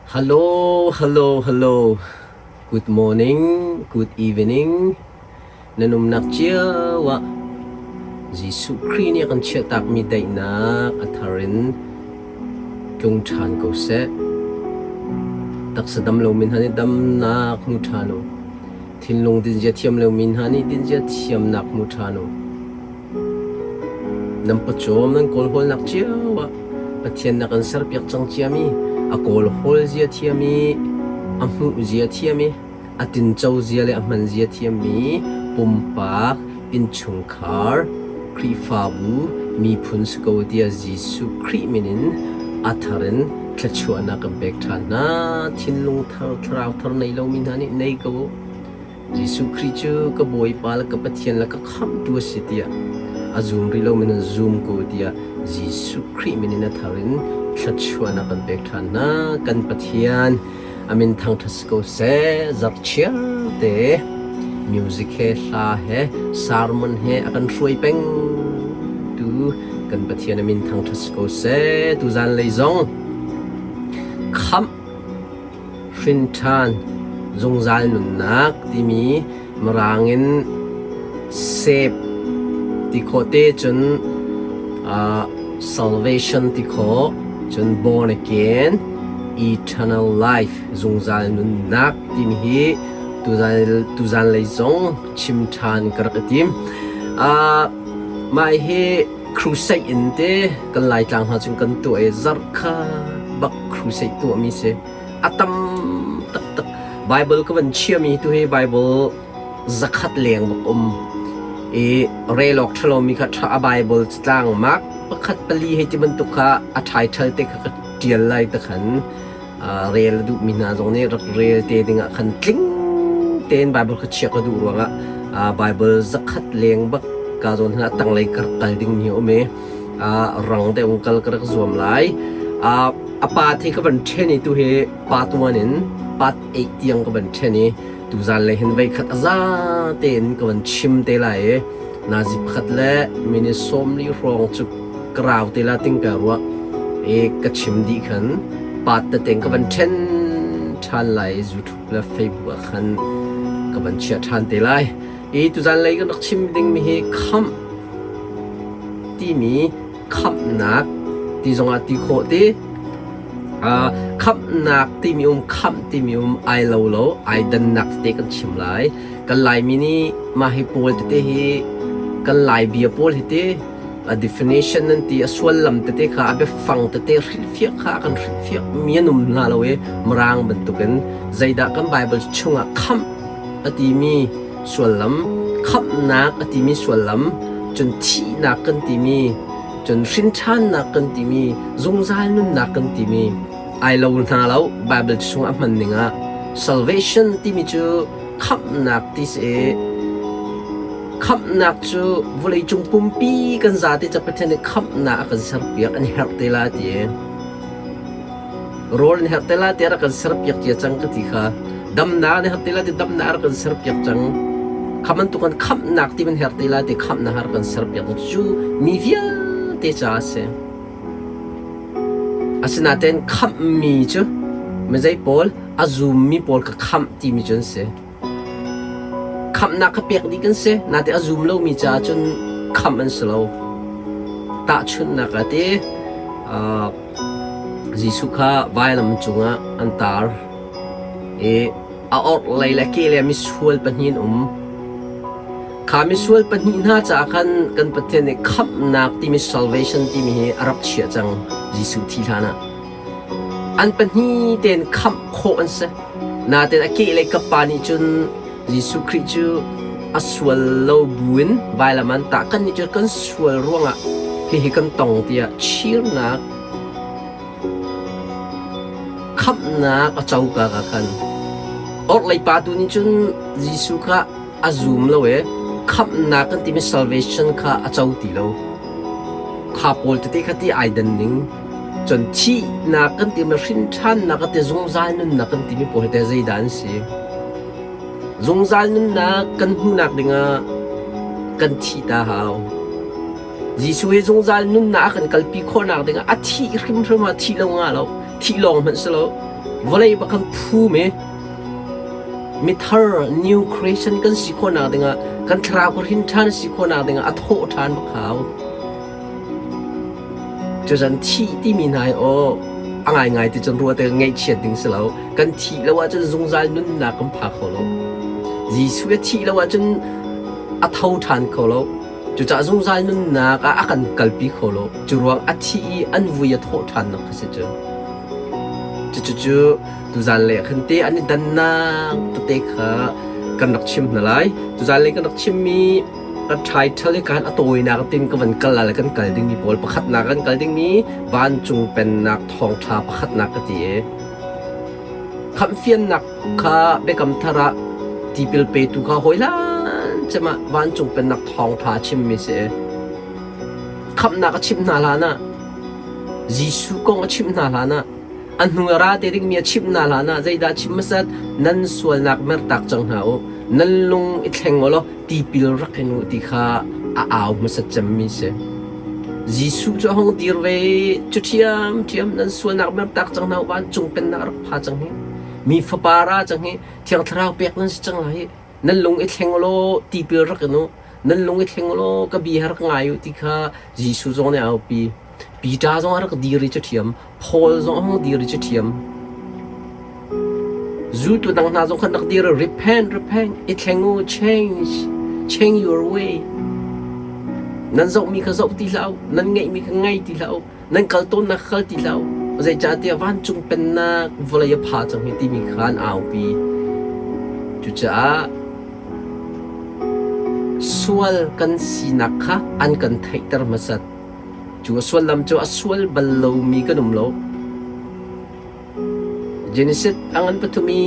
Hello, hello, hello. Good morning, good evening. Na numnak cio ah Jesuh Khrih nih a kan chiahtakmi daihnak a thar in tlung ṭhan ko seh. Taksa dam lomi hna nih damnak hmu ṭhan u. Thinlung dinzia thiam lomi hna nih dinzia thiamnak hmu ṭhan u. Nan pawcawm nan kawlhawlnak cio ah Pathian na kan serpiak cang ciami, a kawlhawl zia thiam i a hmuh zia thiam i a tinco zia le a hman zia thiammi pumpak, innchungkhar, Khrihfabu, miphun si ko tiah Jesuh Khrih min in a thar in thluachuahnak kan pek ṭhan hna. Thinlung thar, thlarau thar nei lomi hna nih nei ko u. Jesuh Khrih cu ka Bawipa le ka Pathian le ka Khamhtu a si tiah a zum rih lomi nan zum ko tiah Jesuh Khrih min in a thar in thluachuahnak kan pek ṭhan hna. Kan Pathian a min thangṭhat si ko seh. Zarhchiar te music he hla he sermon he a kan hruai peng tu kan Pathian a min thangṭhat si ko seh. Tuzan lei zong khamh Hrinṭhan zungzal nunnak timi Mirang in save ti khawh te cun salvation ti khawh cun born again eternal life zungzal nunnak timi hi tuzan lei zong chim ṭhan ka rak i tim. Mah hi crusade in te kan Laitlang hna cun kan tuah i zarh kha bak crusade tuahmi si. A tam taktak. Bible ka van chiami tu hi Bible zakhat leng bak um. I rel awk ṭhalomi kha ṭha a Bible tlang mak pakhat pali hei ti bantuk kha a title te kha ka ṭial lai ta khan rel a duhmi hna zong nih rak rel te dingah khan tling tein Bible kha chiah ka duh ruangah Bible zakhat leng bak ka zawn hna tanglei ka rak kal ding mi a um i rang deuh in kal ka rak zuam lai. A part hi ka van ṭhen i tu hi part 1 in part 8 tiang ka van ṭhen i tuzan lei hin veikhat a za tein ka van chim te lai i nazi pakhat le minute 40 hrawng cu ka rau te la ting ka ruah i ka chim dih khan part tete ka van ṭhen ṭhan lai i YouTube le Facebook ah khan ka van chiah ṭhan te lai. I tuzan lei kan rak chim dingmi hi khamh timi khamhnak ti zongah ti khawh ti khamhnak timi um khamh timi um ai lo lo ai dannak tete kan chim lai kan Laimi nih mah hi pawl tete hi kan Lai bia pawl hi te a definition nan ti a suallam tete kha a biafang tete hrilhfiah kha kan hrilhfiah mi an um hna lo i Mirang bantukin zeidah kan Bible chungah khamh a timi suallam khamhnak a timi suallam cun thihnak kan timi cun hrinṭhannak kan timi zungzal nunnak kan timi ai lo hna lo Bible chung a hman ning ah salvation timi cu khamhnak ti si khamhnak cu vawleicung pumpi kan zate ca Pathian nih khamhnak a kan serpiak an herh te la ti Rawl in herh te la tiah rak kan serpiak cia cang ka ti kha. Damnak in herh te la ti damnak rak kan serpiak cang. Kha bantuk kan khamhnak ti man herh te la ti khamhnak rak kan serpiak cu mi vialte ca a si. Asinain khamhmi cu mizei pawl a zummi pawl ka khamh timi cu an si. Khamhnak kha pek dih kan si. Nain a zum lomi caah cun khamh an si lo. Tahchunhnak ah ti Jesuh kha vailam cungah an tar i a orhlei le kehlei ah misual pahnih an um. Kha misual pahnih hna caah khan kan Pathian nih khamhnak timi salvation timi hi a rak chiah cang Jesuh thi hlanah. An pahnih tein khamh khawh an si. Nain a kehlei kap pa nih cun Jesuh Khrih cu a sual lo buin vailam an tah. Kannih cu kan sual ruangah hihi kan tong tiah chirnak khamhnak a co ka ka khan. Orhlei pa tu nih cun Jesuh kha a zum lo i khamhnak kan timi salvation kha a co ti lo. Kha pawl tete kha ti ai dan ning. Cun thihnak kan timi hrinṭhannak kan ti zungzal nunnak kan timi pawl hi teh zeidah an si? Zungzal nunnak kan hmuhnak dingah kan thih ta hau. Jesuh hi zungzal nunnak a kan kalpi khawhnak dingah a thih hrimhrim ah thih lo nga lo, thih lawng hmanh si lo. Vawlei bak kan phum i mithar new creation kan si khawhnak dingah kan thlarau ka hrin ṭhan si khawhnak dingah a thawh ṭhan bak hau. Cuzan thih timi hna hi aw a ngaingai ti cun ruah te ngaihchiat ding si lo. Kan thih lo ahcun zungzal nunnak kan pha kho lo. Jesuh a thih lo ahcun a tho ṭhan kho lo. Cucaah zungzal nunnak ah a kan kalpi kho lo. Cu ruang a thih i an vui a thawh ṭhannak kha si cu. Cucu tuzan le khan te an i dannak tete kha kan rak chim hna lai. Tuzan le kan rak chimmi ka title hi kan a tawinak tin ka van kal lai kan kal dingmi pawl pakhatnak kan kal dingmi vancung pennak thawngṭha pakhatnak ka ti i khamhfiannak kha biakam thar ah tipil petu kha hawi hlan cem ah vancung pennak thawngṭha a chimmi si. Khamhnak a chimh hna hlan ah Jesuh kong a chimh hna hlan ah a hnu a ra te dingmi a chimh hna hlan ah zeidah chim hmasat nan sualnak mertak cang hna u nan lung i thleng u law tipil rak in u ti kha a au hmasat cemmi si. Jesuh cu a hung dir ve i cu ṭhiamṭhiam nan sualnak mertak cang hna u vancung pennak rak pha cang hi mi fapa ra cang hi Thiang Thlarau pek nan si cang lai hi nan lung i thleng u law tipil rak in u nan lung i thleng u law ka bia rak ngai u ti kha Jesuh zong nih a aupi. Peter zong a rak dir i cathiam, Paul zong a hung dir i cathiam. Zultu dang hna zong khan rak dir i repent, repent, i thleng u, change, change your way. Nan zohmi kha zoh ti hlah u, nan ngeihmi kha ngei ti hlah u, nan kal tawnnak kha kal ti hlah u. Zeicahtiah vancung pennak vawlei a pha cang hi timi kha an aupi. Cucaah sual kan sinak kha an kan theihter hmasat. Cu a sullam cu a sual bal lomi kan um lo. Genesis a ngan pathum i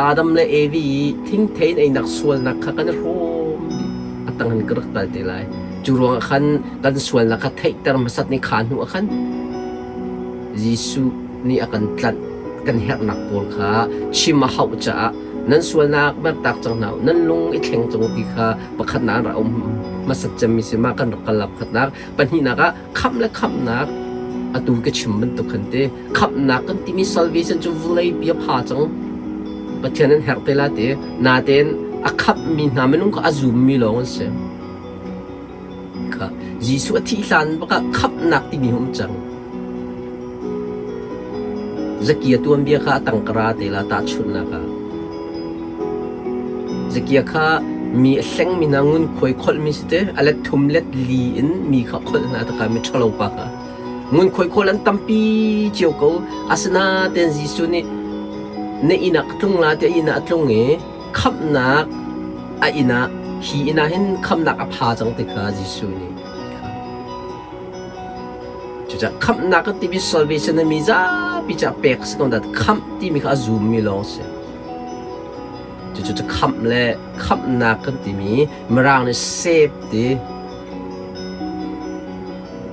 Adam le Evi i thingthei in einak sualnak kha kan i hrawm dih. A tang in ka rak kal te lai. Cu ruangah khan kan sualnak kha theihter hmasat ni kha hnu ah khan Jesuh nih a kan tlanh kan herhnak pawl kha chim a hauh caah nan sualnak mertak cang hna u, nan lung i thleng cang u ti kha pakhatnak an rak um hmasat cemmi si ma kan rak kal la pakhatnak pahnihnak ah khamh le khamhnak atu ka chim bantuk khan te khamhnak kan timi salvation cu vawlei bia pha cang Pathian an herh te la ti natein a khamhmi hna minung kha a zummi lawng an si Kha Jesuh a thih hlan bakah khamhnak timi a um cang. Zakia tuanbia kha a tangkara te la tahchunhnak ah. Zakia kha mi a hlengmi hna ngunkhuai kholhmi si te a let thum let li in mi kha kholh hna taka mi ṭhalo pa kha. Ngunkhuai khawl an tampi cio ko. Asinain Jesuh nih na inn ah ka tlung la tiah inn ah a tlung i khamhnak a inn ah hi inn ah hin khamhnak a pha cang ti kha Jesuh nih cucaah khamhnak kan timi salvation mi zapi ca pek si ko dah khamh timi kha a zummi lawng si cucu cu khamh le khamhnak kan timi mirang nih save ti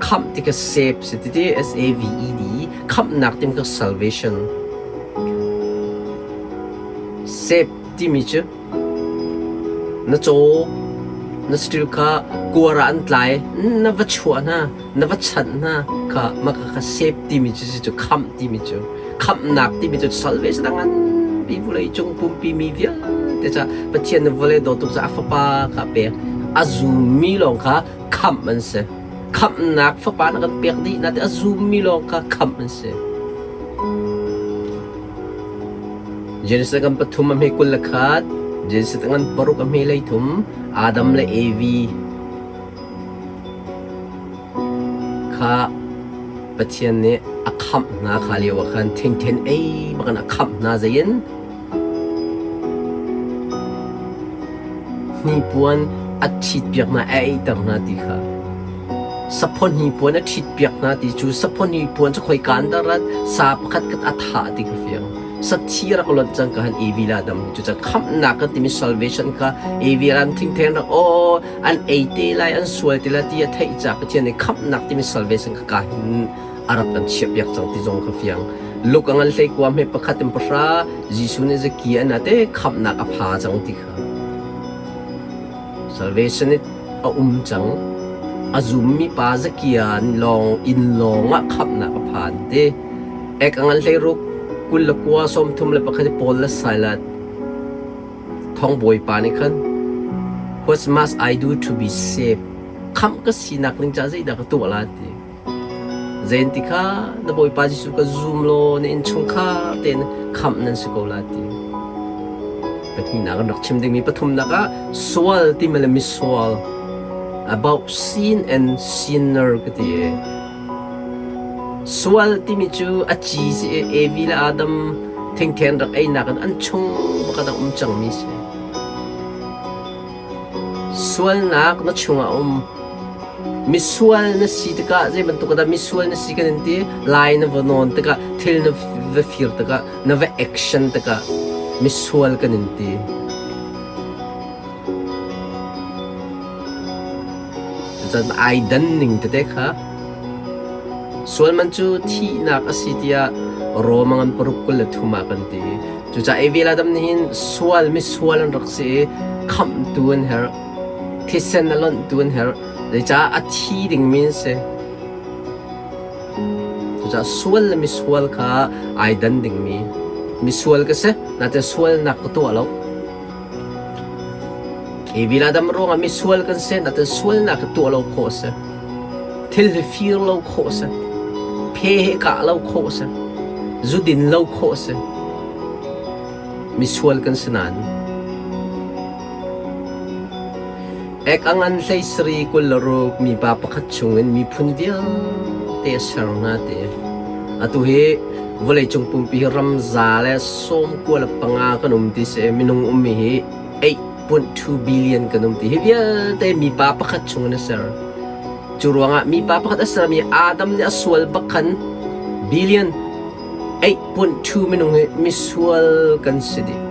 khamh ti kha save si ti ti S A V E D khamhnak timi kha salvation Sep timi cu na caw, na saṭil kha kuar ah an tlai, na va chuah hna, na va chanh hna kha mah kha sep timi cu cu khamh timi cu khamhnak timi cu salvation a nganpi vawlei cung pumpi mi vialte ca Pathian nih vawlei dawt tuk caah a fapa kha a pek. A zummi lawng kha khamh an si. Khamhnak fapa na kan pek dih nain a zummi lawng kha khamh an si. Genesis ngan pathum a hme 21, Genesis ngan paruk a hme 13, Adam le Evi kha Pathian nih a khamh hna kha lio ah khan thingthen ei bak in a khamh hna zei in hnipuan a ṭhitpiak hna a eiter hna ti kha. Saphaw hnipuan a ṭhitpiak hna ti cu saphaw hnipuan cu khoika in dah rat sa pakhat khat a thah ti kha fiang. Sathi rak lonh cang ka han Evi la dam cucaah khamhnak kan timi salvation kha Evi ram thingtheng rak aw an ei te lai an sual te lai ti a theih caah Pathian nih khamhnak timi salvation kha ka hin a rak kan chiahpiak cang ti zong kha fiang. Luk a ngan hlei kua hme pakhat in pahra Jesuh nih zaki an ate khamhnak a pha cang ti kha. Salvation i a um cang. A zummi pa zakian lawng inn lawng ah khamhnak a phan ti. Ek a ngan hlei ruk. 29 31 Paul le Silas thongbawipa nih khan What must I do to be saved? Khamh ka sinak ding caah zeidah ka tuah la ti. Zein ti kha na Bawipa Jesuh ka zum law na innchungkhar tein khamh nan si ko la ti. Pahnihnak kan rak chim dingmi pathumnak ah sual timi le misual about sin and sinner ka ti i sual timi cu a ci si i Evi le Adam thingthen rak einak in an chung pakhat a um cangmi si. Sualnak na chungah a um. Misual na si tikah zei bantuk dah misual na si kan in ti? Lai na va nawn tikah, thil na va fir tikah, na va action tikah misual kan in ti. Cucun ai dan ning tete kha sual man cu thihnak a si tiah Rome ngan paruk 23 ah kan ti. Cucaah Evi le Adam nih hin sual misual an rak si i khamhtu an herh, thisen a lonhtu an herh. Zeicah a thi dingmi an si. Cucaah sual le misual kha ai dan dingmi. Misual ka si, nain sualnak ka tuah lo. Evi le Adam ruangah misual kan si, nain sualnak ka tuah lo khawh a si. Thil hi fir lo khawh a si. Phe he kah lo khawh a si. Zu din lo khawh a si. Misual kan si nain. Ek a ngan hlei sari 26 mipa pakhat chungin miphun vialte a ser hna ti. Atu hi vawleicung pumpi hi ram za le 95 kan um ti si. Minung ummi hi 8.2 billion kan um ti. Hi vialte mipa pakhat chungin a ser. Cu ruangah mipa pakhat a sermi Adam nih a sual bak khan billion 8.2 minung hi misual kan si dih.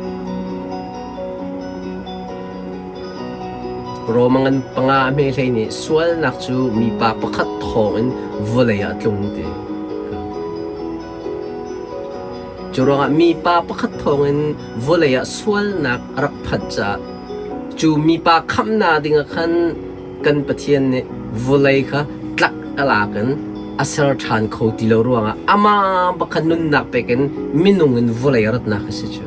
Roma ngan panga a hme hlei nih sualnak cu mipa pakhat thawngin vawlei ah a tlung ti. Cu ruangah mipa pakhat thawngin vawlei ah sualnak a rak phanh caah cu mipa khamhnak dingah khan kan Pathian nih vawlei kha tlak a lak in a ser ṭhan kho ti lo ruangah amah pakhat nunnak pek in minung in vawlei a ratnak a si cu.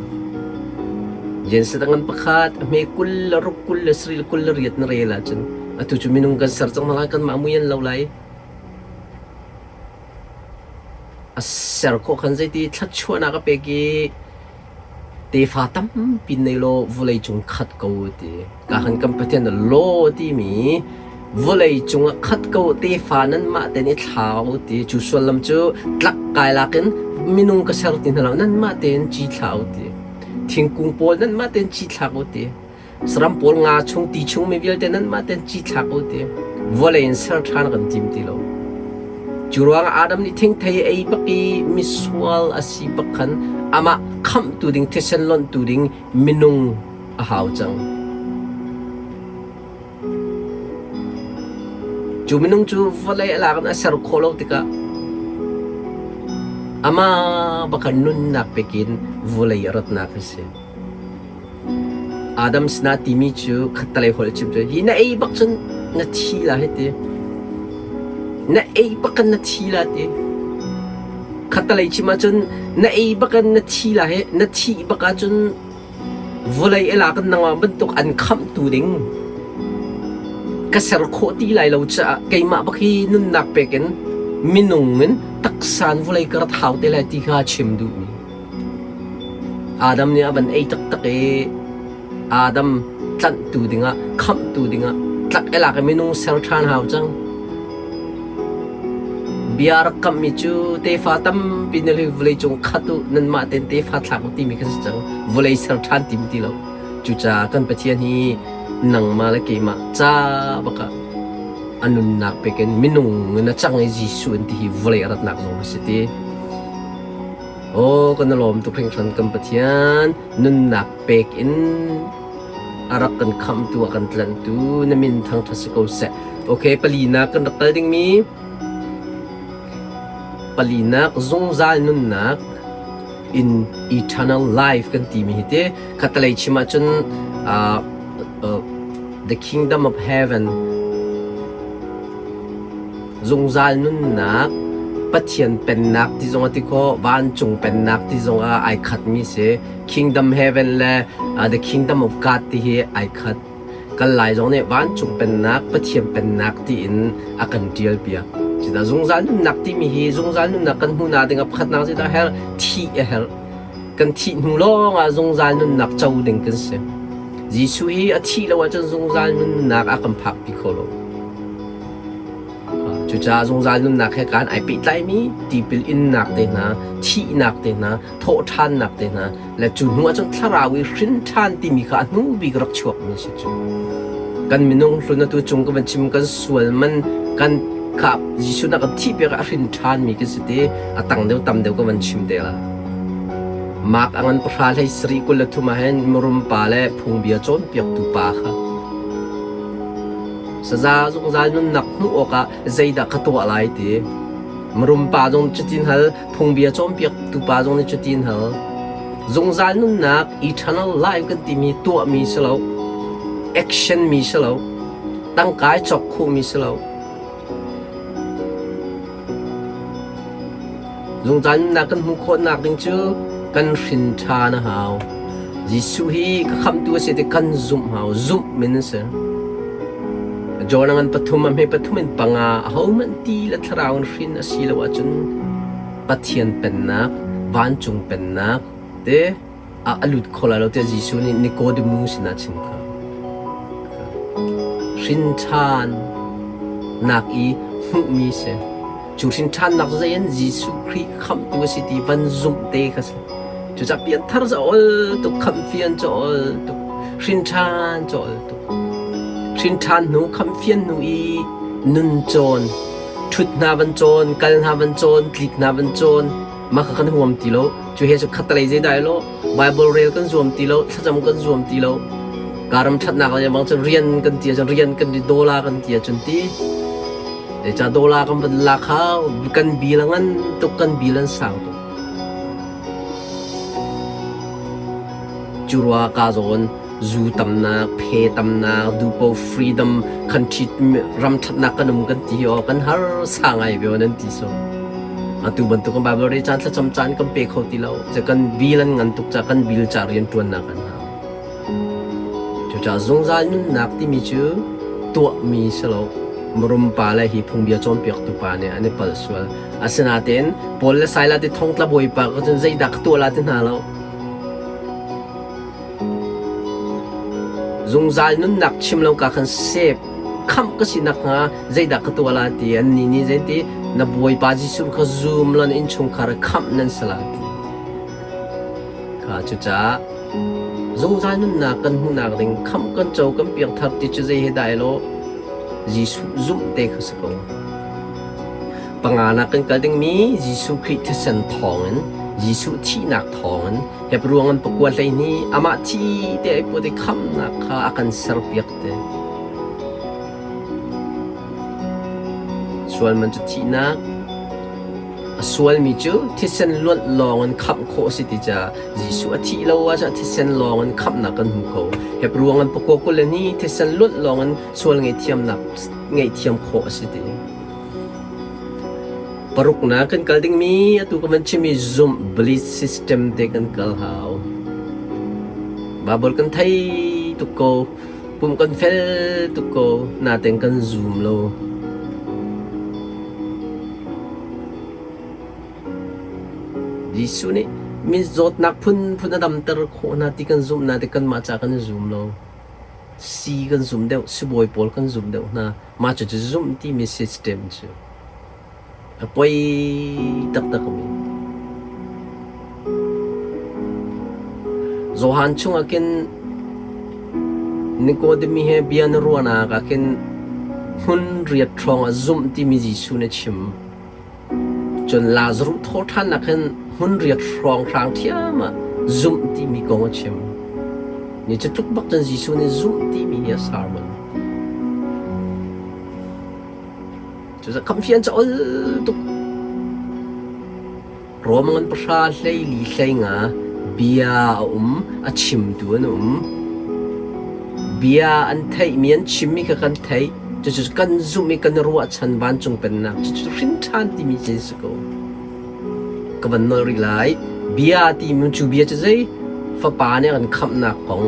Genesis ngan pakhat a hme 20 le ruk 20 le sarih le 28 na rel ahcun atu cu minung kan ser cang hna lai kanmah mui an lo lai. A ser khawh khan zeiti thluachuahnak a pek i Tefa tampi nei law vawleicung khat ko ti. Ka han kan Pathian law timi vawleicung ah khat ko tefa nanmah tein i thlau ti. Cu sullam cu tlak kai lakin minung ka ser ti hna lo nanmah tein ci thlau ti. Thingkung pawl nanmah tein ci thlak u ti. Saram pawl nga chung ti chung mi vialte nanmah ten ci thlak u ti vawlei in ser ṭhan kan tim ti lo. Cu ruangah Adam nih thingthei ei bak i misual a si bak khan amah khamhtu ding thisen lonhtu ding minung a hau cang. Cu minung cu vawlei a lak in a ser khawh lo tikah amah bak khan nunnak pekin vawlei a ratnak a si. Adam sinah timi cu khattelei holh chim cu hi na ei bak cun na thi la hei ti. Na ei bak in na thi la ti. Khattelei chim ahcun na ei bak in na thi la hi na thih bak ahcun vawlei i lak in nangmah bantuk an khamhtu ding ka ser khawh ti lai lo caah keimah bak hi nunnak pek in minung in taksa in vawlei ka rat hau te lai ti kha chim duhmi. Adam nih a van ei taktak i Adam tlanhtu dingah, khamhtu dingah tlak i lak i minung ser ṭhan hau cang. Bia rak kamhmi cu tefa tampi na vawleicung khat u, nanmah tein tefa thlak u timi kha si cang. Vawlei ser ṭhan tim ti lo. Cucaah kan Pathian hi nangmah le keimah ca bak ah a nunnak pek in minung in a cang i Jesuh an ti hi vawlei a ratnak zong a si ti. Aw kan i lawm tuk hringhran kan Pathian nunnak pek in a rak kan khamhtu a kan tlanhtu na min thangṭhat si ko seh. Okay, palinak kan rak kal dingmi palinak zungzal nunnak in eternal life kan timi hi te khatalei chim ahcun uh, uh, the kingdom of heaven zungzal nunnak. Pathian pennak ti zong a ti khawh, vancung pennak ti zong ah ai khatmi si. Kingdom heaven le the kingdom of God ti hi ai khat. Kal lai zong nih vancung pennak, Pathian pennak tiin a kan ṭial piak. Cudah zungzal nunnak timi hi zungzal nunnak kan hmuhnak ding ah pakhatnak zeidah a herh? Thih a herh. Kan thih hnu lawng ah zungzal nunnak co ding kan si. Jesuh hi a thih lo ahcun zungzal nunnak a kan phakpi kho lo. Cucaah zungzal nunnak he kaan ai pehtlaimi tipil innak te hna, thihnak te hna, thawhṭhannak te hna le cu hnu ahcun thlarau i hrin ṭhan timi kha a hnu bik rak chuakmi si cu. Kan minung hlun atu cung ka van chim kan sual man kan kha Jesuh nak kan thih piak ah a hrin ṭhanmi kan si ti a tang deuh tam deuh ka van chim te la. Mark a ngan pahra hlei sarih 23 ah hin mirum pa le phungbia cawnpiaktu pa kha Saza zungzal nunnak hmuh awkah zeidah ka tuah lai ti. Mirum pa zong cutin hal, phungbia cawnpiaktu pa zong nih cutin hal. Zungzal nunnak eternal life kan timi tuahmi si lo, action mi si lo, tangka i cawk khawhmi si lo. Zungzal nunnak kan hmuh khawhnak ding cu kan hrin ṭhan a hau. Jesuh hi ka khamhtu a si ti kan zumh hau. Zumh min a si. John a ngan pathum a hme pathum in panga ahohmanh ti le thlarau in hrin a si lo ahcun Pathian pennak, vancung pennak te a lut kho lai lo tiah Jesuh nih Nicodemus sinah a chim kha. Hrin ṭhan nak i hmuhmi si. Cu hrin ṭhannak cu zei in Jesuh Khrih khamhtu a si ti van zumh te kha si. Cucaah pianthar cu a ol tuk, khamhfian cu a ol tuk, hrin ṭhan cu a ol tuk. Hrin ṭhan hnu, khamhfian hnu i nun cawn, ṭhut hna van cawn, kal hna van cawn, tlik hna van cawn, mah kha kan huam ti lo. Cu he cu khattelei zeidah lo, Bible rel kan zuam ti lo, thlacam kan zuam ti lo. Karam ṭhatnak le bang cun rian kan ti ahcun rian kan di dola kan ti ahcun ti. Zeicah dola kan van lak hau, kan bil a ngan tuk, kan bil an sang tuk. Cu ruah ka zawn zu tamnak, phe tamnak, dupo freedom, country ram ṭhatnak kan um kan ti aw kan har sa ngai ve nan ti so. Atu bantuk kan Bible re caan thlacam caan kan pe kho ti lo. Ca kan bil an ngan tuk ca kan bil ca rian ṭuannak kan hau. Cucaah zungzal nunnak timi cu tuahmi si lo. Mirum pa le hi phungbia cawnpiaktu pa nih an i palh sual. Asinain Paul le Silas ti thongtla bawipa ka cun zeidah ka tuah la ti hna lo. Zungzal nunnak chim lo ka khan sep khamh ka si nakhnga zeidah ka tuah la ti annih nih zeiti na Bawipa Jesuh kha zum law na innchungkhar khamh nan si la ti. Kha cucaah zungzal nunnak kan hmuhnak ding khamh kan co kan piangthar ti cu zei he dah i lawh Jesuh zumh te kha si ko. Panganak kan kal dingmi Jesuh Khrih thisen thawngin Jesuh thihnak thawngin Hebruang an pakua 12 amah thi te ai put i khamhnak kha a kan serpiak te. Sual man cu thihnak a sualmi cu thisen luanh lawng in khamh khawh a si ti caah Jesuh a thih lo ahcun thisen lawng in khamhnak kan hmu kho. Hebruang an pakua 22 thisen luanh lawng in sual ngaihthiamnak ngaihthiam khawh a si ti. Paruknak kan kal dingmi atu ka van chimmi zumh belief system te kan kal hau. Bible kan thei tuk ko, pum kan fel tuk ko, natein kan zum lo. Jesuh nih mi zawtnak phunphun a damter khawh hna ti kan zumh nain kanmah ca kan i zum lo. Sii kan zum deuh, sibawi pawl kan zum deuh hna. Mah cucu zumh timi system cu a poi taktak mi. Johan chungah khin Nikodemi he bia na ruahnak ah khin hmun riat hrawng ah zumh timi Jesuh nih a chim. Cun Lazaruh thawhṭhannak hin hmun riat hrawnghrang ṭhiam ah zumh timi kong a chim. Ni cu tluk bak cun Jesuh nih zumh timi hi a sermon. Cucaah khamhfian cu ol tuk. Rom ngan pahra 14 hleinga bia a um, a chimtu an um. Bia an theihmi an chimmi kha kan theih. Cucu kan zumh i kan ruahchan vancung pennak cucu hrin ṭhan timi cu si ko. Ka van nol rih lai. Bia timi cu bia cu zei? Fapa nih a kan khamhnak kong.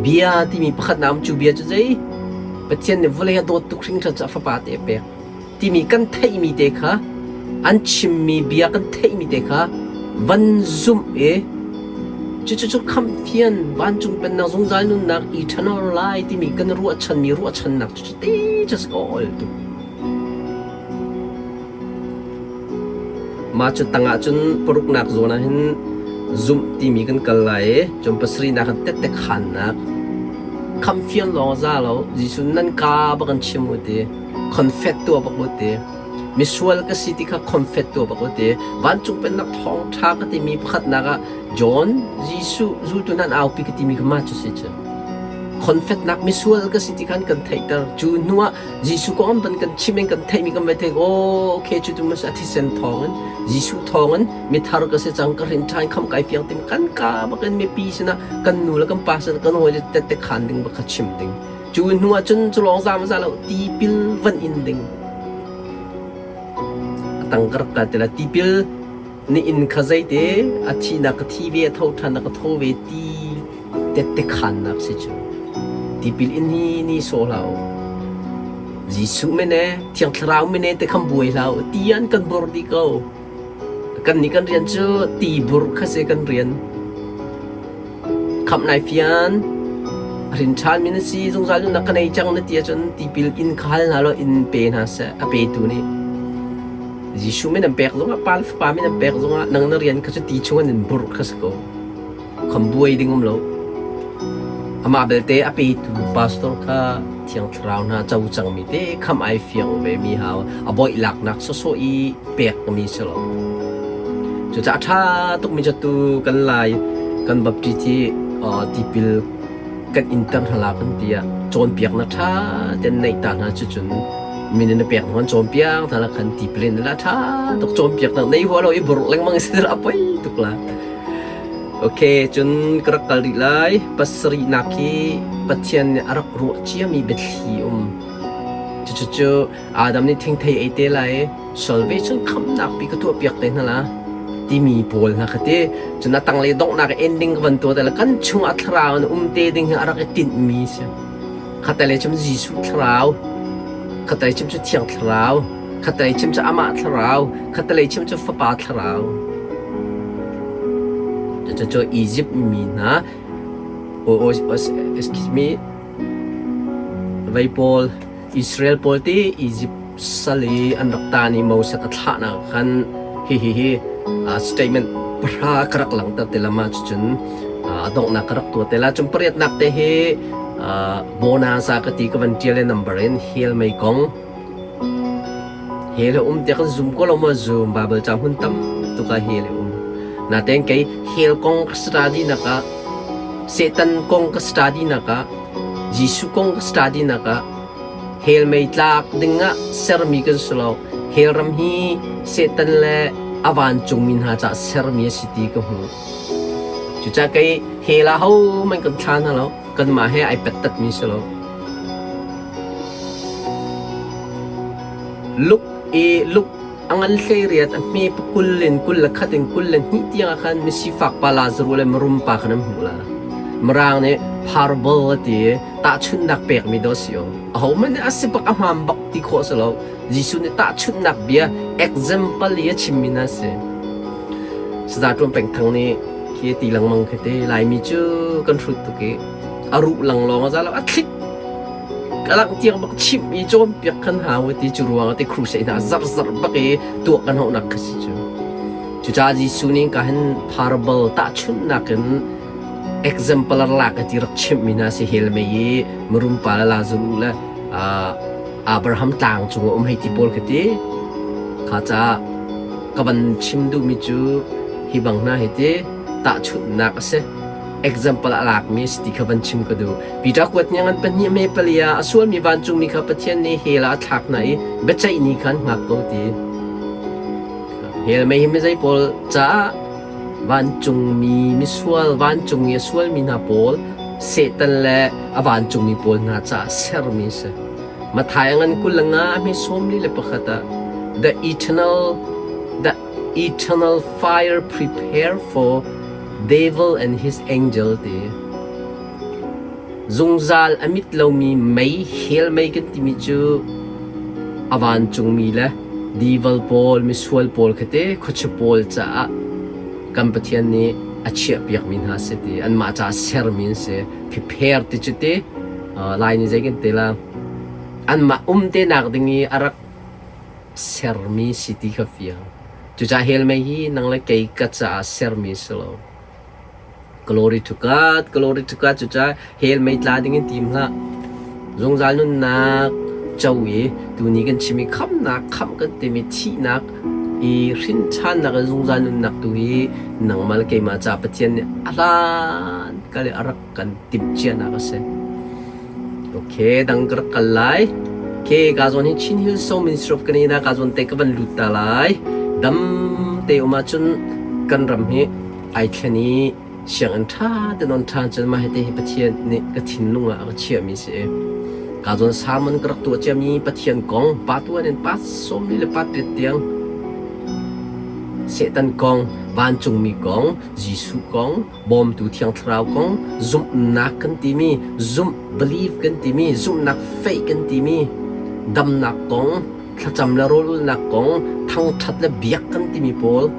Bia timi pakhat nak cu bia cu zei? Pathian nih vawlei a dawt tuk hringhran caah fapa te a pek. Timi kan theihmi te kha an chimmi bia kan theihmi te kha van zumh i cucu cu khamhfian vancung pennak zungzal nunnak eternal lai timi kan ruahchanmi ruahchannak cucu te cu si ko ol tuk. Mah cu tangah cun paruknak zawn ah hin zumh timi kan kal lai i cun pasarihnak ah tette khaannak khamhfian lawng a za lo. Jesuh nan kaa bak in chim u ti, confess tuah bak u ti, misual ka si ti kha confess tuah bak u ti. Vancung pennak thawngṭha ka timi pakhatnak ah John Jesuh zultu hna an aupi ka timi kha mah cu si cu. Confess-nak misual ka si ti khan kan theihter. Cu hnu ah Jesuh kong an van kan chim in kan theihmi kan vai theih oh okay cu tu mas a thisen thawngin Jesuh thawngin mithar ka si cang ka hrin ṭhan kham kai fiang tim kan ka bakin mipi sinah kan nu le kan pa sinah kan hawi le tette khan ding bak kha chim ding cu hnu ah cun cu lawng za ma za lo tipil van in ding a tang ka rak kal tila tipil ni in kha zeite a thihnak ka thi ve a tho ṭhan na ka tho ve ti tette khaannak si cu. Tipil in hi ni sawh hlah u. Jesuh mene, Thiang Thlarau mene te kham buai hlah u. Ti an kan bor dih ko. Kan nih kan rian cu ti bur kha si kan rian. Khamh nai fian, rin ṭhan mi na si, zungzal nunnak ka nei cang na ti ahcun tipil in kha hal hna law in pe hna seh, a petu nih. Jesuh min an pek zongah, Pa le Fapa min an pek zongah, nang na rian kha cu ti chung in burh kha si ko. Kham buai ding um lo. Amah belte a petu pastor kha Thiang Thlarau hna co cangmi te kham ai fiang ve mi hau a boih laknak sawsawh i pek mi si lo. Cucaah a ṭha tukmi cu tu kan lai kan Baptist hi tipil kan inter hna la kan ti ah cawnpiaknak ṭha ten neih ta hna cucun min in a pek hna cawnpiak hna la khan tipil in la ṭha tuk cawnpiaknak nei hua lo i burh lengmang si a poi tuk la. Ok, cun ka rak kal rih lai. Pasarihnak hi Pathian nih a rak ruah ciami biathli um. Cucu Adam nih thingthei ei te lai i salvation khamnak pi ka tuahpiak te hna la timi pawl hna kha ti. Cun a tanglei donghnak ending ka van tuah te la kan chungah thlarau in um te ding hi a rak i tinhmi si. Khatalei chim Jesuh thlarau, khatalei chim cu Thiang Thlarau, khatalei chim cu Amah thlarau, khatalei chim cu Fapa thlarau. Cucu Egypt mi hna, oh, oh, excuse me, vei pawl, Israel pawl ti Egypt sal i an rak tan i Moses a thlahnak khan hihi hi statement pahra ka rak langhter te lama cucun a donghnak ka rak tuah te la cun pariatnak te hi bonus ka ti ka van tial i number in hell mei kong hell um te kan zum ko lo ma zum bible ca hmun tam tuk ah hell um natein kei hell kong ka study nak ah Satan kong ka study nak ah Jesuh kong ka study nak ah Hell mei tlak dingah sermi kan si lo. Hell ram hi Satan le a vancungmi hna caah sermi a si ti ka hmuh. Cucaah kei hell ah hohmanh kan thla hna lo. Kanmah he ai pettatmi si lo. Luk i luk a ngan 18 a hme pakul in 21 in 22 tiang ah khan misifak pa Lazaruh le mirum pa khan an hmuh la. Mirang nih parable a ti i tahchunhnak pekmi dawh si o. Ahohmanh nih a si bak a hmaan bak ti khawh si lo. Jesuh nih tahchunhnak bia example i a chimmi hna si. Saza Ṭuan Peng Thang nih khi ti lengmang khi te Laimi cu kan hrut tuk i a ruh lang lawng a za lo a thlik ka langh tiang bak chimh i cawnpiak kan hau ti cu ruang ah ti crusade hna zarzar bak i tuah kan hauhnak kha si cu. Cucaah Jesuh nih ka hin parable tahchunhnak in example lak ti rak chimhmi hna si hel mei i mirum pa le Lazarus le Abraham tlang cung a um hei ti pawl khi ti kha caah ka van chim duhmi cu hi bang hna hi ti tahchunhnak a si example a lakmi a si ti kha van chim ka duh Peter kuat niang an pahnih me palia a sualmi vancungmi kha Pathian nih hell ah a thlak hna i biaceih ni khan hngak ko ti hell mei hi mizei pawl caah Vancungmi misual vancung i a sualmi hna pawl Satan le a vancungmi pawl hna caah sermi a si. Matthai a ngan 25 a hme 41 ah the eternal the eternal fire prepare for devil and his angel ti. Zungzal a mit lomi mei hell mei kan timi cu a vancungmi le devil pawl misual pawl kha te khuachia pawl caah kan Pathian nih a chiahpiakmi hna si ti anmah caah sermi an si. Prepare ti cu ti Lai nih zei kan ti la anmah um te nak ding i a rak sermi si ti kha fiang. Cucaah hell mei hi nang le kei ka caah sermi si lo. Glory to God, glory to God. Cucaah hell mei tla ding in tim hlah. Zungzal nunnak co i tuni kan chim i khamnak khamh kan timi thihnak i hrinṭhannak in zungzal nunnak tu hi nangmah le keimah caah Pathian nih a hlan kal i a rak kan timhcianak a si. Okay, dang ka rak kal lai. Okay, ka zawn hi Chin Hill So Ministry of Canada ka zawn te ka van lut ta lai. Dam te um ahcun kan ram hi ai thlen i sianginn ṭha te nawn ṭhan cun mah hite hi Pathian nih ka thinlung ah a ka chiahmi si. Ka zawn sermon ka rak tuah ciami Pathian kong pa tuan in pa sawmli le pa tet tiang Satan kong, vancungmi kong, Jesuh kong, bawmtu Thiang Thlarau kong, zumhnak kan timi, zumh believe kan timi, zumhnak faith kan timi, damnak kong, thlacam le rawlulnak kong, thangṭhat le biak kan timi pawl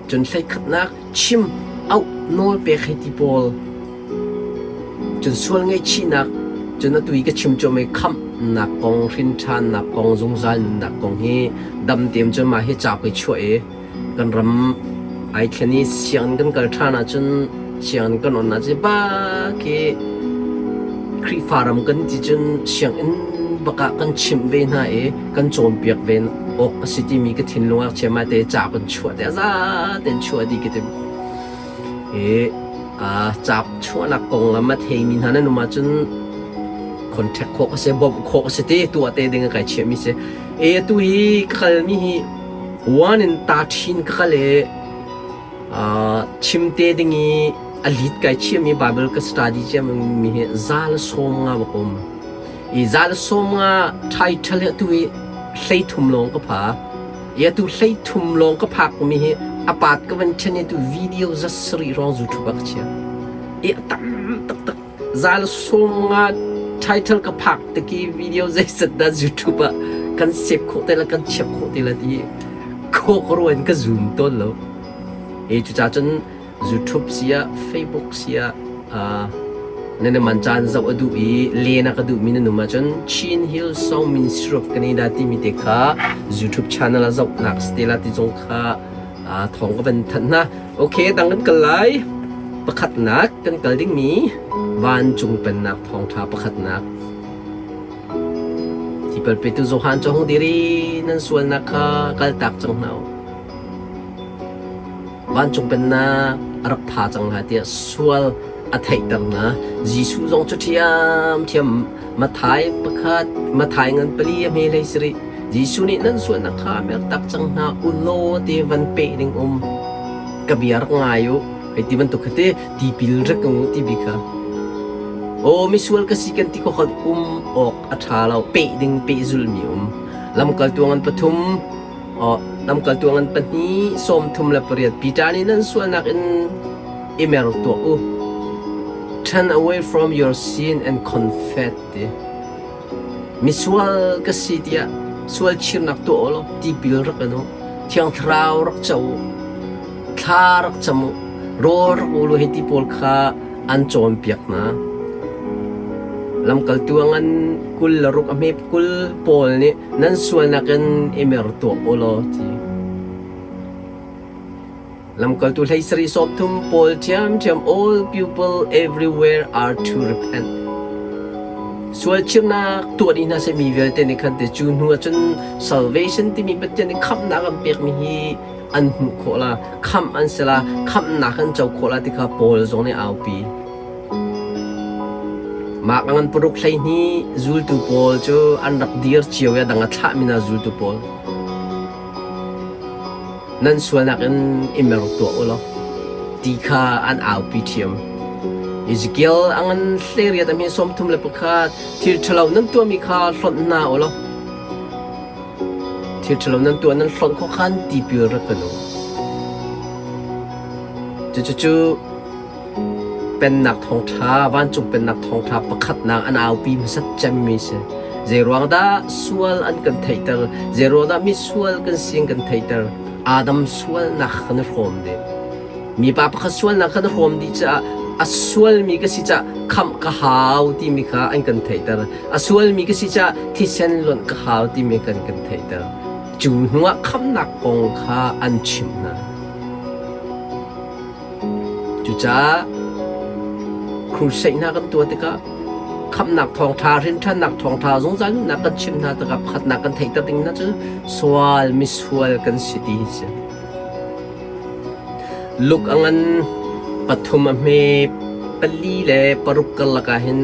Cun hleikhatnak chim auh nawl pek hei ti pawl cun sual ngaihchihnak cun atu i ka chim cuahmah i khamhnak kong hrinṭhannak kong zungzal nunnak kong hi dam tein cun mah hi cauk i chuah i kan ram ai thlen i sianginn kan kal ṭhan ahcun sianginn kan on ahcun bak i Khrihfa ram kan ti cun sianginn bak ah kan chimh ve hna i kan cawnpiak ve awk a si timi ka thinlung ah chia te ca kan chuah te a za tein chuah dih ka tim. I ca chuahnak konglam a theimi hna nan um ahcun contact khawh ka si, bawmh khawh ka si te tuah te ding a kai chiahmi si. E atu hi ka kalmi hi one in ta ṭhin ka kal i chim te ding i a lead kai chiahmi Bible ka study ciami hi za le sawm nga bak um. I za le sawm nga title hi atu hi 33 lawng ka pha. I atu 33 lawng ka phak mi hi a pat ka van ṭhen i atu video za sarih hrawng YouTube ah ka chiah. I a tam taktak. Za le sawm nga title ka phak tiki video zeizat dah YouTube ah kan save khawh te la kan chiah khawh te la ti khawh ka ruah in ka zoom tawn lo. I cucaah cun YouTube si ah Facebook si ah nan i man caan zoh a duh i len a ka duhmi nan um ahcun Chin Hill Song Ministry of Canada timi te kha YouTube channel ah zohnak si te la ti zong kha thawng ka van thanh hna. Okay, dang kan kal lai. Pakhatnak kan kal dingmi vancung pennak thawngṭha pakhatnak. Tipil petu Johan cu hung dir i nan sualnak kha kaltak cang hna u. Vancung Pennak a rak pha cang hna tiah sual a theihter hna. Jesuh zong cu ṭhiamṭhiam Matthai pakhat, Matthai ngan pali a hme hlei sarih. Jesuh nih nan sualnak kha mertak cang hna u law ti van peh ding um. Ka bia rak ngai u. Hei ti bantuk kha te tipil rak u ti bi kha. Aw misual ka si kan ti ko khan um awk a ṭha lo. Peh ding pehzulmi um. Lamkaltu ngan pathum Lamkaltu ngan pahnih 38 Peter nih nan sualnak in i mer tuah u. Turn away from your sin and confess ti. Misual ka si tiah sual chirnak tuah u law tipil rak in u. Thiang Thlarau rak co u. Thla rak cam u. Rawl rak ul u hei ti pawl kha an cawnpiak hna. Lamkaltu a ngan 26 a hme 20 pawl nih nan sualnak in i mer tuah u law ti. Lamkaltu hlei sarih 30 pawl ṭhiamṭhiam all people everywhere are to repent. Sual chirnak tuah dih hna seh mi vialte nih khan te cu hnu ahcun salvation timi Pathian nih khamhnak an pekmi hi an hmuh khawh la, khamh an si la, khamhnak an co khawh la ti kha Paul zong nih a aupi. Mah ngan paruk 12 zultu pawl cu an rak dir cio i a dang a thlahmi hna zultu pawl. Nan sualnak in i mer tuah u law ti kha an aupi ṭhiam. Ezekiel a ngan 18 a hme 31 thil ṭhalo nan tuahmi kha hlonh hna u law thil ṭhalo nan tuah nan hlonh khawh khan tipil rak kan u. Cucu Pennak thawngṭha, vancung pennak thawngṭha pakhatnak an aupi hmasat cemmi si. Zeiruang dah sual an kan theihter? Zeiruang dah misual kan si an kan theihter? Adam sualnak kan i hrawm dih. Mipa pakhat sualnak kan i hrawm dih caah a sualmi ka si caah khamh ka hau timi kha an kan theihter. A sualmi ka si caah thisen luanh ka hau timi kan kan theihter. Cu hnuah khamhnak kong kha an chimh hna. Cucaah crusade hna kan tuah tikah khamhnak thawngṭha, rinṭhannak thawngṭha, zungzal nunnak kan chimh hna tikah pakhatnak kan theihter ding hna cu sual, misual kan si ti hi si. Luke a ngan pathum a hme pali le paruk karlak ah hin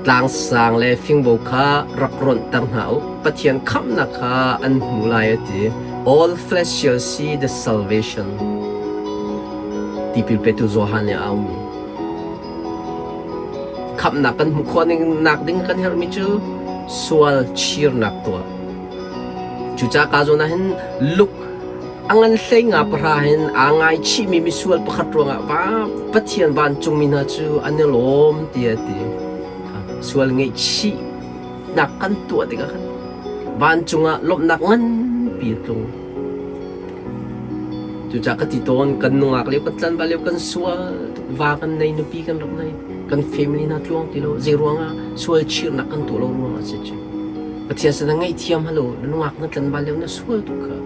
tlangsang le fingbo kha rak rawnhter hna u. Pathian khamhnak kha an hmu lai a ti. All flesh shall see the salvation. Tipil petu Johan nih a aumi. Khamhnak kan hmuh khawh nak ding kan herhmi cu sual chirnak tuah. Cucaah ka zawn ah hin Luke a ngan hlei nga pahra hin aa ngaichihmi misual pakhat ruangah va Pathian vancungmi hna cu an i lawm tiah a ti. Sual ngaihchihnak kan tuah tikah khan vancung ah lawmhnak nganpi a tlung. Cucaah ka ti tawn, kan nungak lio, kan tlanval lio, kan sual tuk, va kan nei, nupi kan rak nei, kan family hna tluang ti lo, zei ruangah sual chirnak kan tuah lo ruangah a si cu. Pathian sinah ngaihthiam halo, na nungak na tlanval lio na sual tuk kha.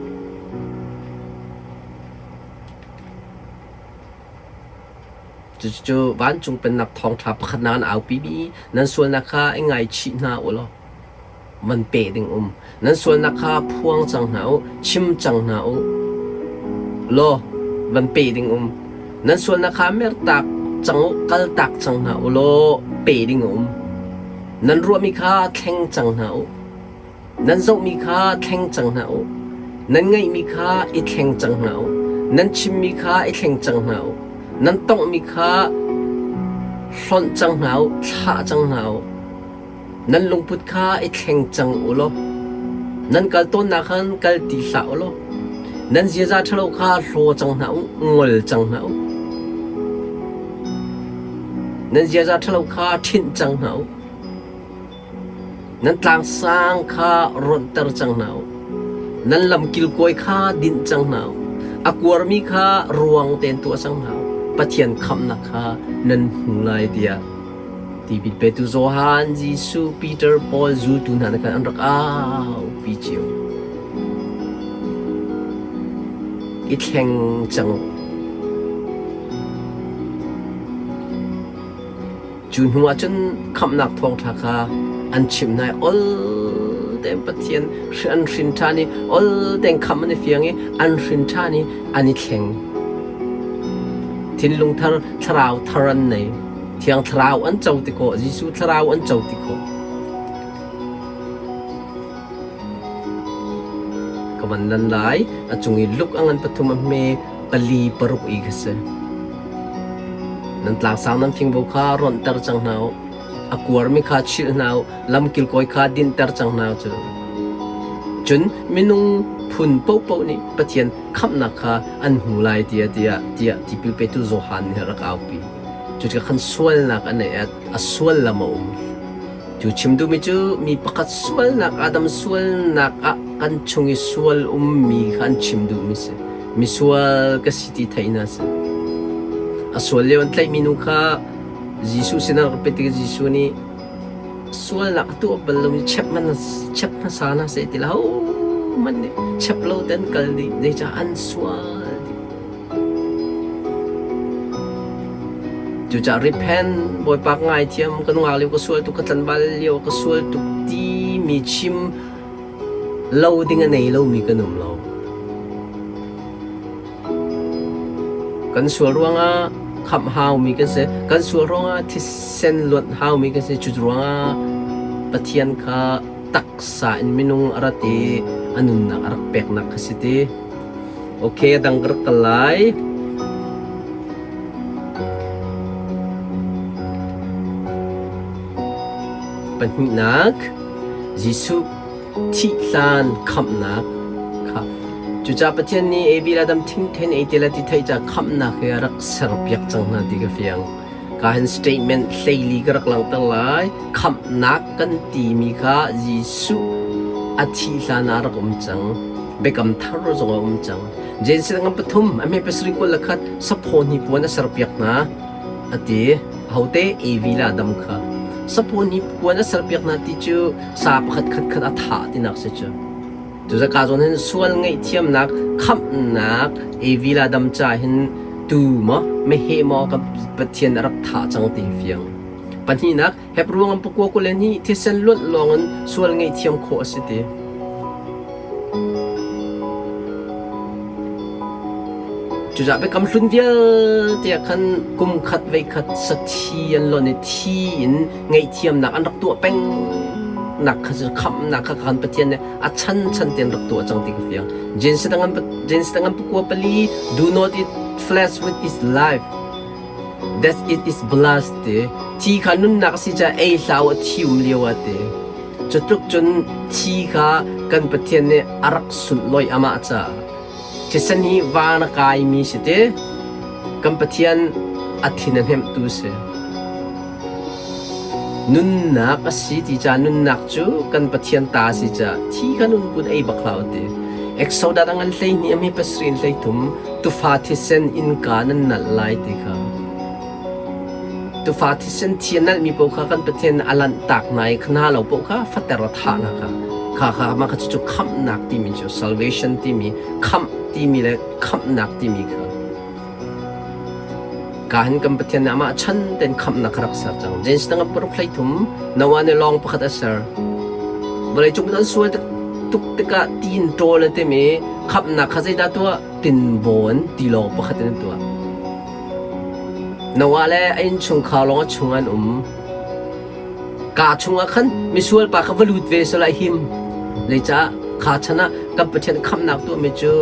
Cucu vancung pennak thawngṭha pakhatnak an aupimi nan sualnak kha i ngaichih hna u law man pe ding um. Nan sualnak kha phuang cang hna u, chim cang hna u law van pe ding um. Nan sualnak kha mertak cang u, kaltak cang hna u law pe ding a um. Nan ruahmi kha thleng cang hna u. Nan zohmi kha thleng cang hna u. Nan ngaihmi kha i thleng cang hna u. Nan chimmi kha i thleng cang hna u. Nan tonghmi kha hlonh cang hna u, thlah cang hna u. Nan lungput kha i thleng cang u law nan kal tawnnak khan kal ti hlah u law nan ziaza ṭhalo kha hlaw cang hna u, ngol cang hna u. Nan ziaza ṭhalo kha ṭhinh cang hna u. Nan tlangsang kha ronhter cang hna u. Nan lam kilkawi kha dinh cang hna u. A kuarmi kha ruang tein tuah cang hna u. Pathian khamhnak kha nan hmu lai tiah Tipil petu Johan, Jesuh, Peter, Paul zultu hna nih khan an rak aupi cio. I thleng cang u. Cu hnu ah cun khamhnak thawngṭha kha an chimh hna i ol tein Pathian an hrin ṭhan i ol tein khamh an i fiang i an hrin ṭhan i an i thleng. Thinlung thar, thlarau thar an nei. Thiang Thlarau an co ti khawh, Jesuh Thlarau an co ti khawh. Ka van lan lai, a cung i luk a ngan pathum a hme pali paruk i kha si. Nan tlangsang nan fingbo kha ronhter cang hna u. A kuarmi kha chilh hna u, lam kilkawi kha dinhter cang hna u cu. Cun minung phun paohpaoh nih Pathian khamhnak kha an hmu lai tiah tiah tiah tipil petu Johan nih a rak aupi. Cutikah khan sualnak a neih a suallam a um. Cu chim duhmi cu mi pakhat sualnak Adam sualnak ah kan chung i sual ummi kha an chim duhmi si. Misual ka si ti theih na si. A sual lio an tlaihmi nu kha Jesuh sinah rak pet tik Jesuh nih sualnak a tuah bal lomi chep man chep hmasa na seh ti lo man nih chep lo ten kal dih zeicah an sual dih. Cucaah repent, Bawipa ka ngaithiam, ka nungak lio ka sual tuk, ka tlanval lio ka sual tuk timi chim lo ding a nei lomi kan um lo. Kan sual ruangah khamh haumi kan si. Kan sual ruangah thisen luanh haumi kan si. Cu ruangah Pathian kha taksa in minung a rat i a nunnak a rak peknak kha si ti. Okay, a dang ka rak kal lai. Pahnihnak, Jesuh thih hlan khamhnak kha. Cucaah Pathian nih Evi le Adam thingthen ei te le ti theih ca khamhnak hi a rak serpiak cang hna ti ka fiang. Ka hin statement hleili ka rak langhter lai. Khamhnak kan timi kha Jesuh a thih hlan ah a rak um cang. Biakam thar zong a um cang. Genesis ngan pathum a hme pasarih 21 saphaw hnipuan a serpiak hna a ti. Ahote Evi le Adam kha saphaw hnipuan a serpiak hna ti cu sa pakhat khat khat a thah tinak si cu. Tuzaka zawn hin sual ngaihthiamnak khamhnak Evi le Adam ca hin tu maw meheh maw ka Pathian a rak thah cang ti fiang. Pahnihnak Hebrew ngam pakua kul le hnih thisen luanh lawng in sual ngaihthiam khawh a si ti. Cucaah biakam hlun vialte ah khan kum khat vei khat sathi an lonh i thi in ngaihthiamnak an rak tuah peng nak kha cu khamhnak kha khan Pathian nih a chan chan tein rak tuah cang ti ka fiang. Genesis ngan Genesis ngan pakua pali do not eat flesh with its life that it is blood ti thi kha nunnak a si caah ei hlah u a thi um lio ah ti. Cu tluk cun thi kha kan Pathian nih a rak sunhlawih amah caah. Thisen hi van a kaimi si ti kan Pathian a thin a hnemhtu si. Nunnak a si ti caah nunnak cu kan Pathian ta a si caah thi kha nun kun ei bak hlah u ti. Exodus a ngan 12 a hme pasarih in 13 tufa thisen innka nan nalh lai ti kha. Tufa thisen thi a nalhmi paoh kha kan Pathian a lanhtak hna i hna lo paoh kha fater a thah hna kha. Kha kha mah kha cucu khamhnak timi cu salvation timi khamh timi le khamhnak timi kha. Ka hin kan Pathian nih amah chan ten khamhnak kha rak ser cang. James tangah paruk 13 Noah nih lawng pakhat a ser. Vawleicung an sual tuk tikah tiin ṭawl a timi khamhnak kha zeidah tuah? Tinbawn tilawng pakhat in an tuah. Noah le a innchungkhar lawng a chung an um. Kaa chungah khan misual pa kha va lut ve sawh lai him. Zeicah kha chan ah kan Pathian khamhnak tuahmi cu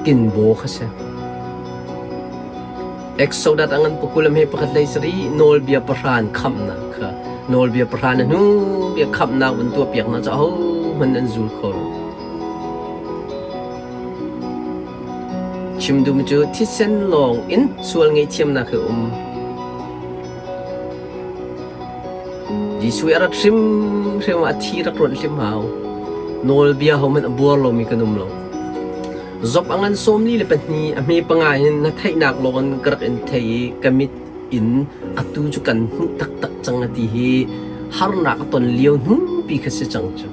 tinbaw kha si. Exodus a ngan pakul a hme pakhat lei sarih nawlbia pahra in khamhnak kha nawlbia pahra na hnu bia khamhnak van tuahpiak hna cu ahohmanh an zul kho lo. Chim duhmi cu thisen lawng in sual ngaihthiamnak hi a um. Jesuh i a rat hrimhrim ah a thi rak rawnh hlim hau. Nawlbia hohmanh a buar lomi kan um lo. Job a ngan 42 a hme panga hin na theihnak lawng in ka rak in thei i ka mit in atu cu kan hmuh taktak cang a ti hi harnak a ton lio hnupi kha si cang cu.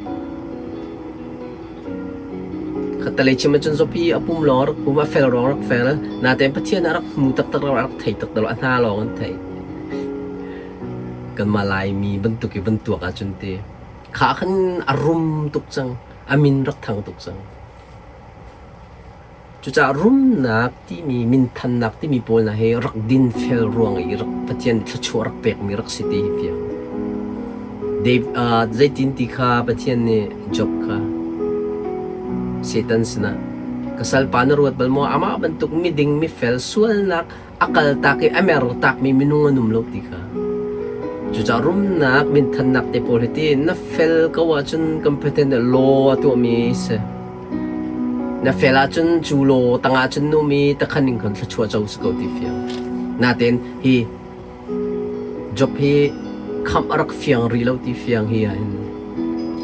Khattelei chim ahcun zawpi a pum lawng a rak pum, a fel ruang a rak fel. Natein Pathian a rak hmu taktak lo, a rak thei taktak lo, a hna lawng an thei. Kanmah Laimi bantuk i van tuak ahcun ti kha khan a rum tuk cang, a min rak thang tuk cang. Cucaah rumnak timi, minthannak timi pawl hna hi rak dinfel ruang i rak Pathian thluachuah rak pekmi rak si ti hi fiang. Dave, uh, zeitin ti kha Pathian nih Job kha Satan sinah ka salpa na ruat bal maw amah bantuk miding mifel sualnak a kaltak i a mertakmi minung an um lo ti kha. Cucaah rumnak minthannak te pawl hi ti na fel ko ahcun kan Pathian nih law a tuahmi si. Na fel ahcun cu law tangah cun numi takhan in khan thluachuah co si ko ti fiang. Natein hi Job hi khamh a rak fiang rih lo ti fiang hi ah hin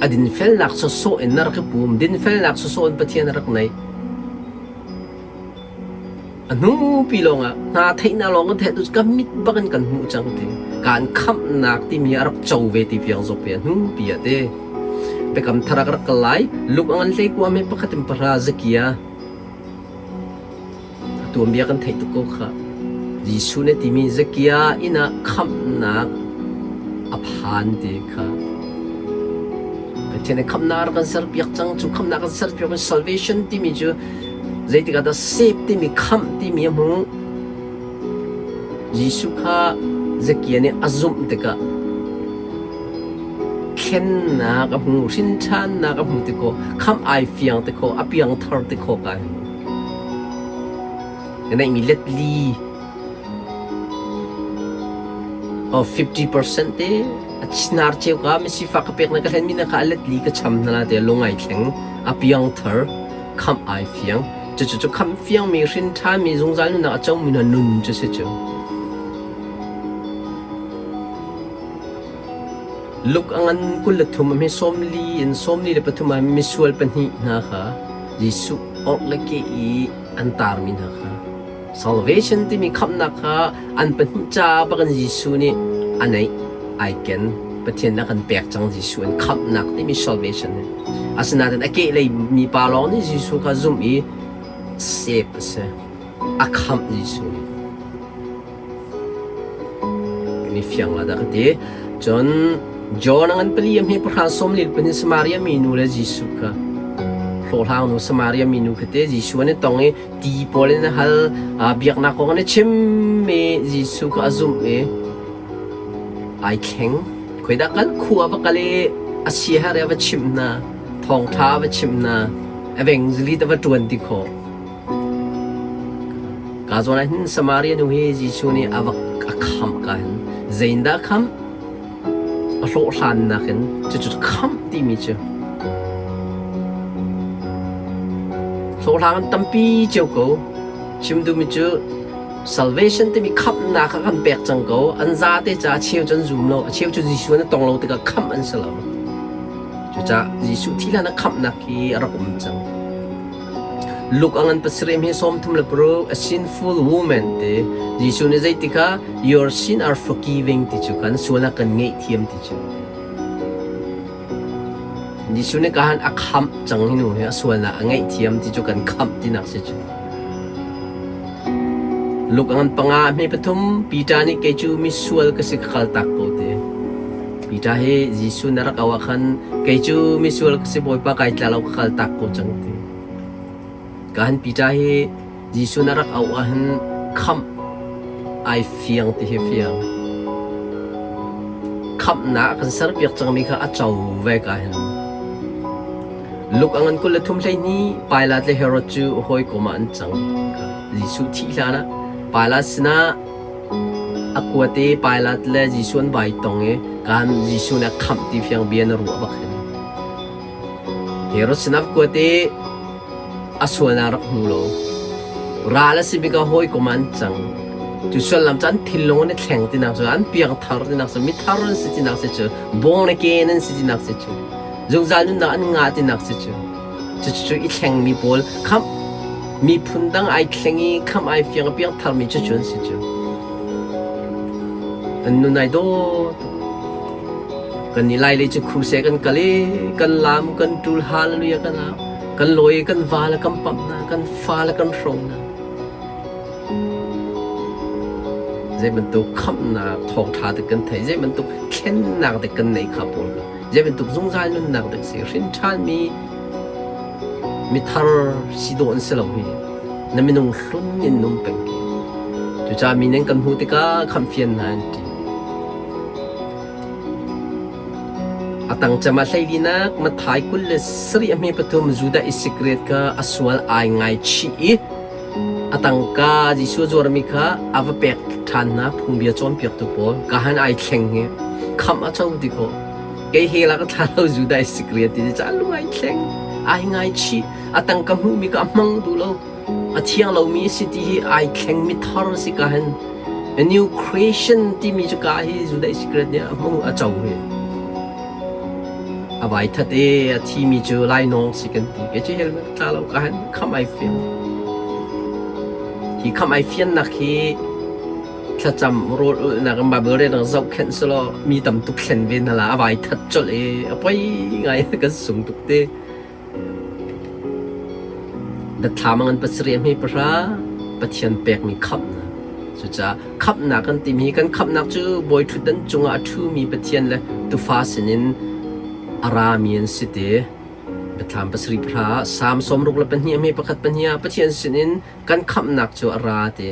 a dinfelnak sawsawh in na rak i pum dinfelnak sawsawh in Pathian a rak neih. A hnupi lawngah hna theihnak lawng kan theih tu ka mit bak in kan hmuh cang ti. Kaan khamhnak timi a rak co ve ti fiang zawk ve a hnupi ah ti. Biakam thar ah ka rak kal lai. Luk a ngan hlei kua me pakhat in pahra Zakia. A tuanbia kan theih tuk ko khah. Jesuh nih timi Zakia inn ah khamhnak a phan ti kha. Pathian nih khamhnak a rak kan serpiak cang. Cu khamhnak kan serpiak mi salvation timi cu Zeitik ah dah save timi khamh timi a hmuh? Jesuh kha Zakia nih a zumh tikah thlennak a hmu, hrinṭhannak a hmu ti khawh, khamh ai fiang ti khawh, a piangthar ti khawh kai. Na neihmi letli. Oh, 50% te a chinar cheu ka misifak ka pek na ka hlen mi na kha a let li ka cham hna la te lung ai thleng a piang thar khamh ai fiang cucu cu khamh fiang mi hrin ṭha mi zungzal nunnak a co mi hna nun cu si cu. Luke a ngan 23 a hme 40 in 43 ah misual pahnih hna kha Jesuh orh le ke i an tarmi hna kha salvation timi khamhnak kha an pahnih ca bak in Jesuh nih a neih ai ken. Pathian a kan pek cang Jesuh in khamhnak timi salvation hi. Asinain a kehlei mi pa lawng nih Jesuh kha zumh i save a si. A khamh Jesuh nih. Kan i fiang la dah ka ti. Cun John a ngan pali a hme pahra sawm lil pahnih Samaria minu le Jesuh kha hlawhhlang nu Samaria minu kha te Jesuh an i tong i ti pawl in a hal biaknak kong an i chim i Jesuh kha a zumh i ai thleng. Khoidah kal khua va kal i a siaherh i a va chimh hna, thawngṭha a va chimh hna, evangelist a va ṭuan ti khawh. Ka zawn ah hin Samaria nu hi Jesuh nih a va a khamh ka hin zeindah a khamh? A hlawhhlannak in cucu khamh timi cu hlawhhlang an tampi cio ko. Chim duhmi cu salvation timi khamhnak kha kan pek cang ko. An zate caah a cheu cu an zum lo, a cheu cu Jesuh an tong lo tikah khamh an si lo. Cucaah Jesuh thih hlan ah khamhnak hi a rak um cang. Luke a ngan pasarih hi 36, a sinful woman ti Jesuh nih zei ti kha your sin are forgiving ti cu kan sualnak kan ngaihthiam ti cu. Jesuh nih kahan a khamh cang hi nu hi a sualnak a ngaihthiam ti cu kan khamh tinak si cu. Luke a ngan panga hme pathum Peter nih kei cu misual ka si ka kal tak ko ti. Peter hi Jesuh na rak auh ah khan kei cu misual ka si Bawipa kai tla lo ka kal tak ko cang ti. Kahan Peter hi Jesuh na rak auh ah hin khamh ai fiang ti hi fiang. Khamhnak kan serpiak cangmi kha a co ve ka hin. Luke a ngan 23 12 Pilate le Herod cu hawikom ah an cang. Jesuh thih hlan ah Pilate sinah A kuat i Pilat le Jesuh an vai tong i kaan Jesuh nih a khamh ti fiang bia na ruah bak hin. Herod sinah kuat i a sualnak rak hmu lo. Ral a simi ka hawikom ah an cang. Cu sullam cu an thinlung an i thleng tinak cu an piangthar tinak cu mithar an si tinak si cu born again an si tinak si cu zungzal nunnak an ngah tinak si cu. Cucu i thlengmi pawl khamh miphun dang ai thleng i khamh ai fiang a piang tharmi cucu an si cu. An nun ai dawt. Kan i lai lei cu kruse kan kal i kan lam kan tul hallelujah kan au kan lawi kan va le kan pamh na kan fa le kan hro na. Zei bantuk khamhnak thawngṭha dik kan thei zei bantuk thlennak dik kan nei kha pawl kha zei bantuk zungzal nunnak dik si hrin ṭhanmi mithar si dawh an si lo hi na minung hlun in nung peng ki cucaah mi nan kan hmuh tikah khamhfian hna an ti a tang cem ah hleilinak Matthai 27 a hme pathum Judah Isikriat kha a sual ai ngai chih i A tangka Jesuh a zuarmi kha a va pek ṭhan hna phungbia cawnpiaktu pawl ka han ai thleng hi khamh a co ti khawh. Kei he la ka thla lo Judah Iskariot ti ca lung ai thleng ai ngaichih a tangka hmuhmi kha a hmang duh lo a thiang lomi a si ti hi ai thleng mi thar a si ka han a new creation timi cu ka hi Judah Iskariot nih a hmang a co hi. A vai that i a thimi cu lainawng si kan ti. Kei cu helmet tla lo ka han khamh ai fiang. Hi khamh ai fiannak hi thlacam rawl ulhnak in Bible rel zohkhenh selaw mi tam tuk thlen ve hna la a vai that colh i a poi ngai kan sung tuk te. Biathlam a ngan pasarih a hme pahra Pathian pekmi khamhnak. Cucaah khamhnak kan timi hi kan khamhnak cu bawi ṭhutdan cungah a ṭhumi Pathian le Tufa sinin a rami an si ti. Biathlam pasarih pahra ah Salm 62 a hme pakhat pahnih ah Pathian sinin kan khamhnak cu a ra ti.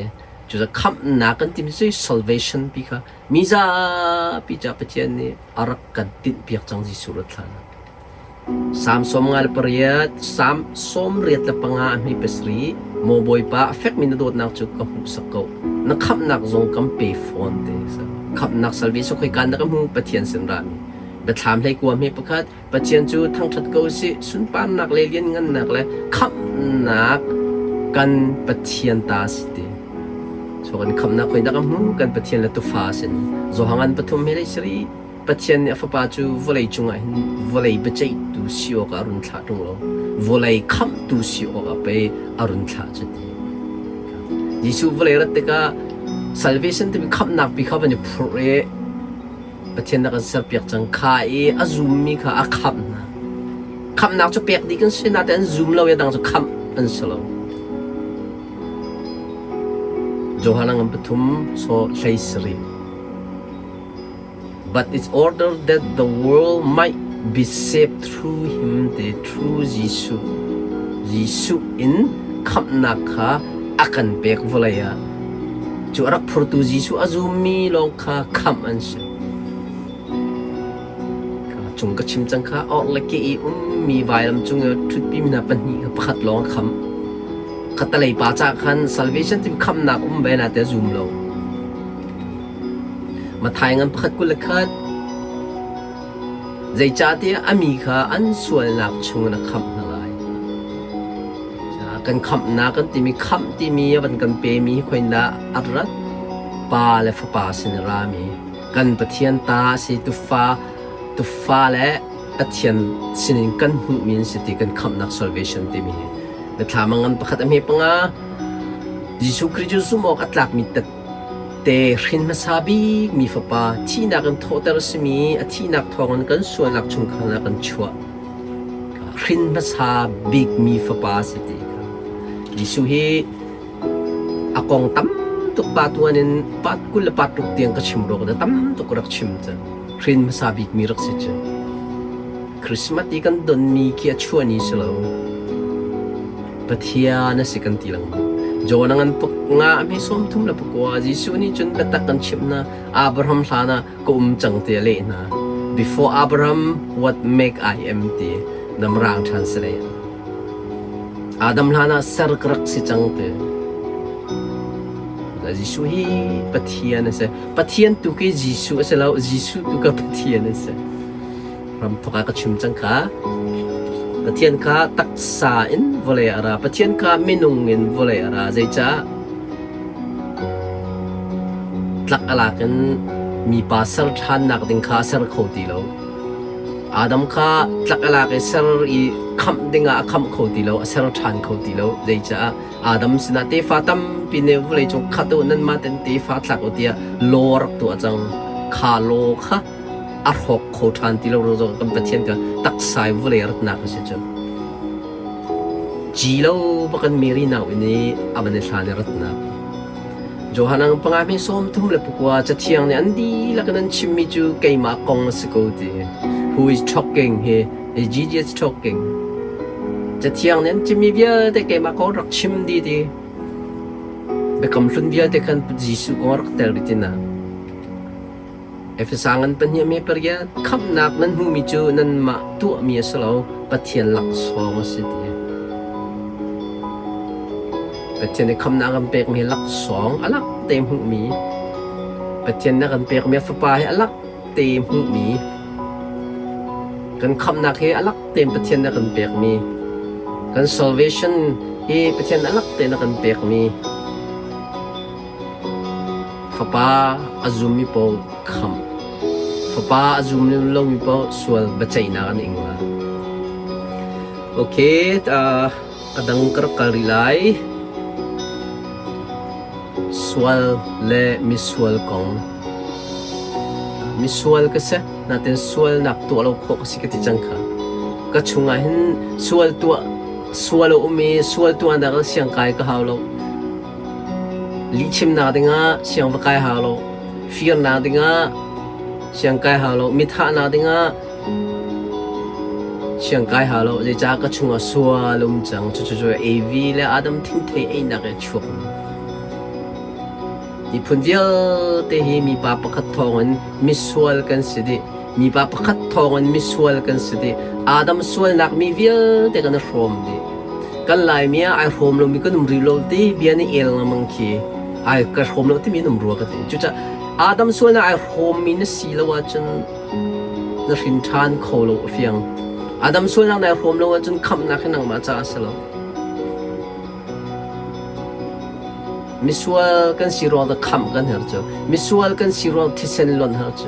Cucaah khamhnak kan timi cu salvation pi kha mi zapi caah Pathian nih a rak kan tinhpiak cang Jesuh rat hlan ah. Salm 58, Salm 85 a hmi pasarih, Maw Bawipa, a fekmi na dawtnak cu ka hmuhsak ko. Na khamhnak zong kan pe fawn te. Khamhnak salvation khoika in dah kan hmu? Pathian sin rami. Biathlam hlei kua hme pakhat Pathian cu thangṭhat ko usih, sunparnak le lianngannak le khamhnak kan Pathian ta a si ti. So kan khamhnak khoi dah kan hmu? Kan Pathian le tufa a sin. Johangan pathum he lei sari Pathian nih a fapa cu vawlei cungah hin vawlei biaceihtu si awkah a run thlah ṭung lo. Vawlei khamhtu si awkah pei a run thlah cu ti. Jesuh vawlei rat tikah salvation timi khamhnak pi kha van i phurh i Pathian na kan serpiak cang kha i a zummi kha a khamh hna. Khamhnak cu pek dih kan si nain an zum lo i a dang cu khamh an si lo. Johan ngan pathum so hlei sarih. But it's ordered that the world might be saved through him te through Jesuh. Jesuh in khamhnak kha a kan pek vawlei ah. Cu a rak phurtu Jesuh a zummi lawng kha khamh an si. Cung ka chim cang kha orh le ke i ummi vailam cung i ṭhutpi mi hna pahnih kha pakhat lawng a khamh. Khatalei pa ca khan salvation timi khamhnak um ve na te zum lo. Mathai ngan pakhat 21 Zeicahtiah a mi kha an sualnak chungin a khamh hna lai. Kan khamhnak kan timi khamh timi a van kan pemi hi khoindah a rat? Pa le Fapa sin a rami kan Pathian ta a si tufa tufa le Pathian sinin kan hmuhmi an si ti kan khamhnak salvation timi hi. Biathlam a ngan pakhat a hme panga Jesuh Khrih cu zumh awk a tlakmi te hrin hmasa bik mi fapa thihnak in thawhter a simi a thihnak thawngin kan sualnak chung khan a kan chuah. Hrin hmasa bik mi fapa a si ti kha. Jesuh hi a kong tam tuk pa tuan in pat 20 le pat ruk tiang ka chim rua ka tam tuk rak chim cang. Hrin hmasa bik mi rak si cu. Christmas i kan donmi khi a chuah ni si lo. Pathian a si kan ti lengmang. John a ngan puk nga a hme 39 Jesuh nih cun biatak kan chimh hna Abraham hlan ah ka um cang ti a leh hna. Before Abraham what make I am ti namrang ṭhan si lei. Adam hlan ah ser ka rak si cang ti. Jesuh hi Pathian a si. Pathian tu khi Jesuh a si lo, Jesuh tu ka Pathian a si. Ramthok ah ka chim cang kha. Pathian kha taksa in vawlei a ra. Pathian kha minung in vawlei a ra. Zeicah? Tlak a lak in mipa ser ṭhannak ding kha a ser kho ti lo. Adam kha tlak a lak i ser i khamh dingah a khamh kho ti lo, a ser ṭhan kho ti lo. Zeicah? Adam sinah tefa tampi nih vawleicung khat u nanmah ten tefa thlak u tiah law rak tuah cang. Kha law kha a hrawk kho ṭhan ti lo zong kan Pathian ka taksa i vawlei ratnak a si cu. Ci lo bakan Mary nau in i a van i hlan i ratnak. Johan ang panga hme 34 cathiang nih an dihlak in an chimmi cu keimah kong a si ko ti. Who is talking hi is Jesus talking. Cathiang nih an chimmi vialte keimah kong rak chim dih ti. Biakam hlun vialte khan Jesuh kong rak tel rih ti na. Efesa ngan pahnih a pariat khamhnak nan hmuhmi cu nanmah tuahmi a si lo, Pathian laksawng a si ti. Pathian nih khamhnak kan pekmi hi laksawng a lak te hmuhmi. Pathian nih a kan pekmi a Fapa hi a lak te hmuhmi. Kan khamhnak hi a lak tein Pathian nih a kan pekmi. Kan salvation hi Pathian a lak tein a kan pekmi. Fapa a zummi paoh khamh. Fapa a zum lomi paoh sual biaceihnak an ing lai. Okay, uh, a dang ka rak kal rih lai. Sual le misual kong. Misual ka si, natin sualnak tuah lo khawh ka si ka ti cang kha. Ka chungah hin sual tuah sual a um i sual tuahnak siang kai ka hau lo. Lihchimnak dingah siang va kai hau lo. Firnak dingah siang kai hau lo. Mithahnak dingah siang kai hau lo. Zeicah ka chungah sual um cang. Cucu Evi le Adam thingthei einak i a chuak. Miphun vialte hi mipa pakhat thawngin misual kan si dih. Mipa pakhat thawngin misual kan si dih. Adam sualnak mi vialte kan i hrawm dih. Kan Laimi ah ai hrawm lomi kan um rih lo ti bia nih el lengmang khi ai ka hrawm lo timi an um rua ka ti. Cucaah Adam sualnak ai hrawmmi na si lo ahcun na hrin ṭhan kho lo a fiang. Adam sualnak nai hrawm lo ahcun khamhnak hi nangmah caah a si lo. Misual kan si ruang dah khamh kan herh cu. Misual kan si ruang thisen lonh herh cu.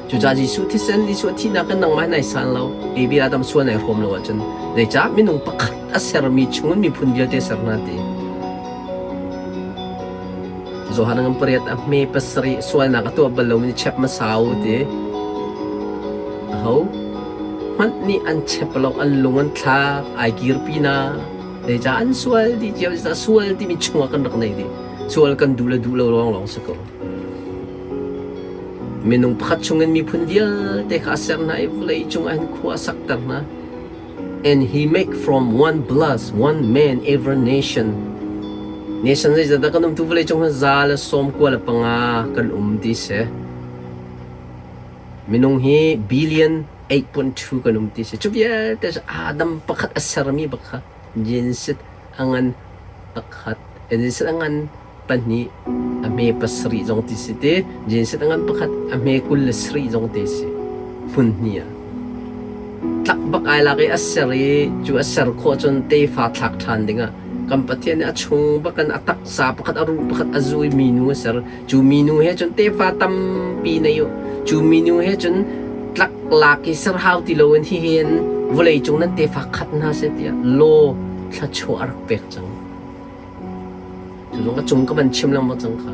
Cucaah Jesuh thisen, Jesuh a thihnak in nangmah nai san lo. Abel Adam sual nai hrawm lo ahcun zeicah minung pakhat a sermi chungin miphun vialte ser hna ti. Johan ngan pariat a hme pasarih sualnak a tuah bal lomi chep hmasa u ti. Aho hmanh nih an chep lo, an lung an thlak, ai kirpi na. Zeicah an sual dih cio, zeicah sual timi chungah kan rak nei dih. Sual kan duh le duh lo lawnglawng si ko. Minung pakhat chungin miphun vialte kha a ser hna i vawlei cungah hin khua a sakter hna. And he make from one blood one man every nation. Nation zeizat dah kan um tu vawlei cung hin za le sawm kua le panga kan um ti si. Minung hi billion 8.2 kan um ti si. Cu vialte cu Adam pakhat a sermi bak kha Genesis a ngan pakhat, Genesis a ngan pahnih a hme pasarih zong ti si te Genesis a ngan pakhat a hme 27 zong te si hmun hnih ah tlak bak ai lak i a ser i cu a ser khawh cun tefa thlak ṭhan dingah kan Pathian nih a chung bakin a taksa pakhat a ruh pakhat a zu i minu a ser cu minu he cun tefa tampi nei u cu minu he cun tlak lak i ser hau ti loin hihin vawlei cung nan tefa khat hna seh tiah law thluachuah a rak pek cang. Cu zong a cung ka van chim lengmang cang kha.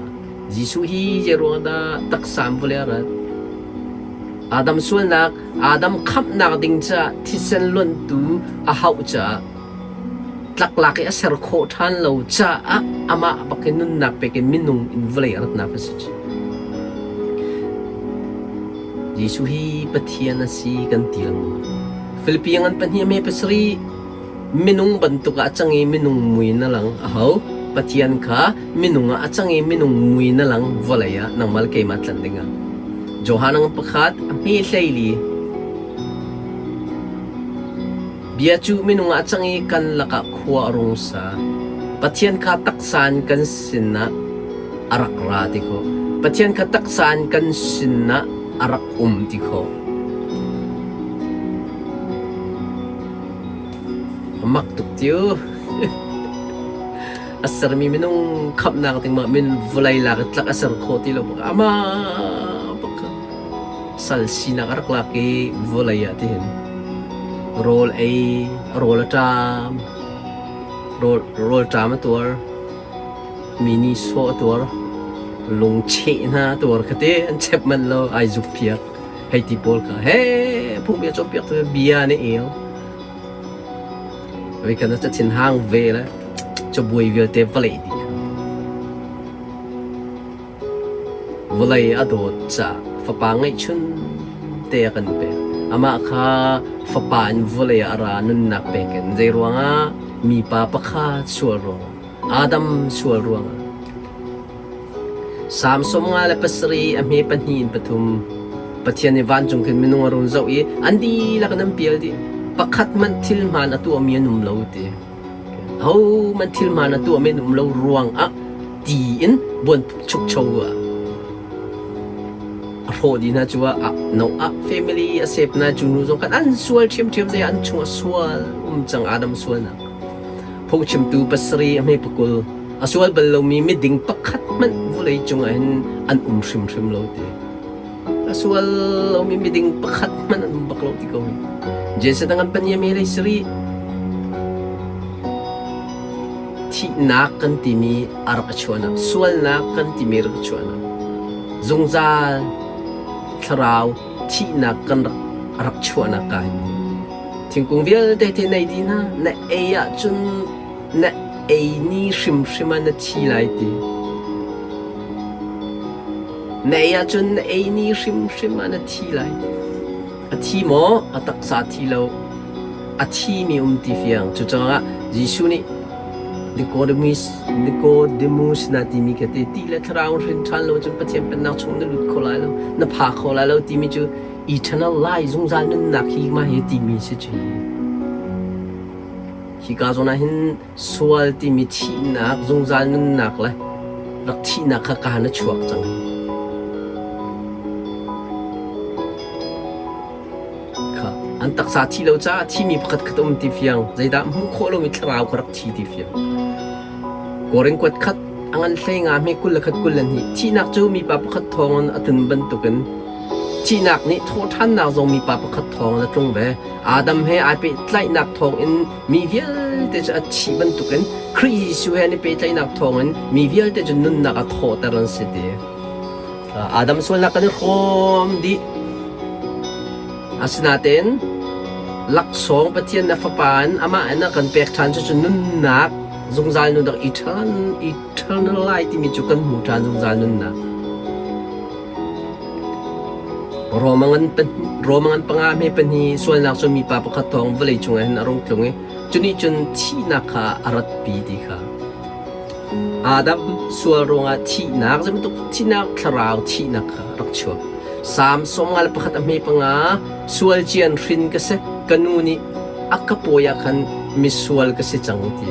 Jesuh hi zei ruang dah taksa in vawlei a rat? Adam sualnak, Adam khamhnak ding caah thisen luanhtu a hauh caah tlaklak i a ser khawh ṭhan lo caah amah bak in nunnak pek in minung in vawlei a ratnak a si. Jesuh hi Pathian a si kan ti lengmang. Filipi ngan pahnih a me pasarih Minung bantuk ah a cang i minung mui na lang a hau. Pathian kha minung ah a cang i minung mui na lang vawlei ah nangmah le keimah tlanh dingah. Johan ang pakhat a hme hleili. Bia cu minung ah a cang i kan lakah khua a rung sa. Pathian kha taksa in kan sinah a rak ra ti khawh. Pathian kha taksa in kan sinah a rak um ti khawh. A mak tuk tiu. A sermi minung khamhnak ding mah min vawlei lak i tlak a ser khawh ti lo bak ama bak sal sinak a rak lak i vawlei ah tihin rawl ei rawl a ṭam rawl rawl ṭam a tuar mi nih sawh a tuar lungcheh hna a tuar khate an chep manh lo ai zuk phiak Hei ti pawl kha he phungbia cawnpiak tu bia nih el. Voi kan ca thin hang ve le cabuai vialte vawlei dih. Vawlei a dawt ca fapa ngeihchun te a kan pek. Amah kha fapa in vawlei ah a ra nunnak pek in zei ruangah mipa pakhat sual ruangah Adam sual ruangah Salm 57 a hme pahnih in pathum. Pathian nih vancung khin minung a run zoh i an dihlak in an pial dih. Pakhat hmanh thil hmaan a tuahmi an um lo ti. Ahohmanh thil hmaan a tuahmi an um lo ruangah ti in buan chukcho ah a hrawh dih hna cu ah Noah family a sep hna cu nu zong khan an sual ṭhiamṭhiam zei an chungah sual um cang Adam sualnak. Phungchimtu pasarih a hme pakul a sual bal lomi miding pakhat hmanh vawlei cungah hin an um hrimhrim lo ti. A sual lomi miding pakhat hmanh an um bak lo ti ko hi. Jesuh dang an pania me lei siri thihnak kan timi a rak a chuahnak sualnak kan timi rak a chuahnak zungzal thlarau thihnak kan rak rak chuahnak ka hin thingkung vialte te nei di na na ei ahcun na ei ni hrimhrim ah na thi lai ti. Na ei ahcun na ei ni hrimhrim ah na thi lai ti. A thi maw? A taksa thi lo. A thimi um ti fiang. Cucaah Jesuh nih Nicodemus, Nicodemus na timi kha ti, ti le thlarau hrin ṭhan lo cun Pathian pennak chung na lut kho lai lo, na pha kho lai lo timi cu eternal life zungzal nunnak hi mah hi timi si cu. Hika zawn ah hin sual timi thihnak, zungzal nunnak le rak thihnak kha kaan a chuak cang. An taksa thi lo caah thimi pakhat khat um ti fiang. Zeidah hmuh khawh lomi thlarau kha rak thi ti fiang. Korin kuat khat a ngan hlei nga hme 21 22 thihnak cu mipa pakhat thawngin a tlun bantukin thihnak nih thawhṭhannak zong mipa pakhat thawngin a tlung ve. Adam he ai pehtlaihnak thawngin mi vialte cu a thih bantukin Khrih Jesuh he an i pehtlaihnak thawngin mi vialte cu nunnak a thawhter an si ti. Adam sualnak kan i hrawm dih. Asinain laksawng Pathian na Fapa in amah in a kan pek ṭhan cucu nunnak zungzal nunnak eternal, eternal life timi cu kan hmu ṭhan zungzal nunnak. Roma ngan Roma ngan panga hme pahnih sualnak cu mipa pakhat thawng vawlei cungah hin a rung tlung i cu nih cun thihnak kha a ratpi ti kha. Adam sual ruangah thihnak zeibantuk thihnak thlarau thihnak kha rak chuak. Salm 51 a hme panga sual cian hrin ka si ka nu nih a ka pawi ah khan misual ka si cang ti.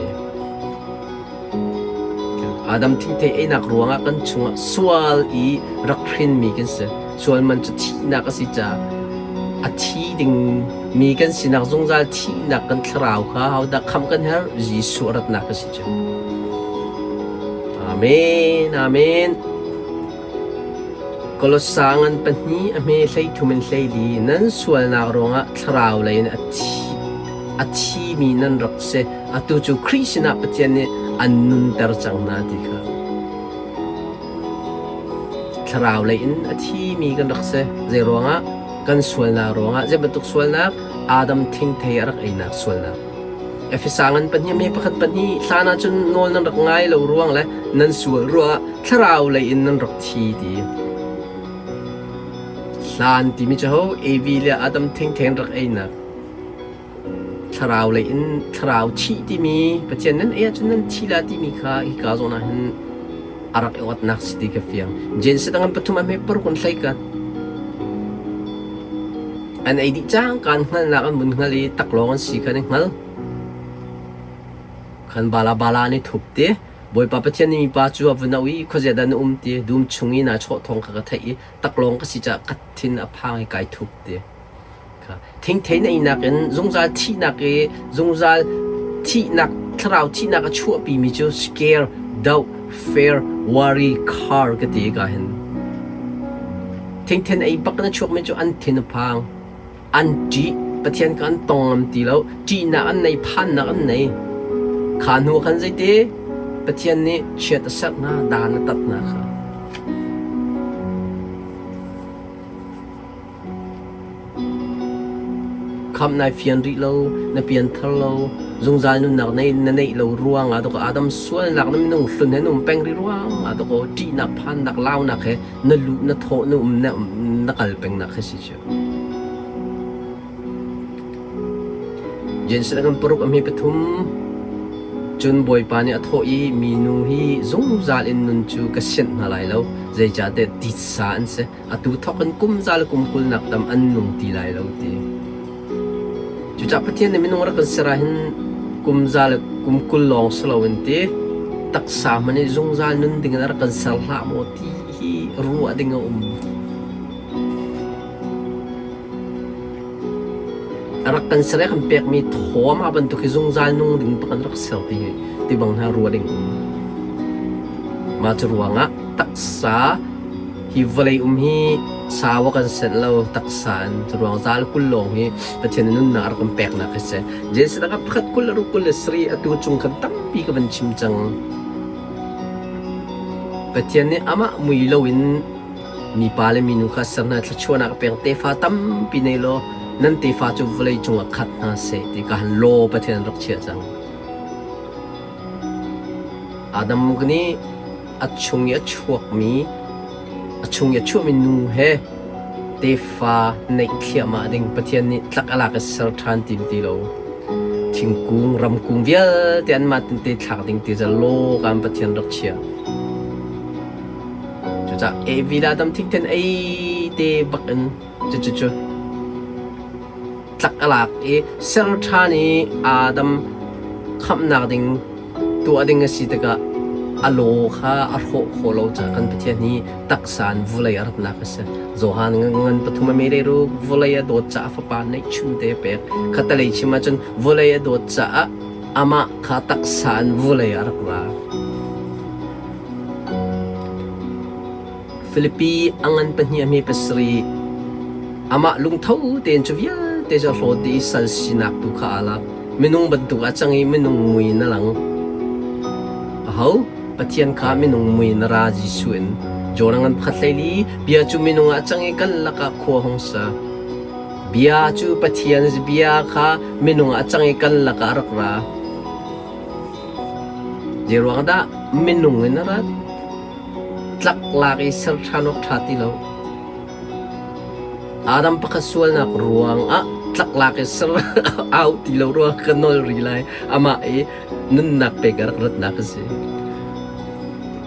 Adam thingthei einak ruangah kan chungah sual i rak hrinmi kan si. Sual man cu thihnak a si caah a thi ding mi kan sinak zungzal thihnak kan thlarau kha hodah khamh kan herh? Jesuh ratnak a si cu. Amen. Amen. Kolossa ngan pahnih a hme 13 in 14 nan sualnak ruangah thlarau lei in a thi a thimi nan rak si. Atu cu Khrih sinah Pathian nih an nunter cang hna ti kha. Thlarau lei in a thimi kan rak si. Zei ruangah? Kan sualnak ruangah. Zei bantuk sualnak? Adam thingthei a rak einak sualnak. Efesa ngan pahnih me pakhat pahnih hlan ahcun nawl nan rak ngai lo ruang le nan sual ruangah thlarau lei in nan rak thi ti. Hlan timi cu ho Evi le Adam thingthei an rak einak. Thlarau lei in thlarau thih timi Pathian nan ei ahcun nan thi la timi kha hika zawn ah hin a rak i otnak si ti ka fiang. Genesis dang pathum ah hme paruk in hlei kat. An ei dih cang kan hngalnak an vun hngal i taklawng an si kha an i hngal. Khan bala bala an i thup te. Bawipa Pathian nih mipa cu a vun auh i khuazia dah na um ti dum chung i naa chawh thawng kha ka theih i taklawng ka si caah ka thin a phang i kai thup ti. Thingthei na einak in zungzal thihnak i zungzal thihnak thlarau thihnak a chuahpimi cu scare, doh, fear, worry, car ka ti ka hin. Thingthen ei bak na chuakmi cu an thin a phang, an ṭih, Pathian kha an tong ngam ti lo, ṭihnak an nei, phannak an nei. Kha hnu khan zeiti Pathian nih chiat a serh hna, dan a tat hna kha. Khamh nai fian rih lo, na pianthar lo, zungzal nunnak na neih lo ruangah dawkaw Adam sualnak na minung hlun he na um peng rih ruangah dawkaw ṭihnak, phannak, launak he na luh, na thawh, na um, na, na kal pengnak khi si cu. Genesis kan paruk a hme pathum cun Bawipa nih a thawh i minu hi zungzal in nun cu ka sianh hna lai lo zeicahtiah titsa an si atu thawk in kum za le kum 20 nak tam an nung ti lai lo ti. Cucaah Pathian nih minung rak kan ser ah hin kum za le kum 20 lawng si loin ti taksa hmanh i zungzal nun ding in a rak kan ser hlah maw ti hi ruah ding a um. A rak kan ser i a kan pekmi thaw amah bantuk hi zungzal nung ding bak an rak ser ti hi ti bang hna ruah ding um. Mah cu ruangah taksa hi vawlei um hi sau a kan senh lo taksa in cu ruang zal 20 lawng hi Pathian nih nunnak a rak kan peknak hi si. Genesis ah pakhat 20 le ruk 23 atu cung khan tampi ka van chim cang. Pathian nih amah mui loin Mipa le minu kha ser hna, thluachuahnak a pek. Tefa tampi nei law nan tefa cu vawlei cungah khat hna seh ti ka han law Pathian an rak chiah cang. Adam nih a chung i a chuakmi a chung i a chuahmi nu he tefa neih thliahmah ding Pathian nih tlak a lak i ser ṭhan tim ti lo. Thingkung, ramkung vialte anmah tinte thlak ding ti cu law kan Pathian rak chiah. Cucaah Evi le Adam thingthen ei te bak in cucucu tlak a lak i ser ṭhan i Adam khamhnak ding tuah ding a si tikah A law kha a hrawh khawh lo caah kan Pathian hi taksa in vawlei a ratnak a si. Johan ngan pathum a mei ruk vawlei a dawt caah fapa neihchun te a pek. Khatalei chim ahcun vawlei a dawt caah amah kha taksa in vawlei a rak ra. Filipi a ngan pahnih a hme pasarih. Amah lungtho tein cu vialte cu a hlawt dih i sal sinak tu kha aa lak. Minung bantuk ah cang i minung mui in a lang. Aho? Pathian kha minung mui in a ra Jesuh in. John a ngan pakhat hleili bia cu minung ah cang i kan lakah khua hung sa. Bia cu Pathian bia kha minung ah cang i kan lakah a rak ra. Zeiruang dah minung in a rat? Tlaklak i ser ṭhan awk ṭha ti lo. Adam pakhat sualnak ruangah tlaklak i ser au ti lo ruang ka nawl rih lai. Amah i nunnak pek a rak ratnak a si.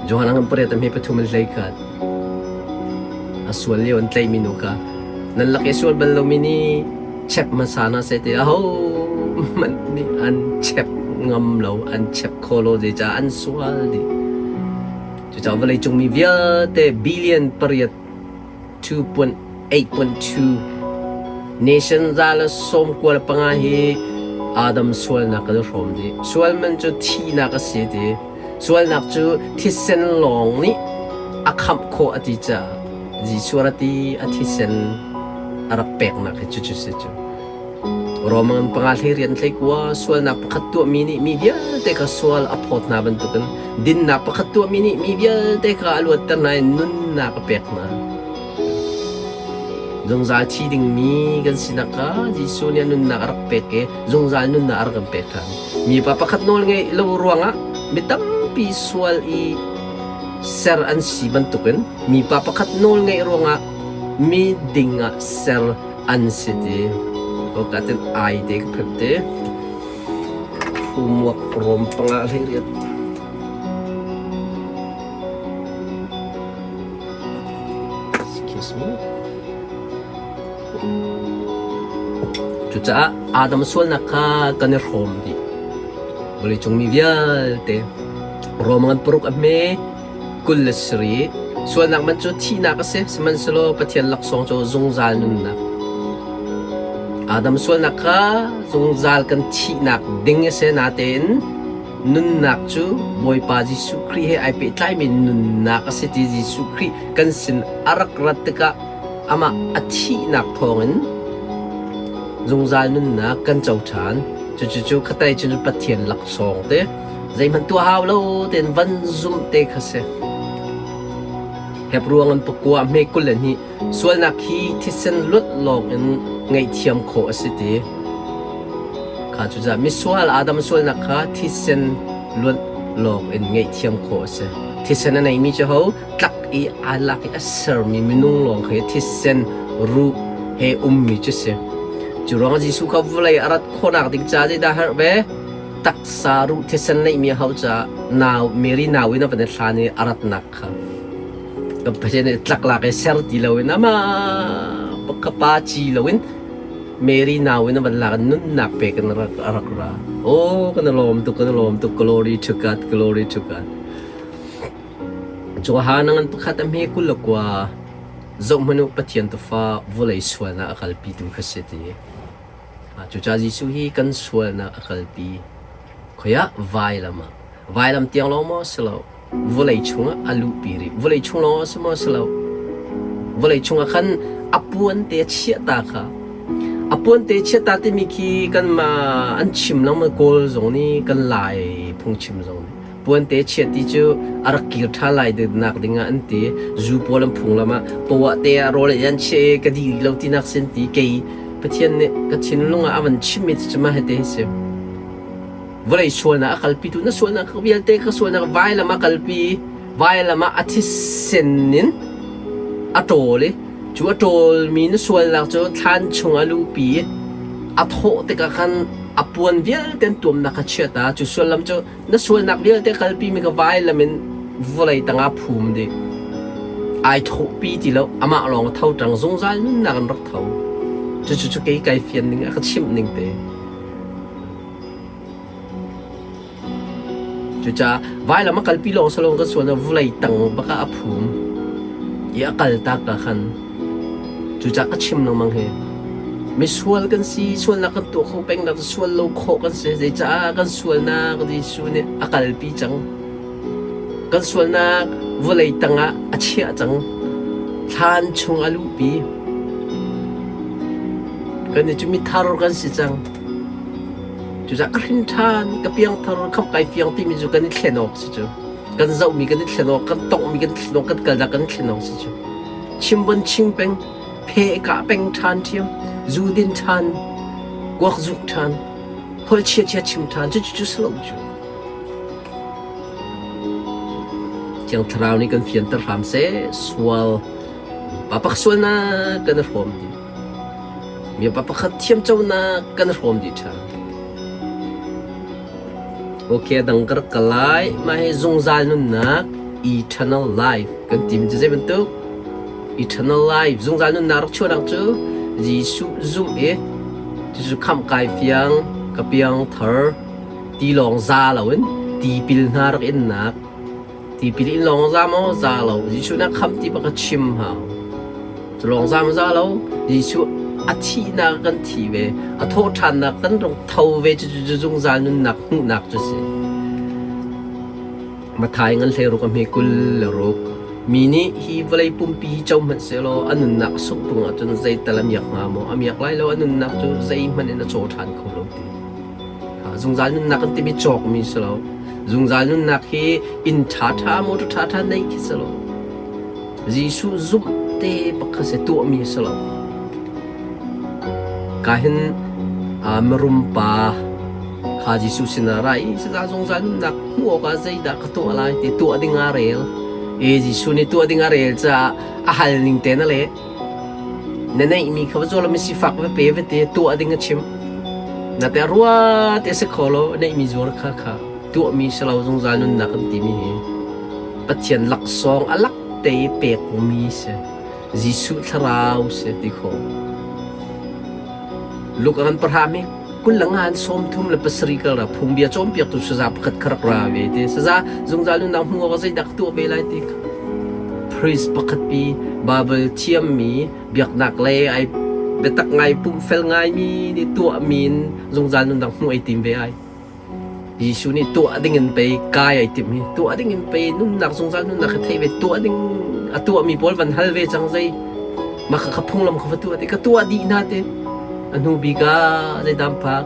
Johan ang pariat a hme pathum in hlei khat. A sual lio an tlaihmi nu kha nan lak i sual bal lomi nih chep hmasa hna seh ti aho hmanh nih an chep ngam lo, an chep kho lo zeicah an sual dih. Cucaah vawleicung mi vialte billion pariat 2.8.2 nation za le sawm kua le panga hi Adam sualnak kan i hrawm dih. Sual man cu thihnak a si ti. Sualnak cu thisen lawng nih a khamh khawh a ti caah Jesuh a ti a thisen a rak peknak hi cucu si cu. Roman panga hlei rian hlei kua sualnak pakhat tuahmi nih mi vialte kha sual a phawt hna bantukin dinnak pakhat tuahmi nih mi vialte kha a luatter hna i nunnak a pek hna. Zungzal thi dingmi kan sinak kha Jesuh nih a nunnak a rak pek i zungzal nunnak a rak kan pek ṭhan. Mipa pakhat nawl ngeih lo ruangah mi tampi sual i ser an si bantukin mipa pakhat nawl ngeih ruangah mi ding ah ser an si ti ka tin ai te ka phep te umuak rom panga hlei riat Excuse me. Cucaah Adam sualnak kha kan i hrawm dih. Vawleicung mi vialte Rom ngan paruk a hme 27 Sualnak man cu thihnak a si, sihmanhsehlaw Pathian laksawng cu zungzal nunnak. Adam sualnak kha zungzal kan thihnak ding a si natein nunnak cu Bawipa Jesuh Khrih he ai pehtlaimi nunnak a si ti Jesuh Khrih kan sin a rak rat tikah amah a thihnak thawngin zungzal nunnak kan co ṭhan. Cucu khatai cun Pathian laksawng te. Zeihmanh tuah hau lo tein van zumh te kha si. Hebruang an pakua hme 22 sualnak hi thisen luat lawng in ngaihthiam khawh a si ti. Kha cucaah misual Adam sualnak kha thisen luat lawng in ngaihthiam khawh a si. Thisen a neimi cu ho tlak i aa lak i a sermi minung lawng khi thisen ruh he ummi cu si. Cu ruangah Jesuh kha vawlei a rat khawhnak ding ca zeidah herh ve? Taksa ruh thisen neihmi a hauh caah nau Mary nau in a van i hlan i a ratnak kha kan Pathian nih tlaklak i ser ti loin amah ka pa ci loin Mary nau in a van lak nunnak pek in a rak ra. Oh kan i lawm tuk kan i lawm tuk glory to God glory to God. Johan ngan pakhat a hme kul le kua zohhmanh u Pathian tufa vawlei sualnak a kalpitu kha si ti. Cucaah Jesuh hi kan sualnak a kalpi. Khoi ah vailam ah. Vailam tiang lawng maw si lo. Vawlei chungah a luhpi rih. Vawlei chung lawng a si maw si lo. Vawlei chungah khan a puan te a chiah ta kha. A puan te chiah ta timi khi kanmah an chim lengmang Kawl zong nih kan Lai phungchim zong nih. Puante chiat ti cu a rak kir ṭha lai nak dingah an ti. Zu pawl an phunglam ah poah te ah rawl ei an chiah i ka dih rih lo tinak sin ti kei Pathian nih ka thinlung ah a van chimmi cu mah hiti hi si. Vawlei sualnak a kalpitu na sualnak vialte ka sualnak vailam a kalpi vailam ah a thisen in a ṭawl i cu a ṭawlmi na sualnak cu thlan chung a luhpi i a thawh tikah khan a puan vialte an tuamnak kha chiat a cu sullam cu na sualnak vialte kalpimi ka vailam in vawlei tangah phum dih ai thawhpi ti lo amah lawng a tho ṭang zungzal nunnak in rak tho cucu cu kei kai fian ning a ka chimh ning te. Cucaah vailam a kalpi lawng si loin kan sualnak vawlei tang bak ah a phum i a kaltak ah khan cucaah ka chim lengmang hi misual kan si, sualnak kan tuah kho peng nak sual lo khawh kan si. Zeicah kan sualnak Jesuh nih a kalpi cang. Kan sualnak vawlei tangah a chiah cang. Thlan chung a luhpi. Kan nih cu mithar kan si cang. Cucaah ka hrin ṭhan, ka piangthar, khamh kai fiang timi cu kan i thlen awk si cu. Kan zohmi kan i thlen awk, kan tonghmi kan thlen awk, kan kalnak kan thlen awk si cu. Chim bon ching peng, phe kah peng ṭhan ṭhiam, zu din ṭhan, kuak zuk ṭhan, holh chia chia chim ṭhan, cucu cu si lo cu. Thiang Thlarau nih kan fianter hram seh, sual pa pak sualnak kan i hrawm dih. Mi pa pakhat thiamconak kan i hrawm dih ṭhan. Okay, dang ka rak kal lai. Mah hi zungzal nunnak eternal life kan timi cu zei bantuk? Eternal life zungzal nunnak rak chuahnak cu Jesuh zumh i cucu khamh kai fiang ka piang thar ti lawng za loin tipil hna rak innak Tipil in lawng za maw? Za lo. Jesuh nih a khamh ti bak a chim hau. Cu lawng za maw za lo? Jesuh a thihnak kan thi ve, a thawhṭhannak kan rung tho ve, cucu zungzal nunnak hmuhnak cu si. Matthai ngan hleiruk a hme 26. Mi nih hi vawlei pumpi hi co hmanh sehlaw a nunnak a sungh tung ahcun zeital a miak hnga maw? A miak lai lo, a nunnak cu zeihmanh in a caw ṭhan kho lo ti. Zungzal nunnak kan timi cawkmi si lo. Zungzal nunnak hi inn ṭhaṭha, motor ṭhaṭha neih khi si lo. Jesuh zumh te bak kha si tuahmi si lo. Ka hin mirum pa kha Jesuh sinah ra i saza zungzal nunnak hmuh awkah zeidah ka tuah lai ti tuah ding ah rel. E Jesuh nih tuah ding a rel caah a hal ning te na leh. Na neihmi kha va caw law misifak va pe va ti tuah ding a chim. Na te rua te si kho lo neihmi zuar kha kha tuahmi si lo zungzal nunnak kan timi hi Pathian laksawng a lak te i pekmi si. Jesuh thlarau si ti kho. Luka kan pahra mi 20 nga in 37 kal ra phungbia cawnpiaktu saza pakhat kha rak ra ve ti saza zungzal nunnak hmu awk zeidah ka tuah ve lai ti kha priest pakhat pi Bible thiammi biaknak lei ai biatak ngai pumfel ngaimi nih tuahmi in zungzal nunnak hmuh ai tim ve ai. Jesuh nih tuah ding in pei kai ai timh hi tuah ding in pei nunnak zungzal nunnak hi theih ve tuah ding a tuahmi pawl van hal ve cang zei mah kha phunglam kha va tuah ti ka tuah dih hna te a hnu bik ah zeidam phak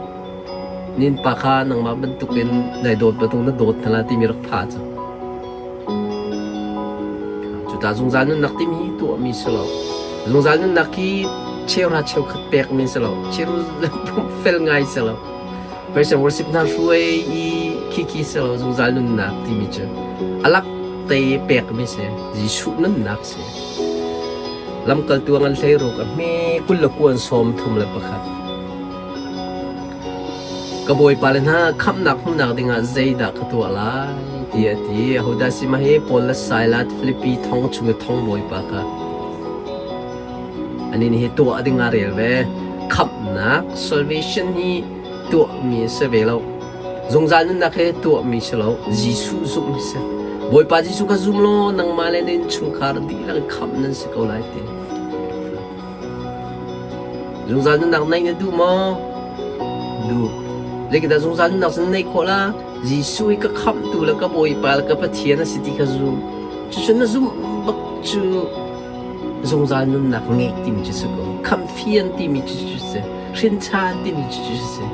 nin pa kha nangmah bantukin nai dawt bantuk na dawt hna la timi rak pha cang cuta zungzal nunnak timi hi tuahmi si lo zungzal nunnak hi cheuhra cheukhat pekmi si lo cheu fel ngai si lo Praise and worship hna hruai i khikhi si lo zungzal nunnak timi cu a lak te pekmi si Jesuh nunnak si. Lamkaltu a ngan 16 a hme 21 31. Ka bawipa le hna khamhnak hmuhnak dingah zeidah ka tuah lai ti a ti. Ahodah si mah hi Paul le Silas Filipi thong chung i thong bawipa kha Anih nih hi tuah ding ah rel ve. Khamhnak salvation hi tuahmi a si ve lo. Zungzal nunnak hi tuahmi si lo. Jesuh zumh hi si. Bawipa Jesuh kha zum law nangmah le na innchungkhar dihlak in khamh nan si ko lai ti. Zungzal nunnak neih na duh maw? Duh. Zeitindah zungzal nunnak cu na neih khawh la? Jesuh hi ka khamhtu le ka Bawipa le ka Pathian a si ti kha zum. Cucu na zumh bak cu Zungzal nunnak ngeih timi cu si ko. Khamhfian timi cu cu si. Hrinchan timi cu cu si.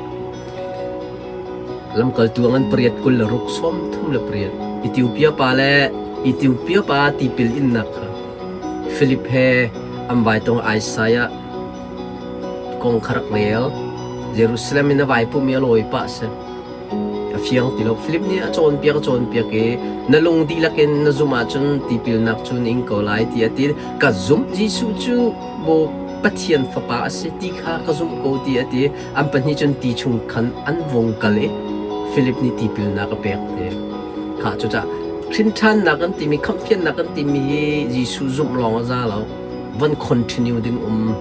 Lamkaltu a ngan pariat 26 38. Ethiopia pa le Ethiopia pa tipil innak kha Philip he an vai tong Isaiah kong kha rak rel. Jerusalem in a vai pumi a lawi pah si. A fiang ti lo. Philip nih a cawnpiak a cawnpiak i na lung dihlak in na zumh ahcun tipilnak cu na ing ko lai ti a ti. Ka zumh Jesuh cu maw Pathian fapa a si ti kha ka zumh ko ti a ti. An pahnih cun ti chung khan an vung kal i Philip nih tipilnak a pek ti. Kha cucaah hrinṭhannak kan timi khamhfiannak kan timi hi Jesuh zumh lawng a za lo. Van continue ding um.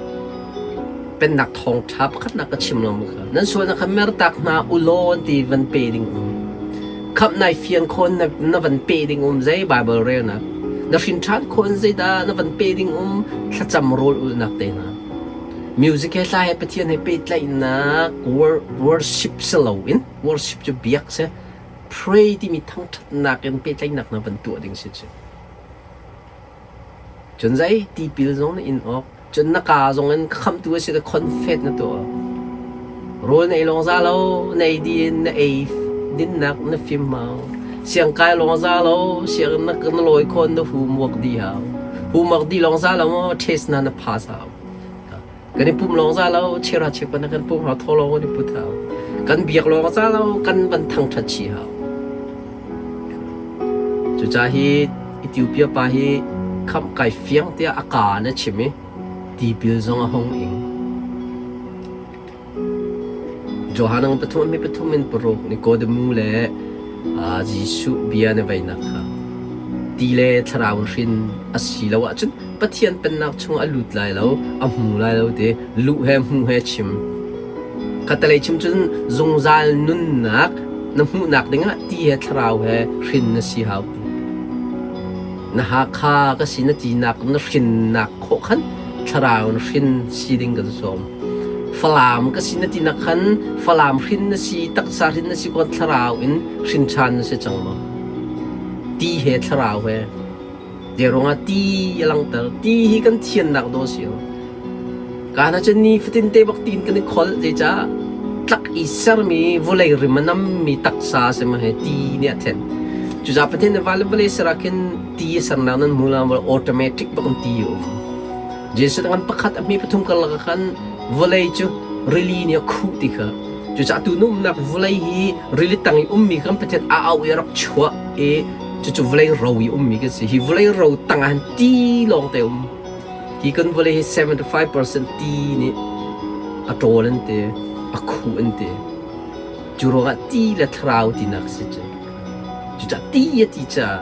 Pennak thawngṭha pakhatnak ka chim lo maw kha? Nan sualnak kha mertak hna u law an ti van pe ding um. Khamh nai fian khawn na, na van pe ding um zei Bible relnak. Na hrin ṭhan khawn zeidah na van pe ding um thlacam rawl ulnak te hna. Music he hla he Pathian he pehtlaihnak worship si loin worship cu biak si pray timi thangṭhatnak in pehtlaihnak na van tuah ding si cu. Cun zei tipil zong na in awk, cun na kaa zong in ka khamhtu a si na confess na tuah awk. Rawl na ei lawng za lo, na ei dih in na ei dinnak na fim hau. Siangkai lawng za lo, sianginn na, na lawi khawn na homework dih hau. Homework dih lawng za lo maw, test na na pass hau. Kan i pum lawng za lo, chera chekwan na kan pum hau, thaw lawng kan i put hau. Kan biak lawng za lo, kan van thangṭhat chih hau. Cucaah hi Ethiopia pa hi khamh kai fiang tiah a kaa in a chim i tipil zong a hung ing. Johan ang pathum mi pathum in paruk Nikodemu le Jesuh bia na veinak kha ti le thlarau hrin a si lo ahcun Pathian pennak chung a lut lai lo, a hmu lai lo ti luh he hmu he chim. Khatalei chim cun zungzal nunnak na hmuhnak dingah ti he thlarau he hrin na si hau. Na Hakha ka si na tinak na hrinnak khawh khan thlarau na hrin si ding kan sawm. Falam ka si na tinak khan Falam hrin na si taksa hrin na si kon thlarau in hrin ṭhan na si cang maw? Ti he thlarau he Zei ruangah ti a langhter. Ti hi kan thiannak dawh a si. Kaan ahcun nifatin te bak tiin kan i kholh. Zeicah tlak i sermi vawlei rim a nammi taksa a si ma he ti nih a then. Cucaah Pathian nih van le vawlei ser ah khin ti a sernak nan hmu la automatic bak in ti a um. Jesuh ngan pakhat a hme pathum karlak ah khan vawlei cu rili nih a khuh ti kha. Cucaah tu na umnak vawlei hi rili tang i ummi kan Pathian a au i a rak chuah i Cucu vawlei ro i ummi kan si. Hi vawlei ro tangah hin ti lawng te um. Hi kan vawlei hi 75% ti nih a ṭawl an ti, a khuh an ti. Cu ruangah ti le thlarau tinak a si cu. Cucaah ti a ti caah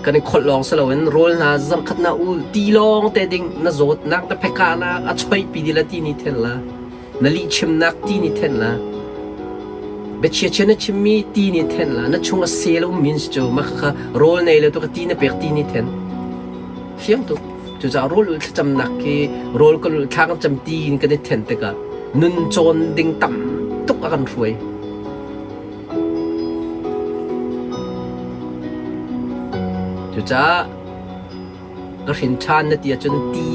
kan i kholh lawng si loin rawl hna zarkhat na ul ti lawng te ding na zawtnak na phekahnak a choihpi dih la ti nih then la. Na lihchimnak ti nih thenh la. Biachia na chimmi ti nih thenh la. Na chung a sel um min cu mah kha rawl nei le tu ka ti na pek ti nih then. Fiang tuk. Cucaah rawl ul thlacamnak khi rawl kan ul thla kan cam ti in kan i then tikah nun cawn ding tam tuk a kan hruai. Cucaah Ka hrin ṭhan na ti ahcun ti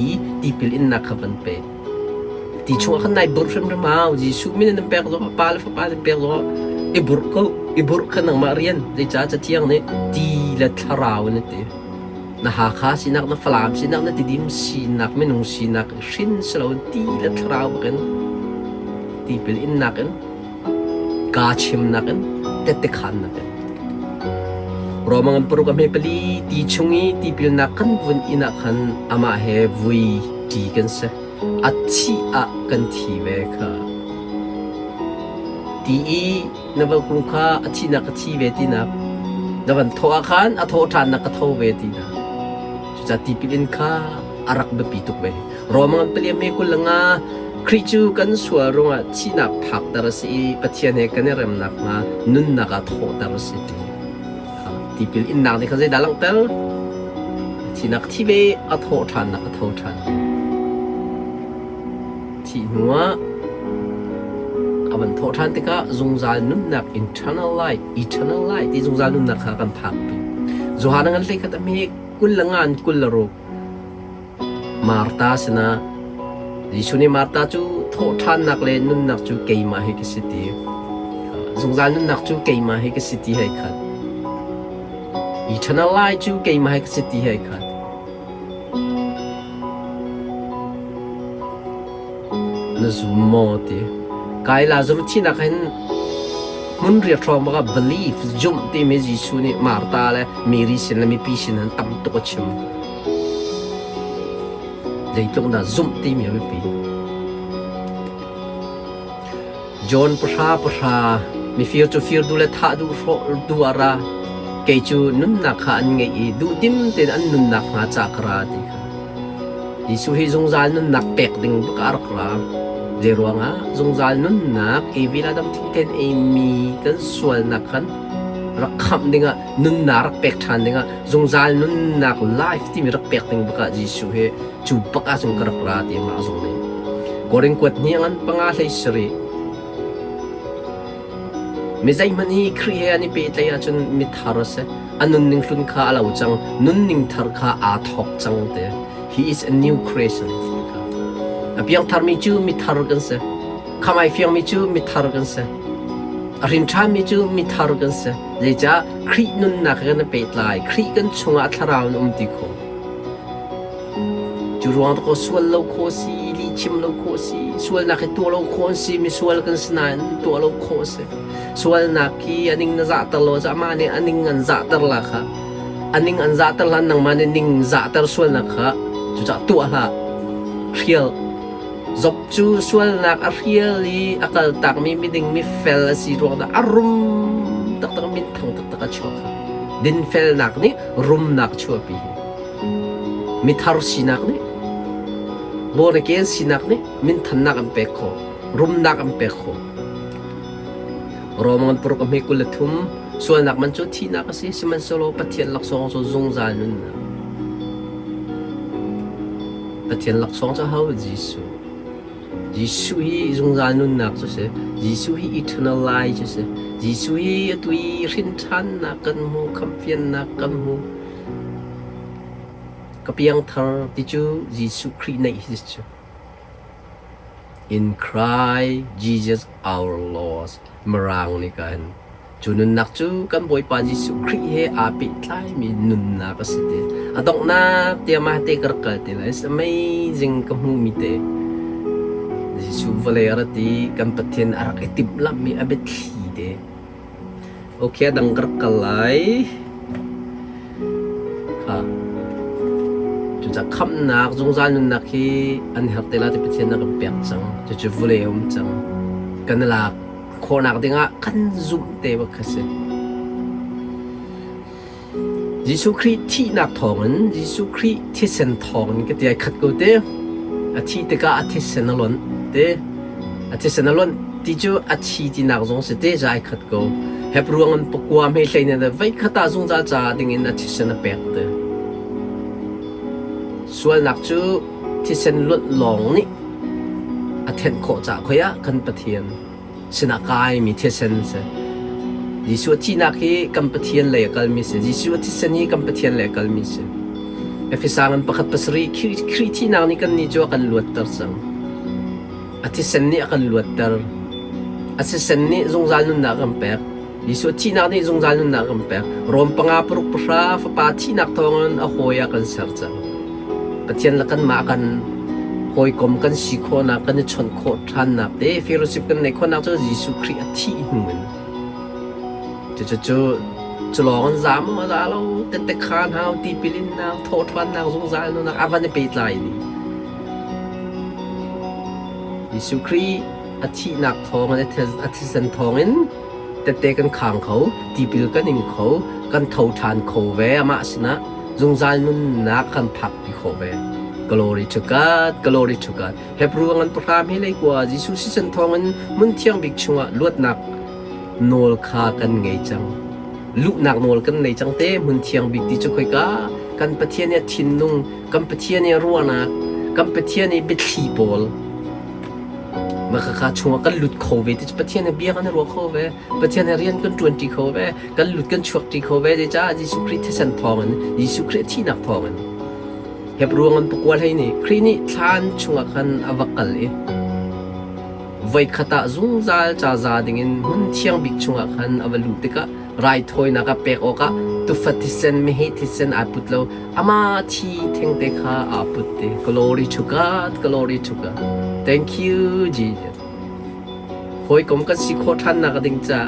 i tipil innak kha van pe. Ti chungah khan nai burh hrimhrim hau. Jesuh min in nan pek zongah, Pa le Fapa nan pek zongah i burh ko. I burh kha nangmah rian. Zeicah Cathiang nih ti le thlarau in a ti. Na Hakha sinak, na Falam sinak, na Tidim sinak, minung sinak hrin si loin ti le thlarau bakin tipil innak in Kaa chimnak in tette khaannak in. Roma ngan paruk a hme pali ti chung i tipilnak kan vun inn ah khan amah he vui ṭi kan si. A thih ah kan thi ve kha. Ti i na va kung kha a thihnak ka thi ve tinak. Na van thawh ah khan a thawh ṭhannak ka tho ve tinak. Cucaah tipil in kha a rak biapi tuk ve. Roma ngan pali a hme 25 Khrih cu kan sual ruangah thihnak phakter a si i Pathian he kan i rem nakhnga nunnak ah thawhter a si ti. Tipil innak nih khan zeidah langhter? Thihnak thi ve, a thawh ṭhannak a tho ṭhan. Thih hnuah a van thawh ṭhan tikah zungzal nunnak eternal life, eternal life ti zungzal nunnak kha kan phakpi. Johan ngan hlei khat a hme 25 in 26 Martha sinah Jesuh nih Martha cu thawhṭhannak le nunnak cu keimah hi ka si ti. Zungzal nunnak cu keimah hi ka si ti hei khat. Eternal life cu keimah hi ka si ti hei khat. Na zum maw ti. Kai Lazarus thihnak hin hmun riak hrawng bak ah belief zumh timi Jesuh nih Martha le Mary sin le mipi sin han tam tuk a chim. Zeitluk dah zumh timi a biapi. John pahra pahra mifir cu fir duh le thah duh hrawh duh ah ra kei cu nunnak kha an ngeih i duhdim tein an nunnak hnga ca ka ra ti kha. Jesuh hi zungzal nunnak pek ding bak ah a rak ra. Zei ruangah zungzal nunnak Evi le Adam thingten eimi kan sualnak khan Rak khamh dingah nunnak rak pek ṭhan dingah zungzal nunnak life timi rak pek ding bakah Jesuh hi cu bak ahcun ka rak ra ti amah zong nih. Korin kuat hnih ngan panga hlei sarih. Mi zeihmanh hi Khrih he an i pehtlaih ahcun mithar a si. A nunning hlun kha a lo cang, nunning thar kha aa thawk cang te. He is a new creation. A piangtharmi cu mithar kan si. Khamai fiangmi cu mithar kan si. A hrin ṭhanmi cu mithar kan si. Zeicah Khrih nunnak he kan i pehtlai. Khrih kan chungah thlarau in um ti khawh. Cu ruang dakaw sual lo khawh si, lihchim lo khawh si, sualnak hi tuah lo khawh an si, misual kan si nain tuah lo khawh a si. Sualnak hi a ning na zahter lo cu amah nih a ning an zahter la kha. A ning an zahter hlan nangmah nih ning zahter sualnak kha cucaah tuah hlah. Hrial. Job cu sualnak a hrial i a kaltakmi miding mifel a si ruang dah a rum taktak minthang taktak a chuak kha. Dinfelnak nih rumnak chuahpi hi. Mithar sinak nih born again sinak nih minthannak an pek khawh, rumnak an pek khawh. Rom ngan paruk a hme 23 sualnak man cu thihnak a si sihmanhsehlaw Pathian laksawng cu zungzal nunnak. Pathian laksawng cu ho Jesuh. Jesuh hi zungzal nunnak cu si. Jesuh hi eternal life cu si. Jesuh hi atu i hrin ṭhannak kan hmu, khamhfiannak kan hmu. Ka piangthar ti cu Jesuh Khrih neih hi cu. In Christ Jesus our Lord Mirang nih kan cu nunnak cu kan Bawipa Jesuh Khrih he aa pehtlaimi nunnak a si te. A donghnak tiang mah te ka rak kal te lai. It's amazing ka hmuhmi te. Jesuh vawlei a rat i kan Pathian a rak i timhlamhmi a biathli te. Okay, a dang ka rak kal lai. Kha. Cucaah khamhnak, zungzal nunnak hi an herh te lai ti Pathian a kan pek cang. Cucu vawlei a um cang. Kan i lak khawhnak dingah kan zumh te bak kha si. Jesuh Khrih thihnak thawngin, Jesuh Khrih thisen thawngin ka ti ai khat ko te. A thih tikah a thisen a lonh te. A thisen a lonh ti cu a thi tinak zong si te za ai khat ko. Hebru an pakua hme hlei ne vei khat ah zungzal ca dingin a thisen a pek te. Sualnak cu thisen luanh lawng nih a thenh khawh ca khoi ah kan Pathian sinah kaimi thisen si. Jesuh a thihnak hi kan Pathian lei a kalmi si. Jesuh a thisen hi kan Pathian lei a kalmi si. Efesa ngan pakhat pasarih Khrih thihnak nih kannih cu a kan luatter cang. A thisen nih a kan luatter. A thisen nih zungzal nunnak a kan pek. Jesuh thihnak nih zungzal nunnak a kan pek. Rom panga paruk pahra fapa thihnak thawngin a hawi ah kan ser cang. Pathian le kanmah kan hawikom kan si khawhnak, kan i chawnh khawh ṭhannak te fellowship kan neih khawhnak cu Jesuh Khrih a thih hnu in. Cucu cu lawng an za maw za lo tette khaan hau tipil innak thawhṭhannak zungzal nunnak a van i pehtlai ni. Jesuh Khrih a thihnak thawngin a thisen thawngin tette kan khang kho, tipil kan ing kho, kan tho ṭhan kho ve amah sinah zungzal nunnak kan phakpi khawh ve. Glory to God, glory to God. Hebrew ngan pahra mi leikua Jesuh thisen thawngin hmun thiang bik chungah luatnak nawl kha kan ngei cang. Luhnak nawl kan nei cang te hmun thiang bik ti cu khoika kan Pathian i a thinlung, kan Pathian i a ruahnak, kan Pathian i biathli pawl Mah khakha chungah kan lut kho ve ti cu Pathian he bia kan i ruah kho ve. Pathian he rian kan ṭuanṭi kho ve. Kan lut kan chuakṭi kho ve. Zeicah Jesuh Khrih thisen thawngin, Jesuh Khrih thihnak thawngin. Hebrew ngan pakua hlei nih Khrih nih thlan chungah khan a va kal i voikhat ah zungzal ca za dingin hmun thiang bik chungah khan a va luh tikah raithawinak ah pek awkah tufa thisen meheh thisen aa put lo Amah thi thengte kha aa put te. Glory to God, glory to God. Thank you, Jesus. Hawikom kan si khawh ṭhannak ding ca,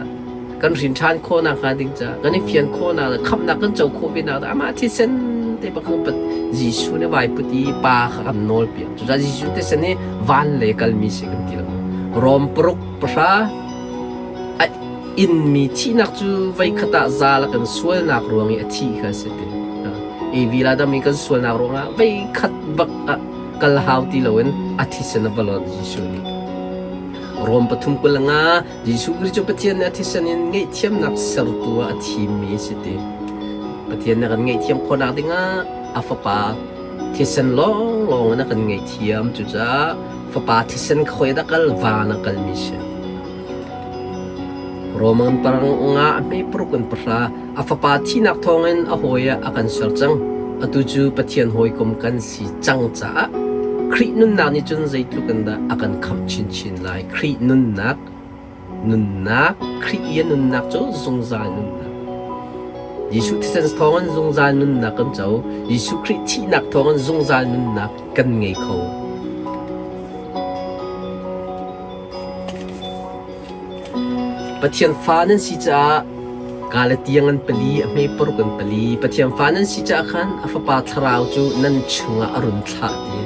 kan hrin ṭhan khawhnak hnga ding ca, kan i fian khawhnak le khamhnak kan co khawh ve nak amah thisen te bakang pat Jesuh nih vai put i pa kha kan nawl piak. Cucaah Jesuh thisen hi van le kalmi si kan ti lo. Rom paruk pahra a inmi thihnak cu voikhat ah zal a kan sualnak ruang i a thi kha a si ti. Evi le Adam i kan sualnak ruangah voikhat bak ah kal hau ti loin a thisen a va lawnh Jesuh nih. Rom pathum 25 Jesuh Khrih cu Pathian nih a thisen in ngaihthiamnak sertu ah a thimmi a si ti. Pathian nih a kan ngaihthiam khawhnak dingah a Fapa thisen lawnglawng in a kan ngaihthiam. Cucaah Fapa thisen khawi dah kal van a kalmi si. Roman parang nga a hme paruk in pahra a fapa thihnak thawngin a hawi ah a kan ser cang. Atu cu Pathian hawikom kan si cang caah Khrih nunnak nih cun zeitluk in dah a kan khamh chinchin lai. Khrih nunnak, nunnak, Khrih i a nunnak cu zungzal nunnak. Jesuh thisen thawngin zungzal nunnak kan co. Jesuh Khrih thihnak thawngin zungzal nunnak kan ngei kho. Pathian fa nan si caah Galatiang an pali, a hme paruk an pali. Pathian fa nan si caah khan a Fapa Thlarau cu nan chungah a run thlah ti.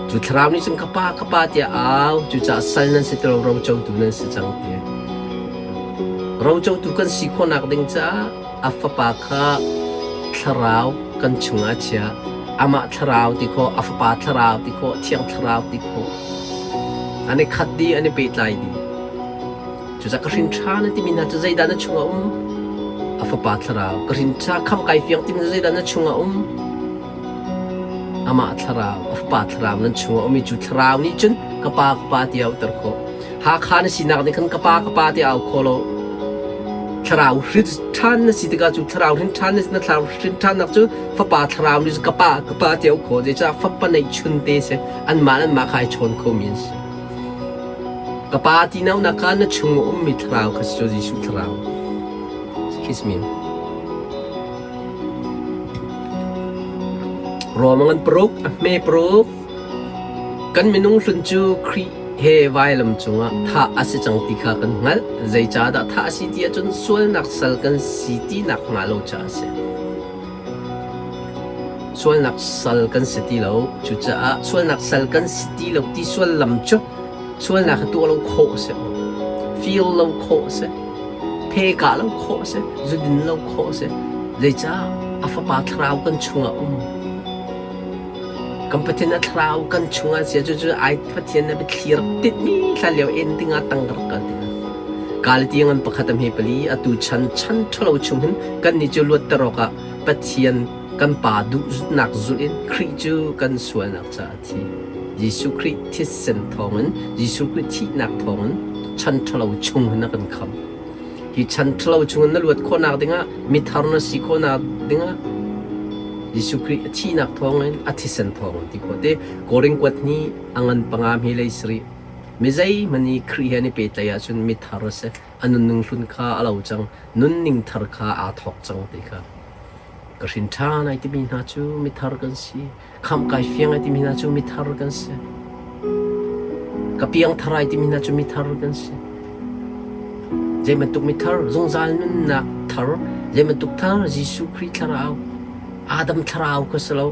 Cu Thlarau nih cun ka Pa, ka Pa tiah a au. Cucaah sal nan si ti lo, rocotu nan si cang ti. Rocotu kan si khawhnak ding caah a Fapa kha Thlarau kan chungah a chiah. Amah Thlarau ti khawh, a Fapa Thlarau ti khawh, Thiang Thlarau ti khawh. An i khat dih, an i pehtlai dih. Cucaah ka hrin ṭha na timi hna cu zeidah na chungah um? A Fapa Thlarau. Ka hrin ṭha khamh kai fiang timi cu zeidah na chungah um? Amah Thlarau, a Fapa Thlarau nan chungah um i cu Thlarau nih cun ka Pa, ka Pa tiah a auhter khawh. Hakha na sinak nih khan ka pa ka pa tiah au kho lo. Thlarau hrin ṭhan na si tikah cu thlarau hrin ṭhan na si na thlarau hrin ṭhannak cu fapa thlarau nih ka pa ka pa tiah au khawh. Zeicah fapa neihchun te si anmah le anmah kha ai chawn khomi an si. Ka pa ti naunak kha na chung a ummi thlarau kha si cu Jesuh thlarau. Kiss me. Rom ngan paruk, a hme paruk, Kan minung hlun cu Khrih he vailam cungah thah a si cang ti kha kan hngalh. Zeicahdah thah a si ti ahcun sualnak sal kan si ti nakhnga lo caah a si. Sualnak sal kan si ti lo. Cucaah sualnak sal kan si ti lo ti sullam cu sualnak hi tuah lo khawh a si. Feel lo khawh a si. Phe kah lo khawh a si. Zudin lo khawh a si. Zeicah a Fapa Thlarau kan chungah um. Kan Pathian a thlarau kan chungah sia cucu ai Pathian na biathli rak tinhmi hlan lio en dingah tang rak kal tikah Galati ngan pakhat a hme pali atu chan chan ṭhalo chung hin kannih cu luatter awkah Pathian kan Pa duhnak zulh in Khrih cu kan sualnak caah a thi. Jesuh Khrih thisen thawngin Jesuh Khrih thihnak thawngin chan ṭhalo chung hin a kan khamh. Hi chan ṭhalo chungin na luat khawhnak dingah mithar na si khawhnak dingah Jesuh Khrih a thihnak thawngin a thisen thawngin ti khawh te Korin kuat hnih a ngan panga hme lei sarih mi zeihmanh i Khrih he an i pehtlaih ahcun mithar a si a nunning hlun kha a lo cang nunning thar kha aa thawk cang ti kha ka hrin ṭhan ai timi hna cu mithar kan si Khamh kai fiang ai timi hna cu mithar kan si. Ka piangthar ai timi hna cu mithar kan si. Zei bantuk mithar? Zungzal nunnak thar. Zei bantuk thar? Jesuh Khrih thlarau. Adam thlarau kha si lo.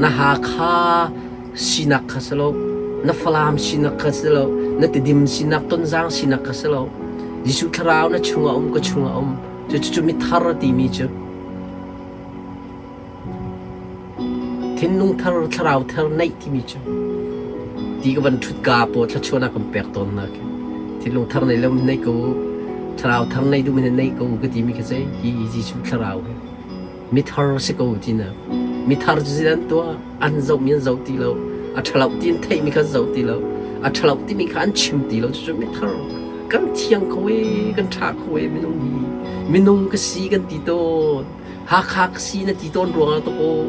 Na Hakha sinak kha si lo. Na Falam sinak kha si lo. Na Tidim sinak, Tonzang sinak kha si lo. Jesuh thlarau na chungah um, ka chungah um. Cucu mithar timi cu. Thinlung thar, thlarau thar neih timi cu ti ka van ṭhut ka paw thluachuahnak kan pek tawn hna khi. Thinlung thar nei lo nei ko, thlarau thar nei duh men nei ko ka timi khi si hi Jesuh thlarau hi. Mithar si ko tinak. Mithar cu zeidah an tuah? An zohmi an zoh ti lo. A ṭhalo ti an theihmi kha an zoh ti lo. A ṭhalo timi kha an chim ti lo. Cucu mithar. Kan thiang kho ee, kan ṭha kho ee minung hi. Minung ka si kan ti tawn. Hakha ka si na ti tawn ruangah to aw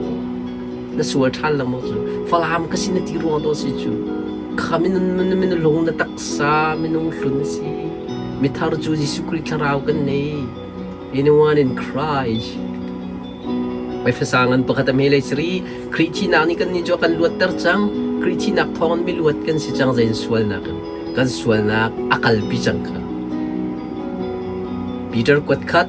na sual ṭhan lengmang cu Falam ka si na ti ruang to si cu kha minung minung lung na taksa minung hlun na si mithar cu Jesuh Khrih thlarau kan nei anyone in Christ Efesa ngan pakhat a hme lei siri Khrih thihnak nih kan nih cu a kan luatter cang Khrih thihnak thawngin miluat kan si cang zein sualnak in kan sualnak a kalpi cang kha Peter kuat khat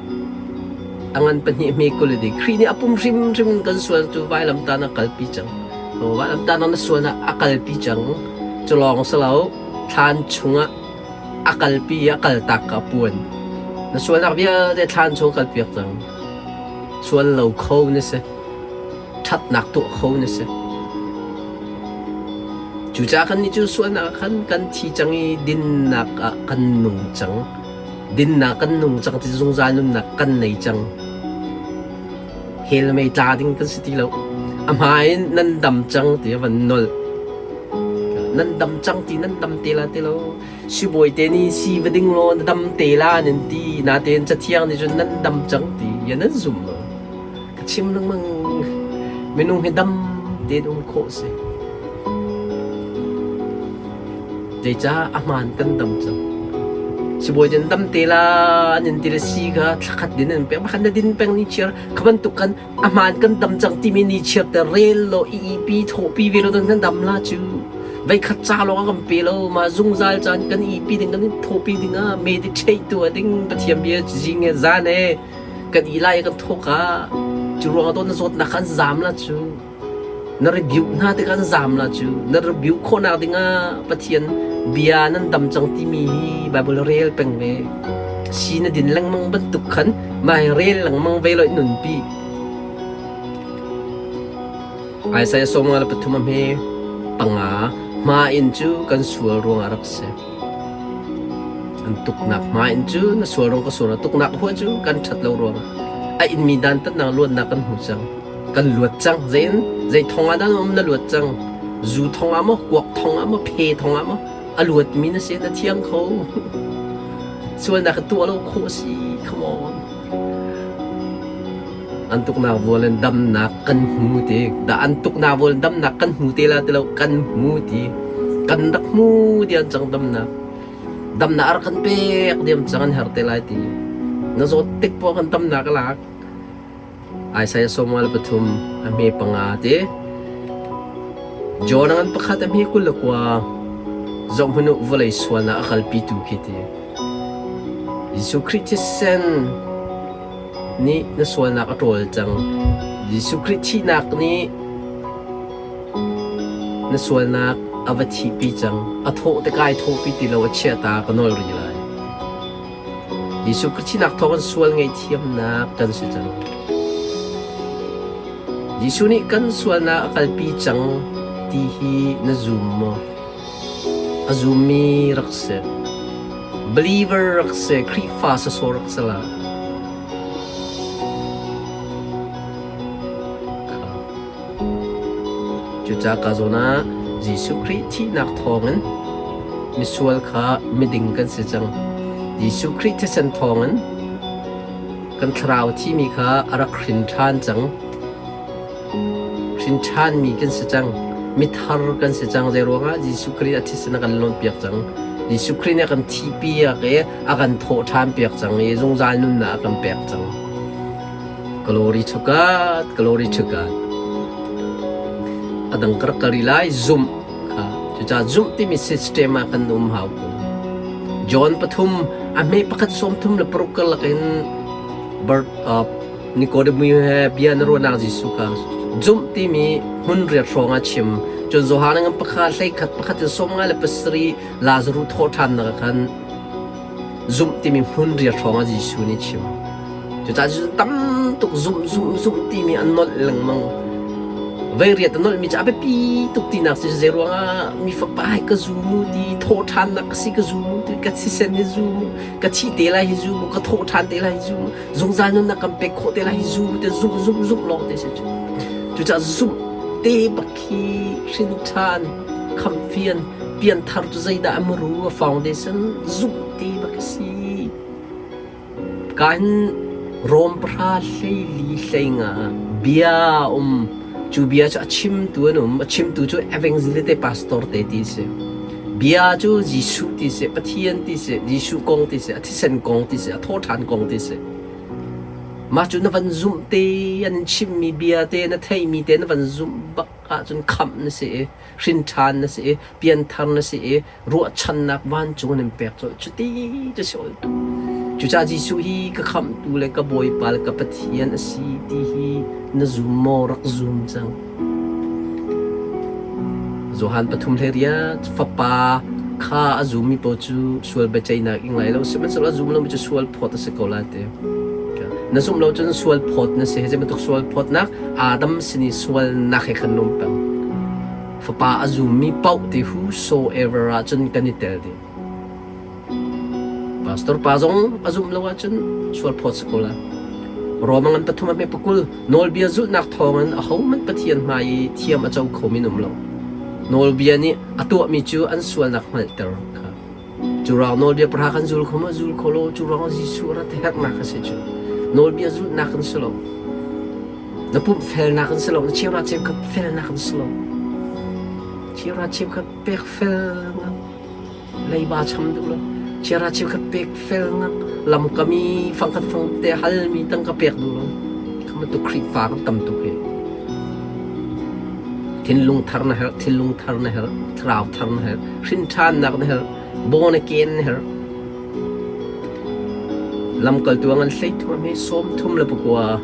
A ngan pahnih hme 20 le Khrih nih a pum hrimhrim in kan sual cu vailamtah a kalpi cang. Vailamtah na sualnak a kalpi cang. Cu lawng si lo, thlan chungah a kalpi i a kaltak ka puan. Na sualnak vialte thlan chung kalpiak cang. Sual lo kho na si. Ṭhatnak tuah kho na si. Cucaah kannih cu sualnak ah khan kan thi cang i dinnak ah kan nung cang. Dinnak kan nung cang ti zungzal nunnak kan nei cang. Hell mei tla ding kan si ti lo. A hmai in nan dam cang ti a van nolh. Nan dam cang ti nan dam te la ti lo. Sibawi te nih si va ding law na dam te la nan ti. Natein Cathiang nih cun nan dam cang ti ya nan zum lo. Ka chim lengmang. Minung hi dam tein um khawh si. Zeicah a hmaan kan dam cang. Sibawi cu an dam te la an in ti le si kha thlakhat din an pek. Bakhan na din peng ni chiar kha bantuk kan a hmaan kan dam cang timi ni chiar te rel law i ipi thawhpi ve lo kan dam la cu. Veikhat ca lawng a kan pe lo ma zungzal caan kan ipi ding kan thawhpi ding ah meditate tuah ding Pathian bia zing e zan e kan i lai kan thawk ah cu ruang ah na zawtnak kha an zam la cu. Na rebuke hna tikah an zaam la cu. Na rebuke khawhnak dingah Pathian bia nan dam cang timi hi Bible rel peng ve. Si na din lengmang bantuk khan mah hi rel lengmang ve lo nunpi. Isaiah 53 a hme panga hma in cu kan sual ruangah rak si. An tuknak hma in cu na sual ruang ka sual tuknak hua cu kan ṭhat lo ruangah a inmi dantatnak luatnak kan hmu cang. Kan luat cang. Zein zei thong ah dah um na luat cang? Zu thong ah maw, kuak thong ah maw, phe thong ah maw? A luatmi na si, na thiang kho. Sualnak ka tuah lo khawh si. Come on. An tuknak vual in damnak kan hmu ti. Dah an tuknak vual in damnak kan hmu te la ti lo, kan hmu ti. Kan rak hmu diam cang damnak. Damnak a rak kan pek diam cang an her te lai ti. Na zawt tik poah kan damnak a lak. Isaiah 43 a hme panga ti. John ngan pakhat a hme 29 zohhmanh u vawlei sualnak a kalpitu khi ti. Jesuh Khrih thisen nih na sualnak a ṭawl cang. Jesuh Khrih thihnak nih na sualnak a va thihpi cang. A thawh te kai thawhpi ti lo a chiah ta ka nawl rih lai. Jesuh Khrih thihnak thawngin sual ngaihthiamnak kan si cang. Jesuh nih kan sualnak a kalpi cang ti hi na zum maw? A zummi rak si. Believer rak si, Khrihfa sawsawh rak si la. Cucaah ka zawn ah Jesuh Khrih thihnak thawngin misual kha miding kan si cang. Jesuh Khrih thisen thawngin kan thlarau thimi kha a rak hrin ṭhan cang. Hrin ṭhanmi kan si cang. Mithar kan si cang. Zeiruangah Jesuh Khrih a thisen a kan lawnpiak cang. Jesuh Khrih nih a kan thihpiak i a kan thawh ṭhanpiak cang i zungzal nunnak a kan pek cang. Glory to God, glory to God. A dang ka rak kal rih lai, zumh kha. Cucaah zumh timi system ah kan um hau ko. John pathum a hme pakhat 36 karlak in birth of Nicodemus he bia na ruahnak Jesuh kha zumh timi hmun riat hrawng ah chim. Cun Johan ngan pakhat hleikhat pakhat in 57 Lazarus thawh ṭhannak ah khan Zumh timi hmun riat hrawng ah Jesuh nih chim. Cucaah Jesuh tam tuk zumh zumh zumh timi an nolh lengmang. Vei riat a nolhmi cu a biapi tuk tinak cu zei ruangah mi fapa hi ka zum u ti thawhṭhannak ka si ka zum u ti ka thisen hi zum u ka thi te lai hi zum u ka thawhṭhan te lai hi zum u zungzal nunnak kan pek khawh te lai hi zum u ti zumh zumh zumh lawng te si cu. Cucaah zumh te bak khi hrin ṭhan khamhfian pianthar cu zeidah a muru a foundation zumh ti bak a si. Kan Rom pahra hleili hleinga bia um cu bia cu a chimtu an um a chimtu cu evangelist pastor te ti si bia cu Jesuh ti si Pathian ti si Jesuh kong ti si a thisen kong ti si a thawṭhan kong ti si mah cu na van zumh te an in chimmi bia te na theihmi te na van zumh bak ahcun khamh na si i hrinṭhan na si i pianthar na si i ruahchannak vancung in pek colh cuti cu si ol tu cucaah Jesuh hi ka khamhtu le ka Bawipa le ka Pathian a si ti hi na zum maw rak zum cang Johan pathum hlei riat fapa kha a zummi paoh cu sual biaceihnak ing lai lo sihmanhsehlaw a zum lomi cu sual phawt a si ko lai ti na zumh lo cun sual phawt na si hi bantuk sual phawtnak Adam sin i sualnak he khan um peng. Fapa a zummi paoh ti whosoever ahcun kan i tel dih. Pastor pa zong a zumh lo ahcun sual phawt si ko lai. Roma ngan pathum a hme pakul nawlbia zulhnak thawngin ahohmanh Pathian hmai i thiam a co khomi an um lo. Nawlbia nih a tuahmi cu an sualnak hngalhter kha. Cu ruang nawlbia pahra kan zul kho maw? Zul kho lo. Cu ruang Jesuh a rat herhnak a si cu. Nawlbia zulhnak an si lo. Na pumh felnak an si lo. Na cheuhra cheukhat felnak an si lo. Cheuhra cheukhat pek fel ngam. Leiba cham duh lo. Cheuhra cheukhat pek fel ngam. Lamkam i fangkhat fang te halmi tangka pek duh lo. Kha bantuk Khrihfa kan tam tuk hi. Thinlung thar na herh, thinlung thar na herh, thlarau thar na herh, hrinṭhannak na herh, born again na herh. Lamkaltu a ngan hleithum hi 34.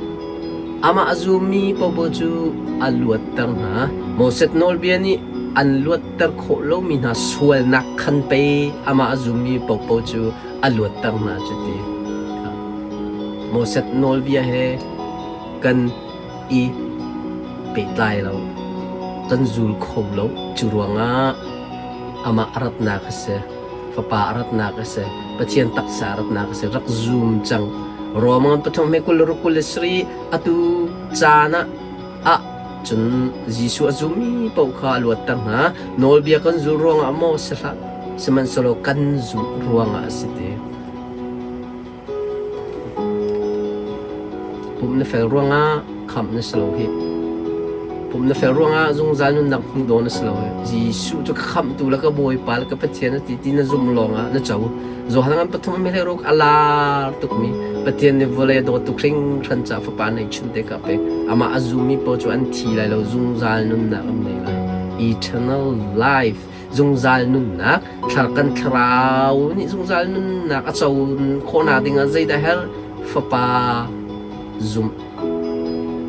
Amah a zummi paohpaoh cu a luatter hna. Moses nawlbia nih an luatter khawh lomi hna sualnak khan pei amah a zummi paohpaoh cu a luatter hna cu ti. Moses nawlbia he kan i pehtlai lo, kan zul kho lo. Cu ruangah amah a ratnak a si, Fapa a ratnak a si, Pathian taksa a ratnak a si, rak zum cang. Rom ngan pathum he kul ruk 23 atu caan ah ah cun Jesuh a zummi paoh kha a luatter hna. Nawlbia kan zul ruangah maw si hlah, sihmanhsehlaw kan zumh ruangah a si ti. Pumh na fel ruangah khamh na si lo hih. Pumh na fel ruangah zungzal nunnak hmuh dawh na si lo hih. Jesuh cu ka khamhtu le ka Bawipa le ka Pathian a ti ti na zumh lawngah na co. Johan ngan pathum mi le ruk a lar tukmi Pathian nih vawlei a dawt tuk hringhran caah Fapa neihchun te ka pek. Amah a zummi paoh cu an thi lai lo, zungzal nunnak an nei lai. Eternal life. Zungzal nunnak, thlar kan thlarau nih zungzal nunnak a co khawhnak dingah zeidah herh? Fapa zumh.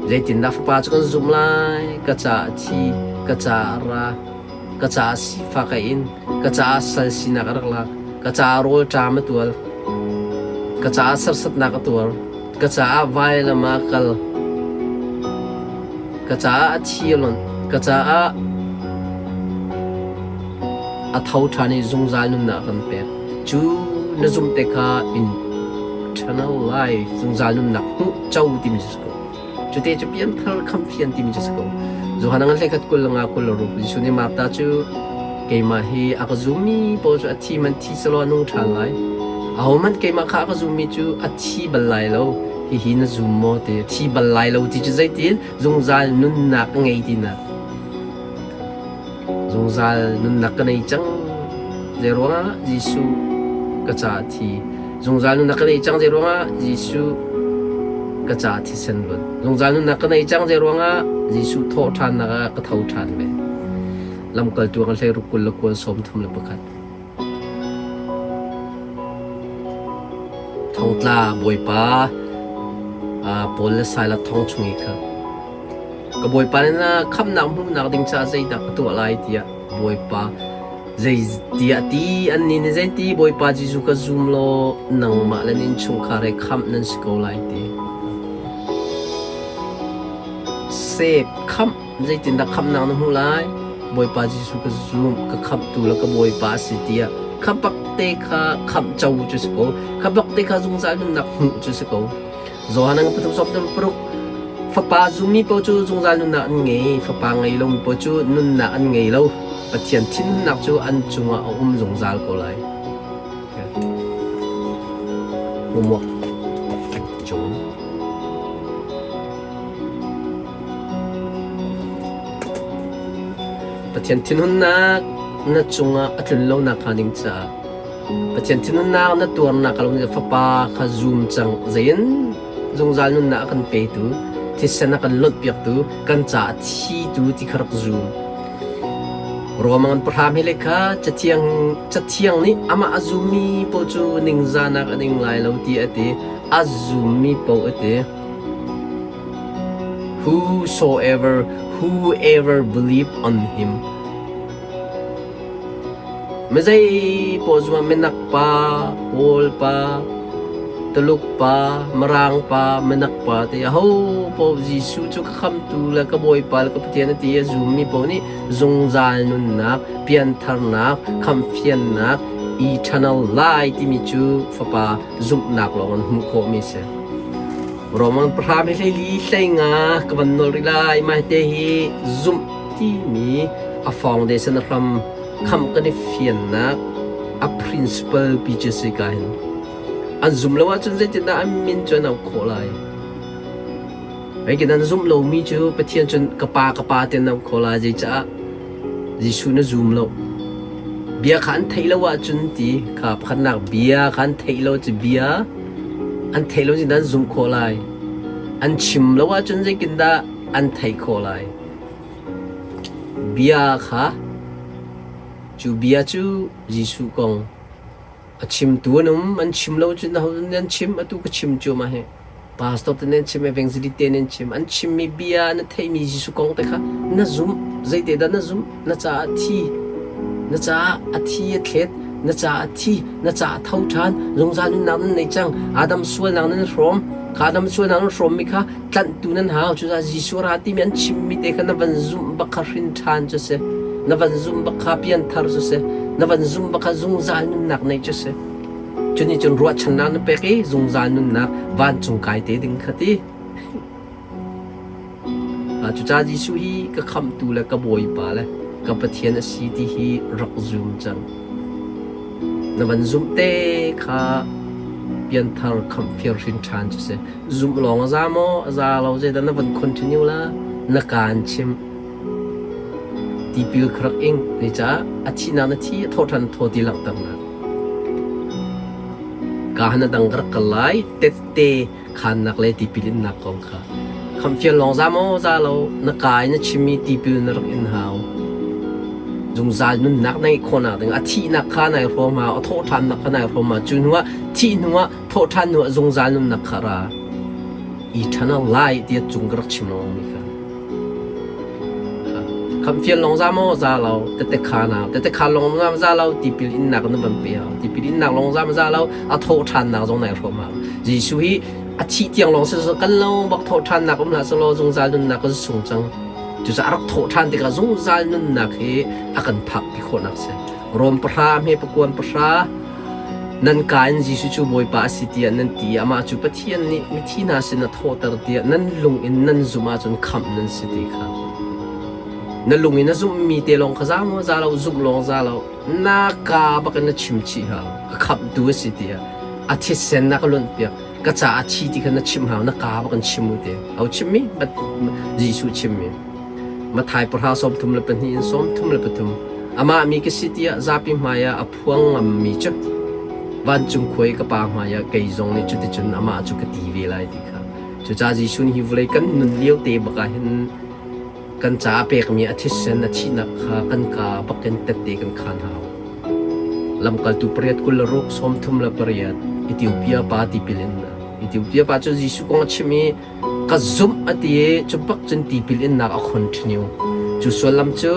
Zeitindah fapa cu kan zumh lai? Ka caah thi, ka caah ra, ka caah sifak a in, ka caah sal sinak a rak lak, ka caah rawlṭam a tual, ka caah serhsatnak a tuar, ka caah vailam ah kal, ka caah a thi a lonh, ka caah a tho ṭhan i zungzal nunnak a kan pek. Cu na zumh te kha eternal life, zungzal nunnak hmuh co timi cu si ko. Cute cu pianthar khamhfian timi cu si ko. Johan ngan hlei khat 20 le nga 26 Jesuh nih Martha cu keimah hi a ka zummi paoh cu a thi man thi selaw a nung ṭhan lai. Ahohmanh keimah kha a ka zummi cu a thi bal lai lo. Hihi na zum maw ti thi bal lai lo ti cu zeitin zungzal nunnak a ngei tinak. Zungzal nunnak ka nei cang. Zeiruangah Jesuh ka caah thi. Zungzal nunnak ka nei cang zeiruangah Jesuh ka caah thisen luan. Zungzal nunnak ka nei cang zeiruangah Jesuh thawhṭhannak ah ka tho ṭhan ve. Lamkaltu kan hlei ruk 29 31. Thongtla Bawipa Paul le Silas thong chung i kha Ka Bawipa nih na khamhnak hmuhnak ding caah zeidah ka tuah lai tiah Bawipa zei tiah ti annih nih zeiti Bawipa Jesuh ka zum law nangmah le na innchungkhar he khamh nan si ko lai ti. Save khamh zeitindah khamhnak na hmuh lai? Bawipa Jesuh ka zum ka khamhtu le ka Bawipa a si tiah kha bak te kha khamh co cu si ko. Kha bak te kha zungzal nunnak hmuh cu si ko. Johan ang pathum sawm paruk Fapa zummi paoh cu zungzal nunnak an ngei. Fapa ngei lomi paoh cu nunnak an ngei lo. Pathian thinhunnak cu an cungah a um zungzal ko lai. Homework John Pathian thinhunnak na cungah a tlun lonak hnga ding caah Pathian thinhunnak na tuarnak a lo Fapa kha zum cang zein zungzal nunnak a kan petu thisen a kan lonhpiaktu kan caah thitu ti kha rak zum. Ruamang an pahram hi le kha cathiang cathiang nih amah a zummi paoh cu ningzahnak a ding lai lo ti a ti a zummi paoh a ti whosoever whoever believe on him Mizei paoh zumah minak pa, Kawl pa, Tuluk pa, Mirang pa, Minak pa te aho paoh Jesuh cu ka khamtu le ka Bawipa le ka Pathian a ti a zummi paoh nih zungzal nunnak, piantharnak, khamhfiannak, eternal life timi cu Fapa zumhnak lawng in hmuh khawhmi a si. Roman pahra mi hleili hleinga ka van nawl rih lai. Mah te hi zumh timi a foundation a hram khamh kan i fiannak a principle pi cu si ka hin. An zum lo ahcun zeitindah an min cu an auh khawh lai? Hei an zumh lomi cu Pathian cun ka pa ka pa ti an auh khawh lai. Zeicah? Jesuh na zum lo. Bia kha an theih lo ahcun ti kha pakhatnak bia kha an theih lo cu bia an theih lo cun an zumh khawh lai. An chim lo ahcun zeitindah an theih khawh lai? Bia kha cu bia cu Jesuh kong A chimtu an um, an chim lo cun aho nih an chim, atu ka chim cu mah hi. Pastor te nih an chim, evangelist te nih an chim. An chimmi bia na theihmi Jesuh kong te kha na zumh. Zeite dah na zumh? Na caah thi. Na caah a thi a thlet. Na caah a thi. Na caah a tho ṭhan. Zungzal nunnak nan nei cang. Adam sualnak nan hrawm. Kha Adam sualnak nan hrawmmi kha tlanhtu nan hau. Cucaah Jesuh ra timi an chimmi te kha na van zumh bak kha hrin ṭhan cu si. Na van zumh bak kha pianthar cu si. Na van zumh bak kha zungzal nunnak neih cu si. Cu nih cun ruahchannak na pek i zungzal nunnak vancung kai te ding kha ti. Cucaah Jesuh hi ka khamhtu le ka Bawipa le ka Pathian a si ti hi rak zum cang. Na van zumh te kha pianthar khamhfir hrin ṭhan cu si. Zumh lawng a za maw? A za lo. Zeidah na van continue la? Na kaan chim. Tipil kha rak ing. Zeicah a thihnak na thi, a thawhṭhan thaw ti langhternak. Ka han a dang ka rak kal lai. Tette khannak le tipil innak kong kha. Khamhfial lawng za maw za lo? Na ka in na chimmi tipil na rak in hau. Zungzal nunnak na ngeih khawhnak ding a thihnak kha nai hrawm hau, a thawhṭhannak kha nai hrawm hau. Cu hnuah thih hnuah thawhṭhan hnuah zungzal nunnak kha ra. Eternal life tiah cung ka rak chim lengmang mi kha. Khamhfial lawng za maw za lo tete khaan hau tete khaan lawng za za lo tipil innak na van pe hau tipil innak lawng za za lo a thawh ṭhannak zong nai hrawm hau Jesuh hi a thih tiang lawng si kan lo bak thawh ṭhannak um hlah selaw zungzal nunnak kan sung cang cucaah a rak thawh ṭhan tikah zungzal nunnak hi a kan phak pi khawhnak si Rom pahra hme pakuan pahra Nan ka in Jesuh cu Bawipa a si tiah nan ti i amah cu Pathian nih mithi hna sin a thawhter tiah nan lung in nan zumh ahcun khamh nan si ti kha. Na lung in a zumhmi te lawng kha za maw za lo, zumh lawng za lo, na ka bak in na chim chih hau, ka khamhtu a si tiah a thisen na ka luanhpiak, ka caah a thi ti kha na chim hau, na ka bak in chim u ti. Ho chimmi? Jesuh chimmi. Matthai pahra 32 in 33 Amah mi ka si tiah zapi hmaiah a phuang ngammi cu vancung khua i ka Pa hmaiah kei zong nih cuticun amah cu ka ti ve lai ti kha. Cucaah Jesuh nih hi vawlei kan nun lio te bak ah hin kan caah pekmi a thisen a thihnak kha kan kaa bakin tette kan khaan hau. Lamkaltu pariat 26 38 Ethiopia pa tipil innak. Ethiopia pa cu Jesuh kong a chim i Ka zumh a ti i cu bak cun tipil innak a continue. Cu sullam cu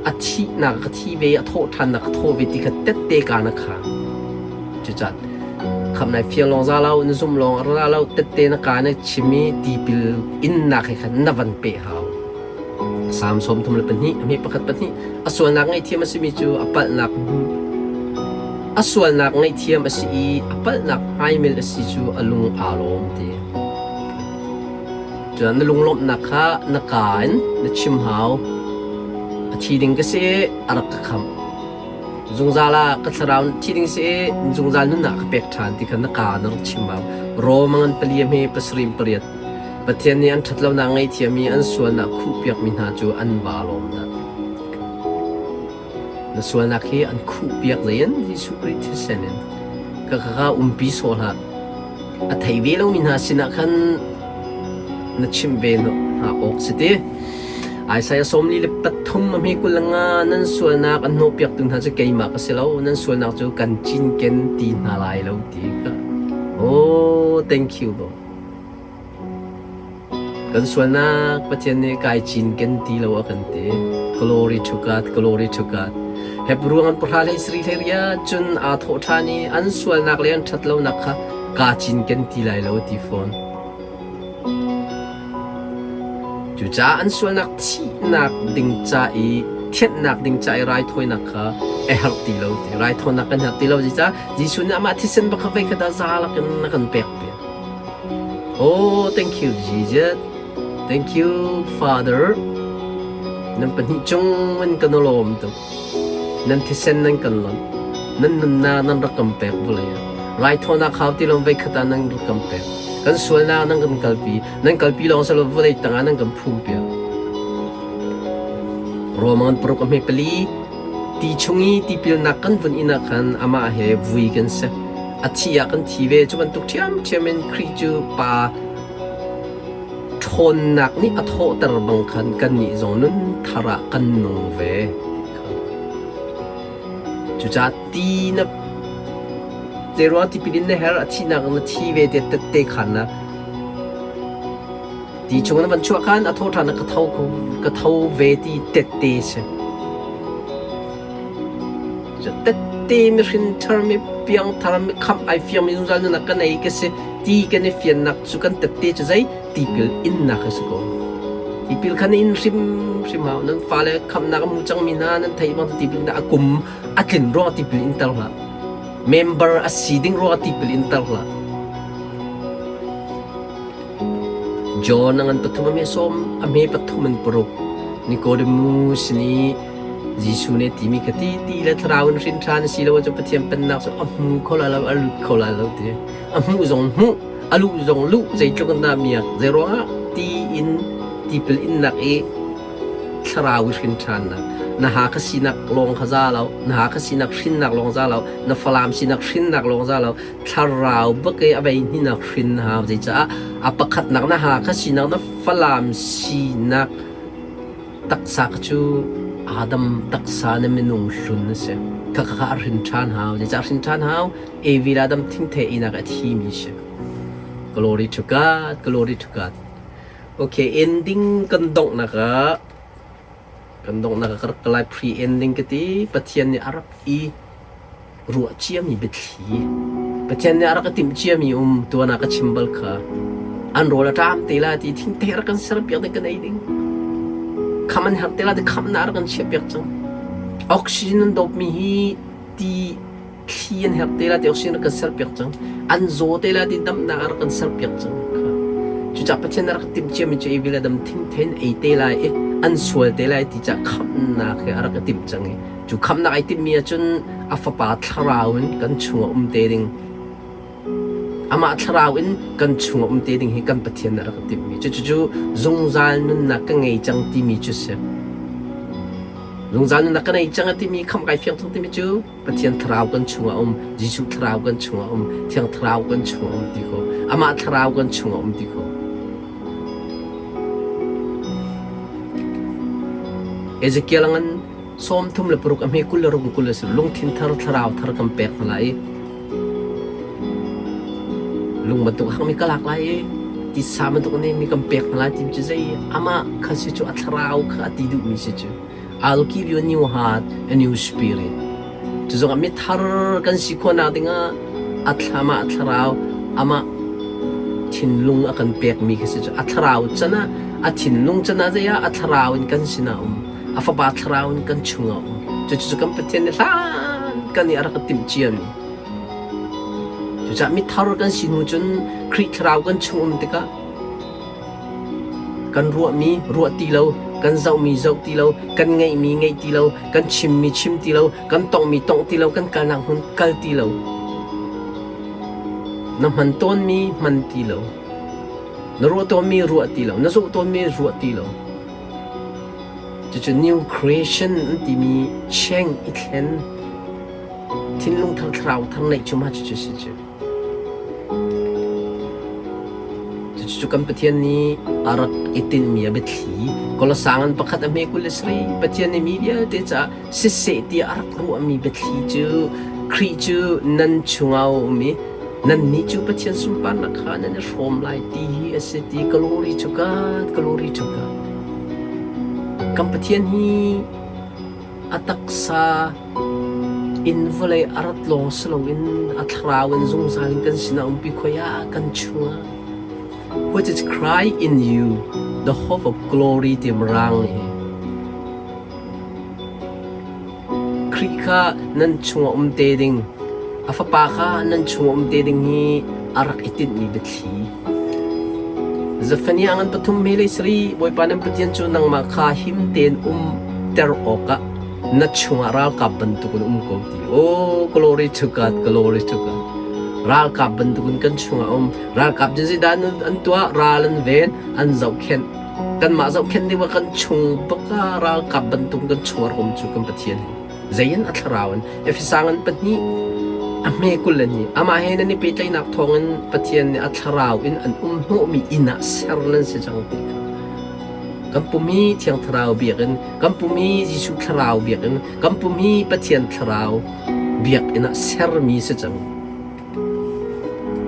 a thihnak ka thi ve i a thawhṭhannak ka thawh ve ti kha tette ka na khaan. Cucaah khamh nai fiang lawng za lo, na zumh lawng a ra lo, tette na ka na chim i tipil innak he khan na van peh hau. Salm 32 a hme pakhat pahnih a sualnak ngaihthiam a simi cu a palhnak a sualnak ngaihthiam a si i a palhnak hmaimil a si cu a lung aa lawm ti. Cun na lunglawmhnak kha na kaa in na chim hau. A thi ding ka si i a rak ka khamh. Zungzal ah ka thlarau thi ding si i zungzal nunnak ka pek ṭhan ti kha na kaa na rak chim hau. Rom a ngan pali a hme pasarih in pariat. Pathian nih an ṭhatlonak ngaihthiam i an sualnak khuhpiakmi hna cu an vaa lawm dah. Na sualnak hi an khuhpiak zei in Jesuh Khrih thisen in ka kha umpi sawh hlah. A thei ve lomi hna sinah khan na chimh ve hna awk si ti. Isaiah 43 a hme 25 nan sualnak an hnawhpiaktu hna cu keimah ka si lo, nan sualnak cu kan cinken ti hna lai lo ti kha. Oh, thank you, Lord. Kan sualnak Pathian nih kai cinken ti lo a kan ti. Glory to God, glory to God. Hebru an pahra hlei sari hlei ria cun aa thawh ṭhan i an sualnak le an ṭhatlonak kha Kaa cinken ti lai lo a ti fawn. Cucaah an sualnak thihnak ding ca i thianhnak ding ca i raithawinak kha a herh ti lo ti. Raithawinak kan herh ti lo zeicah Jesuh nih amah thisen bak kha voikhat ah za lakin a kan pek piak. Oh, thank you Jesus. Thank you Father. Nan pahnih cung in kan lawm tuk. Nan thisen nan kan lonh. Nan nunnak nan rak kan pek vawlei ah. Raithawinak hau ti lo voikhat ah nan rak kan pek. Kan sualnak nan kan kalpi. Nan kalpi lawng si lo vawlei tangah nan kan phum piak. Roman paruk a hme pali ti chung i tipilnak kan vun in ah khan amah he vui kan si. A thi ah kan thi ve. Cu bantuk ṭhiamṭhiam in Khrih cu Pa ṭhawnnak nih a thawhter bang khan kannih zong nun thar ah kan nung ve. Cucaah ti na zeiruang tipil in na her a thihnak na thi ve te tette khan na ti chung na van chuah khan a tho ṭhan ka tho ka tho ve ti tette si. Tette mihrin thar mi piangthar mi khamh ai fiang mi zungzal nunnak ka nei ka si ti kan i fiannak cu kan tette cu zei tipil innak a si ko. Tipil kha na in hrimhrim hau. Nan fale khamhnak a hmu cangmi hna nan theih bang tipil in a kum a tlin ruangah tipil in ter hlah. Member a si ding ruangah tipil in ter hlah. John a ngan pathum a hme sawm a hme pathum in paruk. Nicodemus nih Jesuh nih a timi kha ti ti le thlarau in hrin ṭhan a si lo ahcun Pathian pennak cu a hmu kho lai lo, a lut kho lai lo ti. A hmuh zong hmuh, a luh zong luh zeitluk in dah miak. Zeiruangah ti in tipil innak i thlarau i hrin ṭhannak. Na ha kha sinak lawng kha za lo, na ha kha sinak hrinnak lawng za lo, na falam sinak hrinnak lawng za lo, thlarau bak i a vei hninak hrin hau. Zeicaah a pakhatnak na ha kha sinak, na falam sinak Taksa kha cu Adam taksa na minung hlun a si. Khakha kha a hrin ṭhan hau. Zeicah a hrin ṭhan hau? Evi le Adam thingthei einak a thimi si. Glory to God, glory to God. Okay, ending kan donghnak ah kan donghnak ah ka rak ka lai pre-ending ka ti. Pathian nih a rak i ruah ciami biathli Pathian nih a rak ka timh ciami um tuan ah ka chim bal kha an rawl a ṭam te la ti thingte rak kan serpiak ding kan ei ding kham an herh te la ti khamnak rak kan chiahpiak cang oxygen an dawpmi hi ti thli an herh te la ti oxygen rak kan serpiak cang an zaw te la ti damnak rak kan serpiak cang cucaah Pathian rak timh ciami cu evil adam thingthen ei te lai i an sual te lai ti cah khamnak he a rak i timh cang i Cu khamhnak ai timhmi ahcun a Fapa thlarau in kan chungah um te ding, amah thlarau in kan chungah um te ding hi kan Pathian nih a rak timhmi. Cucu zungzal nunnak ka ngei cang timi cu si. Zungzal nunnak ka nei cang a timi khamh kai fiang cang timi cu Pathian thlarau kan chungah um, Jesuh thlarau kan chungah um, Thiang thlarau kan chungah um ti kho. Amah thlarau kan chungah um ti kho. Ezekiel ngan 36 a hme 20 20 a si. Lungthin thar thlarau thar kan pek hna lai i lung bantuk hangmi ka lak lai i titsa bantuk nemmi kan pek hna lai ti cu zei amah kha si cu a thlarau kha a ti duhmi si cu I'll give you a new heart a new spirit cu zongah mithar kan si khawhnak dingah a thlamah a thlarau amah thinlung a kan pekmi kha si cu a thlarau can ah a thinlung can ah zei ah a thlarau in kan sinah um a Fapa Thlarau in kan chungah um. Cucu kan Pathian nih hlan kan i a rak timh ciami. Cucaah mithar kan si hnu cun Khrih Thlarau kan chung um tikah kan ruahmi ruah ti lo, kan zohmi zoh ti lo, kan ngeihmi ngeih ti lo, kan chimmi chim ti lo, kan tonghmi tongh ti lo, kan kalnak hmun kal ti lo. Na hman tawnmi hman ti lo. Na ruah tawnmi ruah ti lo. Na zoh tawnmi ruah ti lo. Cucu new creation an timi cheng i thlen thinlung thar thlarau thar neih cu ma cucu si cu. Cucu kan Pathian nih a rak i tinhmi a biathli. Kolosang an pakhat a hme 23 Pathian nih mi vialte caah siseh tiah a rak ruahmi biathli cu Khrih cu nan chungah a um i nannih cu Pathian sunparnak kha nan i hrawm lai ti hi a si ti glory to God glory to God kan Pathian hi a taksa. in vawlei a rat lawng si loin a thlarau in zungzal in kan sinah umpi khoi ah kan chungah which is Christ in you the hope of glory ti mirang nih hi Khrih kha nan chungah um te ding, a Fapa kha nan chungah um te ding hi a rak i tinhmi biathli. Zephaniah ngan pathum he le sarih Bawipa nan Pathian cu nangmah kha him tein umter awkah na chungah ralkap bantukin um ko ti. Oh, glory to God, glory to God. Ralkap bantukin kan chungah um. Ralkap cu zeidah an tuah? Ral an ven, an zohkhenh. Kanmah zohkhenh ding ah kan chung bak ah ralkap bantuk kan chung a rak um cu kan Pathian hi. Zei in a thlarau in Efesa ngan pahnih a hme 21 amah he nan i pehtlaihnak thawngin Pathian nih a thlarau in an um hnawhmi inn ah ser nan si cang ti kha. Kan pum hi Thiang Thlarau biakinn, kan pum hi Jesuh Thlarau biakinn, kan pum hi Pathian Thlarau biakinn ah sermi si cang.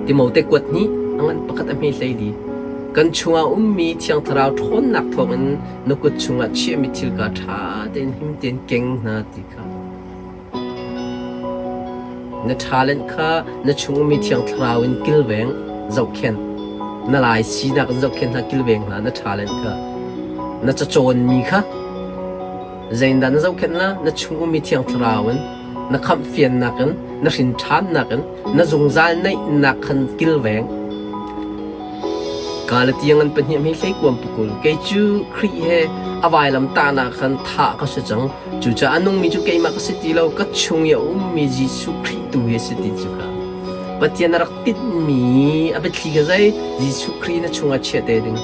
Timote kuat nih a ngan pakhat a hme hlei dih. Kan chungah ummi Thiang Thlarau ṭhawnnak thawngin na kut chungah chiahmi thil kha ṭha tein him tein keng hna ti kha. Na talent kha na chung ummi Thiang Thlarau in kilveng, zohkhenh. Na lai sinak in zohkhenh hna, kilveng hna na talent kha. Na cacawnmi kha Zeitindah na zohkhenh la? Na chung ummi Thiang Thlarau in, na khamhfiannak in, na hrin ṭhannak in, na zungzal naihnak khan kilveng. Galatiang an pahnih hmei hlei kuam pakul. Kei cu Khrih he a vailam tahnak khan thah ka si cang. Cucaah a nungmi cu keimah ka si ti lo, ka chung i a ummi Jesuh Khrih tu hi a si ti cu ka. Pathian a rak tinhmi a biathli kha zei? Jesuh Khrih na chungah chia te ding.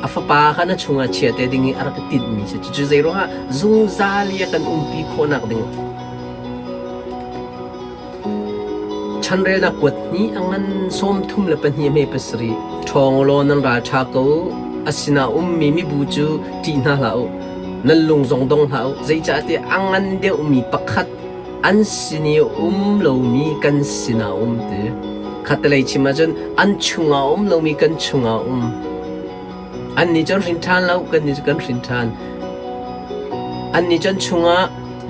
A fapa kha na chungah chia te ding i a rak i tinhmi si. Cucu zei ruangah zungzal i a kan umpi khawhnak ding Chanrelnak kuat hnih a ngan 34 hme pasarih. Ṭhawng u law nan ral ṭha ko u. A sinah ummi mibu cu ṭih hna hlah u. Nan lung zong dong hlah u. Zeicahtiah a ngan deuhmi pakhat an sin i um lomi kan sinah um ti. Khattelei chim ahcun an chungah um lomi kan chungah um. Annih cu an hrin ṭhan lo, kannih cu kan hrin ṭhan. Annih cu an chungah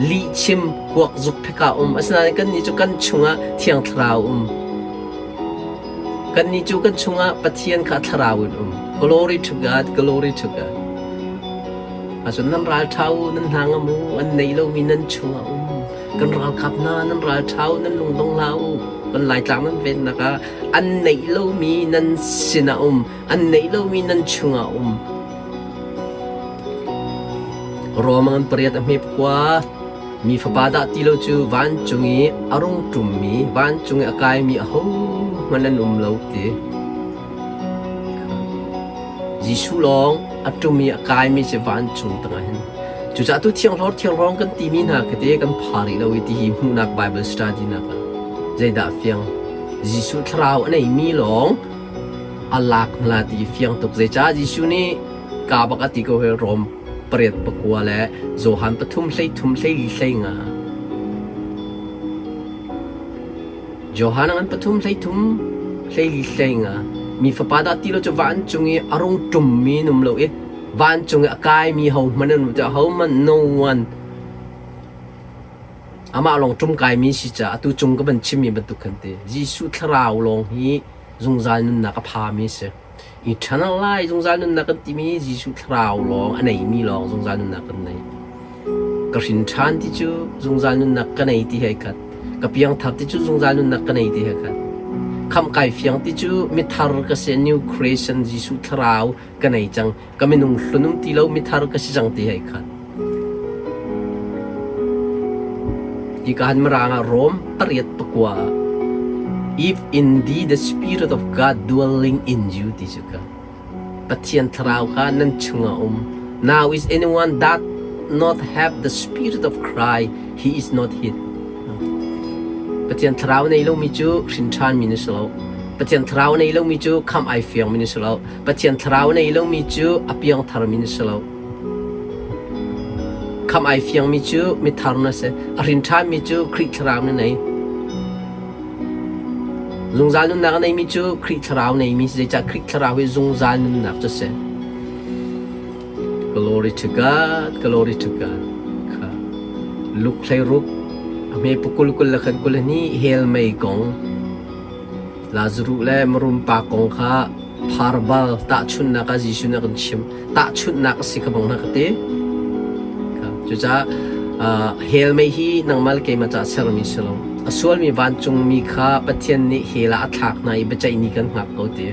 lihchim kuak zuk pheka um. Asinain kannih cu kan chungah Thiang Thlarau um. Kannih cu kan chungah Pathian kha Thlarau in um. Glory to God, glory to God. Ahcun nan ral ṭha u, nan hna ngam u, an nei lomi nan chungah um. Kan ralkap hna nan ral ṭha u, nan lungdong hlah u. Kan Laitlang nan vennak ah an neih lomi nan sinah um, an neih lomi nan chungah um. Rom an pariat a hmep kua. Mi fapa dah ti lo cu vancung i a rung ṭummi, vancung i a kaimi ahohmanh an um lo ti. Jesuh lawng a ṭum i a kaimi cu vancung tangah hin. Cucaah tu thianghlawr thianghlawng kan timi hna khi te kan pha rih lo i tihi hmuhnak Bible study nak ah zeidah fiang Jesuh thlarau a neimi lawng a lak hna ti fiang tuk zeicah Jesuh nih ka bak a ti ko hi Rom pariat pakua le Johan pathum hlei thum hlei li hlei nga Johan an pathum hlei thum hlei li hlei nga mi fapa dah ti lo cu vancung i a rung ṭummi num lo i vancung i a kaimi hohmanh an um ti hohmanh no one amah lawng ṭum kaimi si caah atu cung ka van chimmi bantuk khan ti Jesuh thlarau lawng hi zungzal nunnak a phami a si. Eternal life zungzal nunnak kan timi Jesuh thlarau lawng a neimi lawng zungzal nunnak kan nei. Ka hrin ṭhan ti cu zungzal nunnak ka nei ti he khat. Ka piangthar ti cu zungzal nunnak ka nei ti he khat. Khamh kai fiang ti cu mithar ka si new creation Jesuh thlarau ka nei cang. Ka minung hlun um ti lo mithar ka si cang ti he khat. Hi ka han mirang ah Rom pariat pakua ah If indeed the Spirit of God dwelling in you ti cu ka Pathian thlarau kha nan chungah um. Now is anyone that not have the Spirit of Christ, he is not his. Pathian thlarau nei lomi cu hrin ṭhanmi na si lo. Pathian thlarau nei lomi cu khamh ai fiangmi na si lo. Pathian thlarau nei lomi cu a piangtharmi na si lo. Khamh ai fiangmi cu mithar na si. A hrin ṭhanmi cu Khrih thlarau na nei. Zungzal nunnak a neimi cu Khrih thlarau neimi si. Zeicah Khrih thlarau hi zungzal nunnak cu a si. Glory to God, glory to God. Kha. Luke hleiruk. A hme pukul kul le khan kul ni hell mei kong Lazaruh le marum pa kong kha pharbal tahchunhnak ah Jesuh nih a kan chim. Tahchunhnak a si kha bang na ka ti. Cucaah hell mei hi nangmah le keimah caah sermi si lo. A sualmi vancungmi kha Pathian nih hell ah a thlak hna i biaceih ni kan hngak ko ti.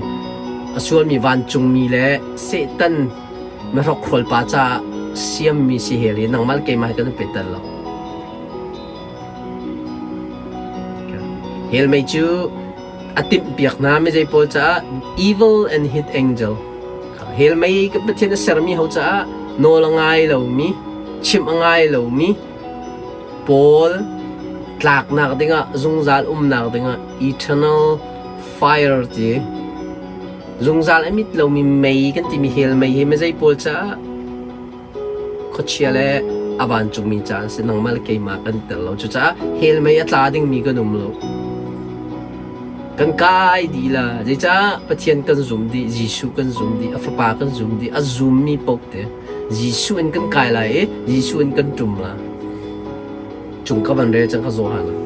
A sualmi vancungmi le Satan mihrokhrawl pa caah siammi si hell hi nangmah le keimah hi kan i pe tel lo. Hell mei cu a timhpiak hna mizei pawl caah evil and hit angel. Hell mei ka Pathian a sermi ho caah nawl a ngai lomi, chimh a ngai lomi pawl tlaknak dingah zungzal umnak dingah eternal fire ti zungzal a mit lomi mei kan timi hell mei hi mizei pawl caah Khuachia le a vancungmi ca an si, nangmah le keimah kan tel lo. Cucaah hell mei a tla dingmi kan um lo. Kan kai dih la. Zeicah Pathian kan zum dih, Jesuh kan zum dih, a Fapa kan zum dih, a zummi paoh te Jesuh in kan kai lai i Jesuh in kan ṭum la. Cung ka van rel cang kha Johan ah.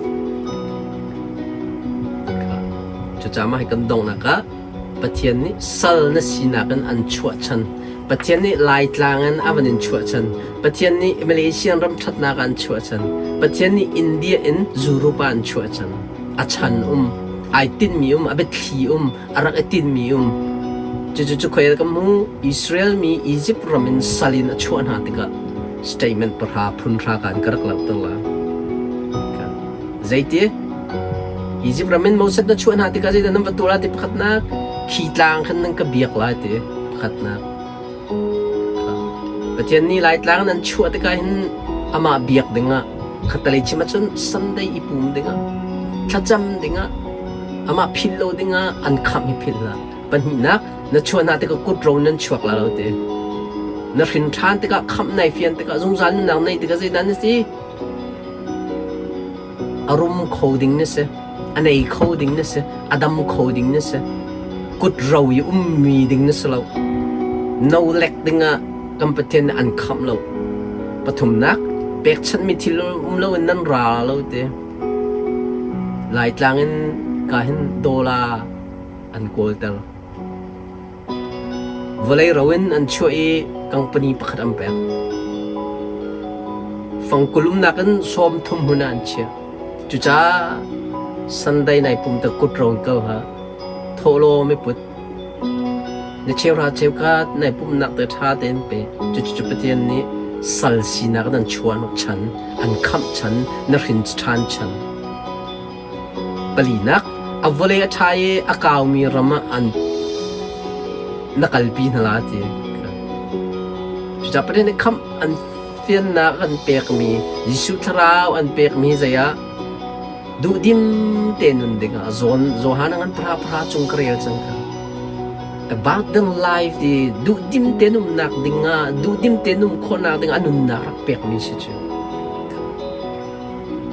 Cucaah mah hi kan donghnak ah Pathian nih sal na sinak in an chuahchan. Pathian nih Laitlang in a van in chuahchan. Pathian nih Malaysian ram ṭhatnak ah an chuahchan. Pathian nih India in Europe ah an chuahchan. A chan um, ai tinhmi um, a biathli um, a rak i tinhmi um. Cucu cu khoi ka hmu Israel mi Egypt ram in sal in a chuah hna tikah statement pahra phun hra kan ka rak langhter la. Zeiti? Izipt ram in Moses na chuah hna tikah zeidah nan va tuah lai ti pakhatnak khi tlang khan nan ka biak lai ti pakhatnak. Pathian nih Laitlang nan chuah tikah hin amah biak dingah khatalei chim ahcun Sunday i pum dingah thlacam dingah amah philh lo dingah an khamh hi philh hlah. Pahnihnak na chuah hna tikah kut ro nan chuak la lo ti. Na hrin ṭhan tikah khamh nai fian tikah zungzal nunnak nei tikah zeidah na si? A rum kho ding na si, a nei kho ding na si, a dam kho ding na si. Kut ro i ummi ding na si lo. No lek dingah kan Pathian nih an khamh lo. Pathumnak, pekchanhmi thil um loin nan ra lo ti. Laitlang in ka hin dawla an kawlter. Vawlei ro in an chuah i company pakhat an pek. Fangkul umnak in 30 hmun ah an chiah. Cucaah Sunday nai pum te kut ro in kal hlah. Thawhlawm i put. Na cheuhra cheukhat nai pumnak te ṭha tein pe. Cucu Pathian nih sal sinak in an chuahnak chan, an khamh chan, na hrin ṭhan chan. Palinak, a vawlei a ṭha i a kaumi ram ah an na kalpi hna la ti. Cucaah Pathian nih khamh an fiannak an pekmi, Jesuh thlarau an pekmi zei ah duhdim te nun dingah zawn Johan ngan para para cung ka rel cang kha. About them life ti duhdim te numnak dingah duhdim te num khawhnak dingah a nunnak rak pekmi si cu.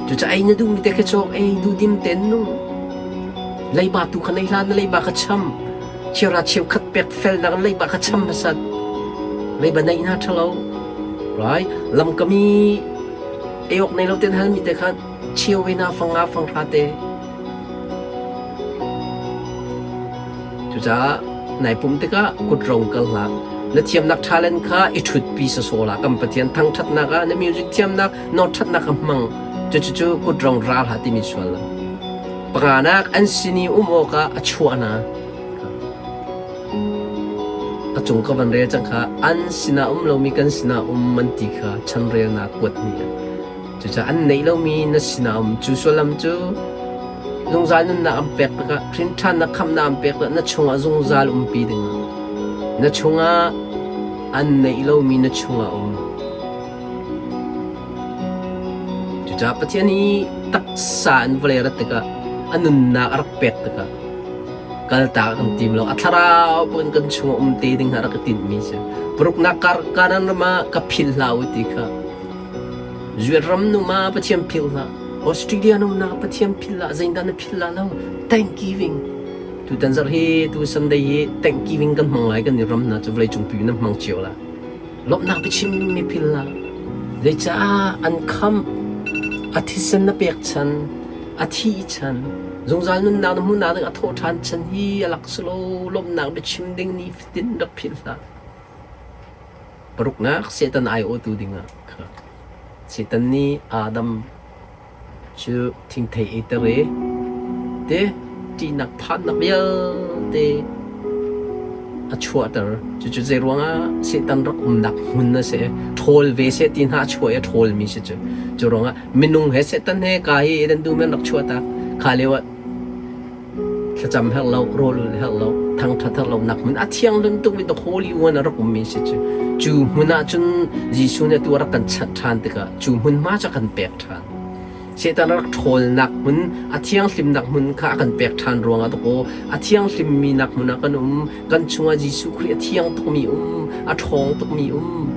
Cucaah ei na duhmi te kha cawk, ei duhdim tein nung. Leiba tu kha nei hlah, na leiba kha cham. Cheuhra cheukhat pek felnak in leiba kha cham hmasat. Leiba neih hna ṭhalo. Right? Lamkami ei awk nei lo ten halmi te kha cheu ve na fang nga fang hra te. Cucaah nai pum tikah kut rong kal hlah. Na thiamnak talent kha i ṭhutpi sawsawh hlah. Kan Pathian thangṭhatnak ah na music thiamnak, nawlṭhatnak a hmang. Cucu kut rong ra hlah timi sual lo. Panganak an sin i um awkah a chuah hna. A cung ka van rel cang kha an sinah um lomi kan sinah um an ti kha chanrelnak kuat nih a Cucaah an neih lomi na sinah um cu sullam cu zungzal nunnak an pek tikah hrinṭhannak khamhnak an pek tikah na chungah zungzal umpi dingah na chungah an neih lomi na chungah um. Cucaah Pathian i taksa in vawlei rat tikah a nunnak a rak pek tikah kaltak kan tim lo a thlarau pun kan chungah um te ding a rak i tinhmi si. Paruknak kar kanan ram ah ka philh hlah u ti kha Zuet ram nu ma Pathian philh hlah. Australia nu na Pathian philh hlah. Zeidah na philh lah lo? Thanksgiving. Tutan zarh hi tu Sunday hi Thanksgiving kan hmang lai kan i ram hna cu vawlei cung pi na hmang cio la. Lawmhnak biachim mi philh hlah. Zeicah an khamh? A thisen na pek chan, a thih chan, zungzal nunnak na hmuhnak ding a thawh ṭhan chan hi a lak si lo lawmhnak biachim ding nifatin rak philh hlah. Paruknak Satan aiawhtu dingah kha Satan nih Adam cu thingthei eiter i te ṭihnak phannak vialte a chuahter. Cucu zeiruangah Satan rak umnak hmun a si. Ṭhawl ve seh ti hna a chuah i a ṭhawlmi si cu. Cu ruangah minung he Satan he ka hi Eden dum in rak chuahtak. Kha lio ah thlacam herh lo, rawl ul herh lo, thangṭhat herh lonak hmun a thianghlim tuk mi the Holy One a rak ummi si cu. Cu hmun ah cun Jesuh nih atu a rak kan chanh ṭhan tikah cu hmunhma cu a kan pek ṭhan. Satan a rak ṭhawlnak hmun, a thianghlimnak hmun kha a kan pek ṭhan ruangah dakaw a thianghlimmi nak hmun ah kan um. Kan chungah Jesuh Khrih a thiang tukmi um, a ṭhawng tukmi um.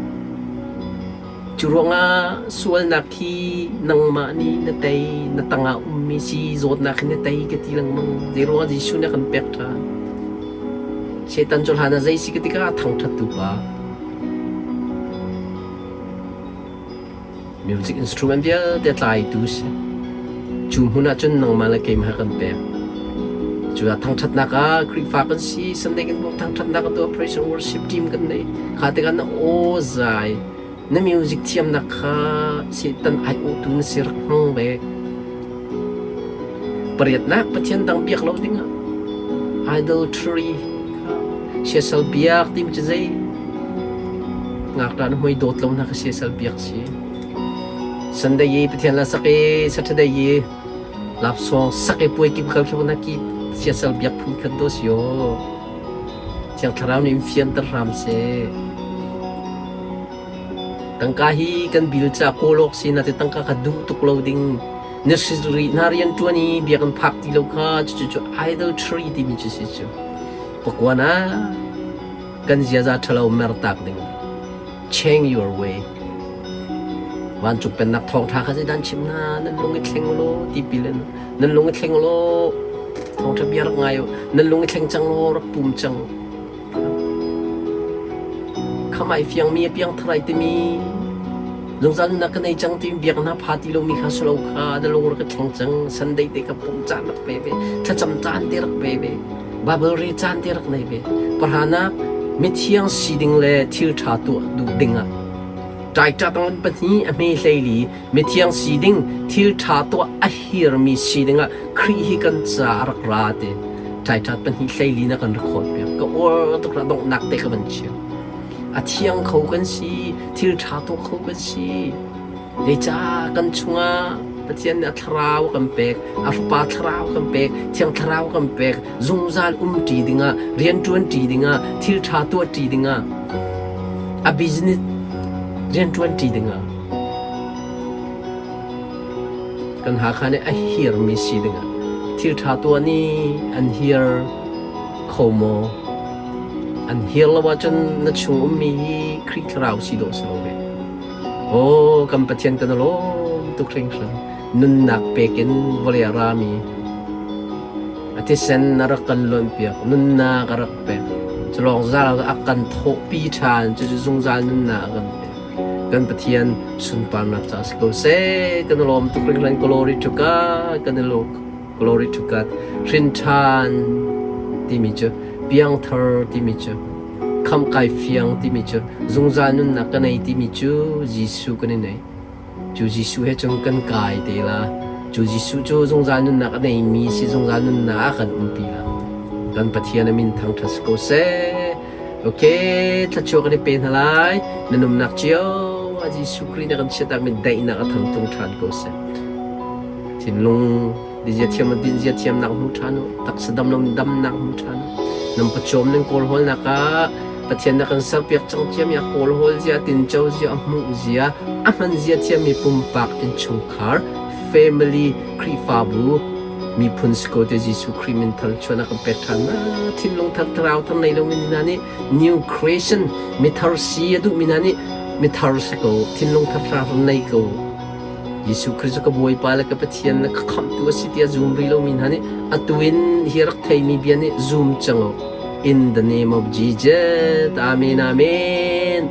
Cu ruangah sualnak hi nangmah nih na tei, na tangah ummi si, zawtnak hi na tei ka ti lengmang. Zeiruangah Jesuh nih a kan pek ṭhan? Satan cu hlan ah zei si ka tikah a thangṭhattu pa. Music instrument vialte a tlaitu si. Cu hmun ah cun nangmah le keimah kan pek. Cu ah thangṭhatnak ah Khrihfa kan si, Sunday kan hmuh thangṭhatnak kan tuah, praise and worship team kan nei. Kha tikah na aw zai, na music thiamnak kha Satan aiawhtu na si rak hmang ve. Pariatnak Pathian dang biak lo dingah idolatry kha siasal biak timi cu zei ngakṭah na hmui dawt lo hna kha siasal biak si. Sunday i Pathian la sak i Saturday i lapsawng sak i puai kip kal khi na ki siasal biak phun khat do si aw. Thiang Thlarau nih in fianter hram seh. Tangka hi kan bil ca kawl awk si na te tangka kha duh tuk lo ding. Na na rian ṭuan i biakinn phak ti lo kha cucu cu idolatry timi cu si cu. Pakuan ah kan ziaza ṭhalo mertak ding. Change your way. Vancung pennak thawngṭha kha zeidah an chim hna? Nan lung i thleng law tipil in nan lung i thleng law thawngṭha bia rak ngai u. Nan lung i thleng cang law rak pum cang. Kham ai fiangmi a piangthar ai timi zungzal nunnak ka nei cang timi biaknak pha ti lomi kha si lo kha na lung rak i thleng cang. Sunday te kha pumh caan rak pe ve. Thlacam caan te rak pe ve. Bible re caan te rak nei ve. Pahranak mithiang si ding le thil ṭha tuah duh dingah Ṭaiṭak ngan pahnih a hme hleili mithiang si ding thil ṭha tuah a hirmi si dingah Khrih hi kan ca a rak ra ti. Ṭaiṭat pahnih hleili na kan record piak. Ka uar tuk ra donghnak te ka van chim. A thiang kho kan si, thil ṭha tuah kho kan si. Zeicah kan chungah Pathian nih a thlarau a kan pek, a Fapa thlarau a kan pek, Thiang Thlarau a kan pek, zungzal umṭi dingah, rianṭuanṭi dingah, thil ṭha tuahṭi dingah, a business rianṭuanṭi dingah kan Hakha nih a hirmi si dingah thil ṭha tuah nih an hir kho maw? An hir lo ahcun na chung ummi hi Khrih Thlarau si dawh si lo ve. Aw kan Pathian kan i lawm tuk hringhran. Nunnak pek in vawlei a rami a thisen a rak kan luanpiak, nunnak a rak pek. Cu lawng zal a kan thawhpi ṭhan, cucu zungzal nunnak a kan pek. Kan Pathian sunparnak ca si ko seh. Kan i lawm tuk hringhran. Glory to God. Kan i lawm. Glory to God. Hrin ṭhan timi cu piangthar timi cu khamh kai fiang timi cu zungzal nunnak ka nei timi cu Jesuh kan i nei. Cu Jesuh he cun kan kai te la. Cu Jesuh cu zungzal nunnak a neimi si zungzal nunnak a kan umpi la. Kan Pathian a min thangṭhat si ko seh. Okay, thluachuah kan i pe hna lai. Na numnak cio ah Jesuh Khrih nih a kan chiahtak mi daihnak a thamtung ṭhan ko seh. Thinlung dizia thiam le dinzia thiamnak hmu ṭhan u. Taksa dam lo damnak hmu ṭhan u. Nan pawcawm nan kawlhawlnak ah Pathian na kan serpiak cang ciami a kawlhawl zia, tinco zia, a hmuh zia, a hman zia thiammi pumpak innchungkhar, family, Khrihfabu, miphun si ko te Jesuh Khrih min thar chuan a kan pek ṭhan na thinlung thar thlarau thar nei lomi hna nih new creation mithar si a duhmi hna nih mithar si ko thinlung thar thlarau nei ko Jesuh Khrih cu ka Bawipa le ka Pathian le ka Khamhtu a si tiah zum rih lomi hna nih atu in hi rak theimi bia nih zum cang u. In the name of Jesus. Amen. Amen.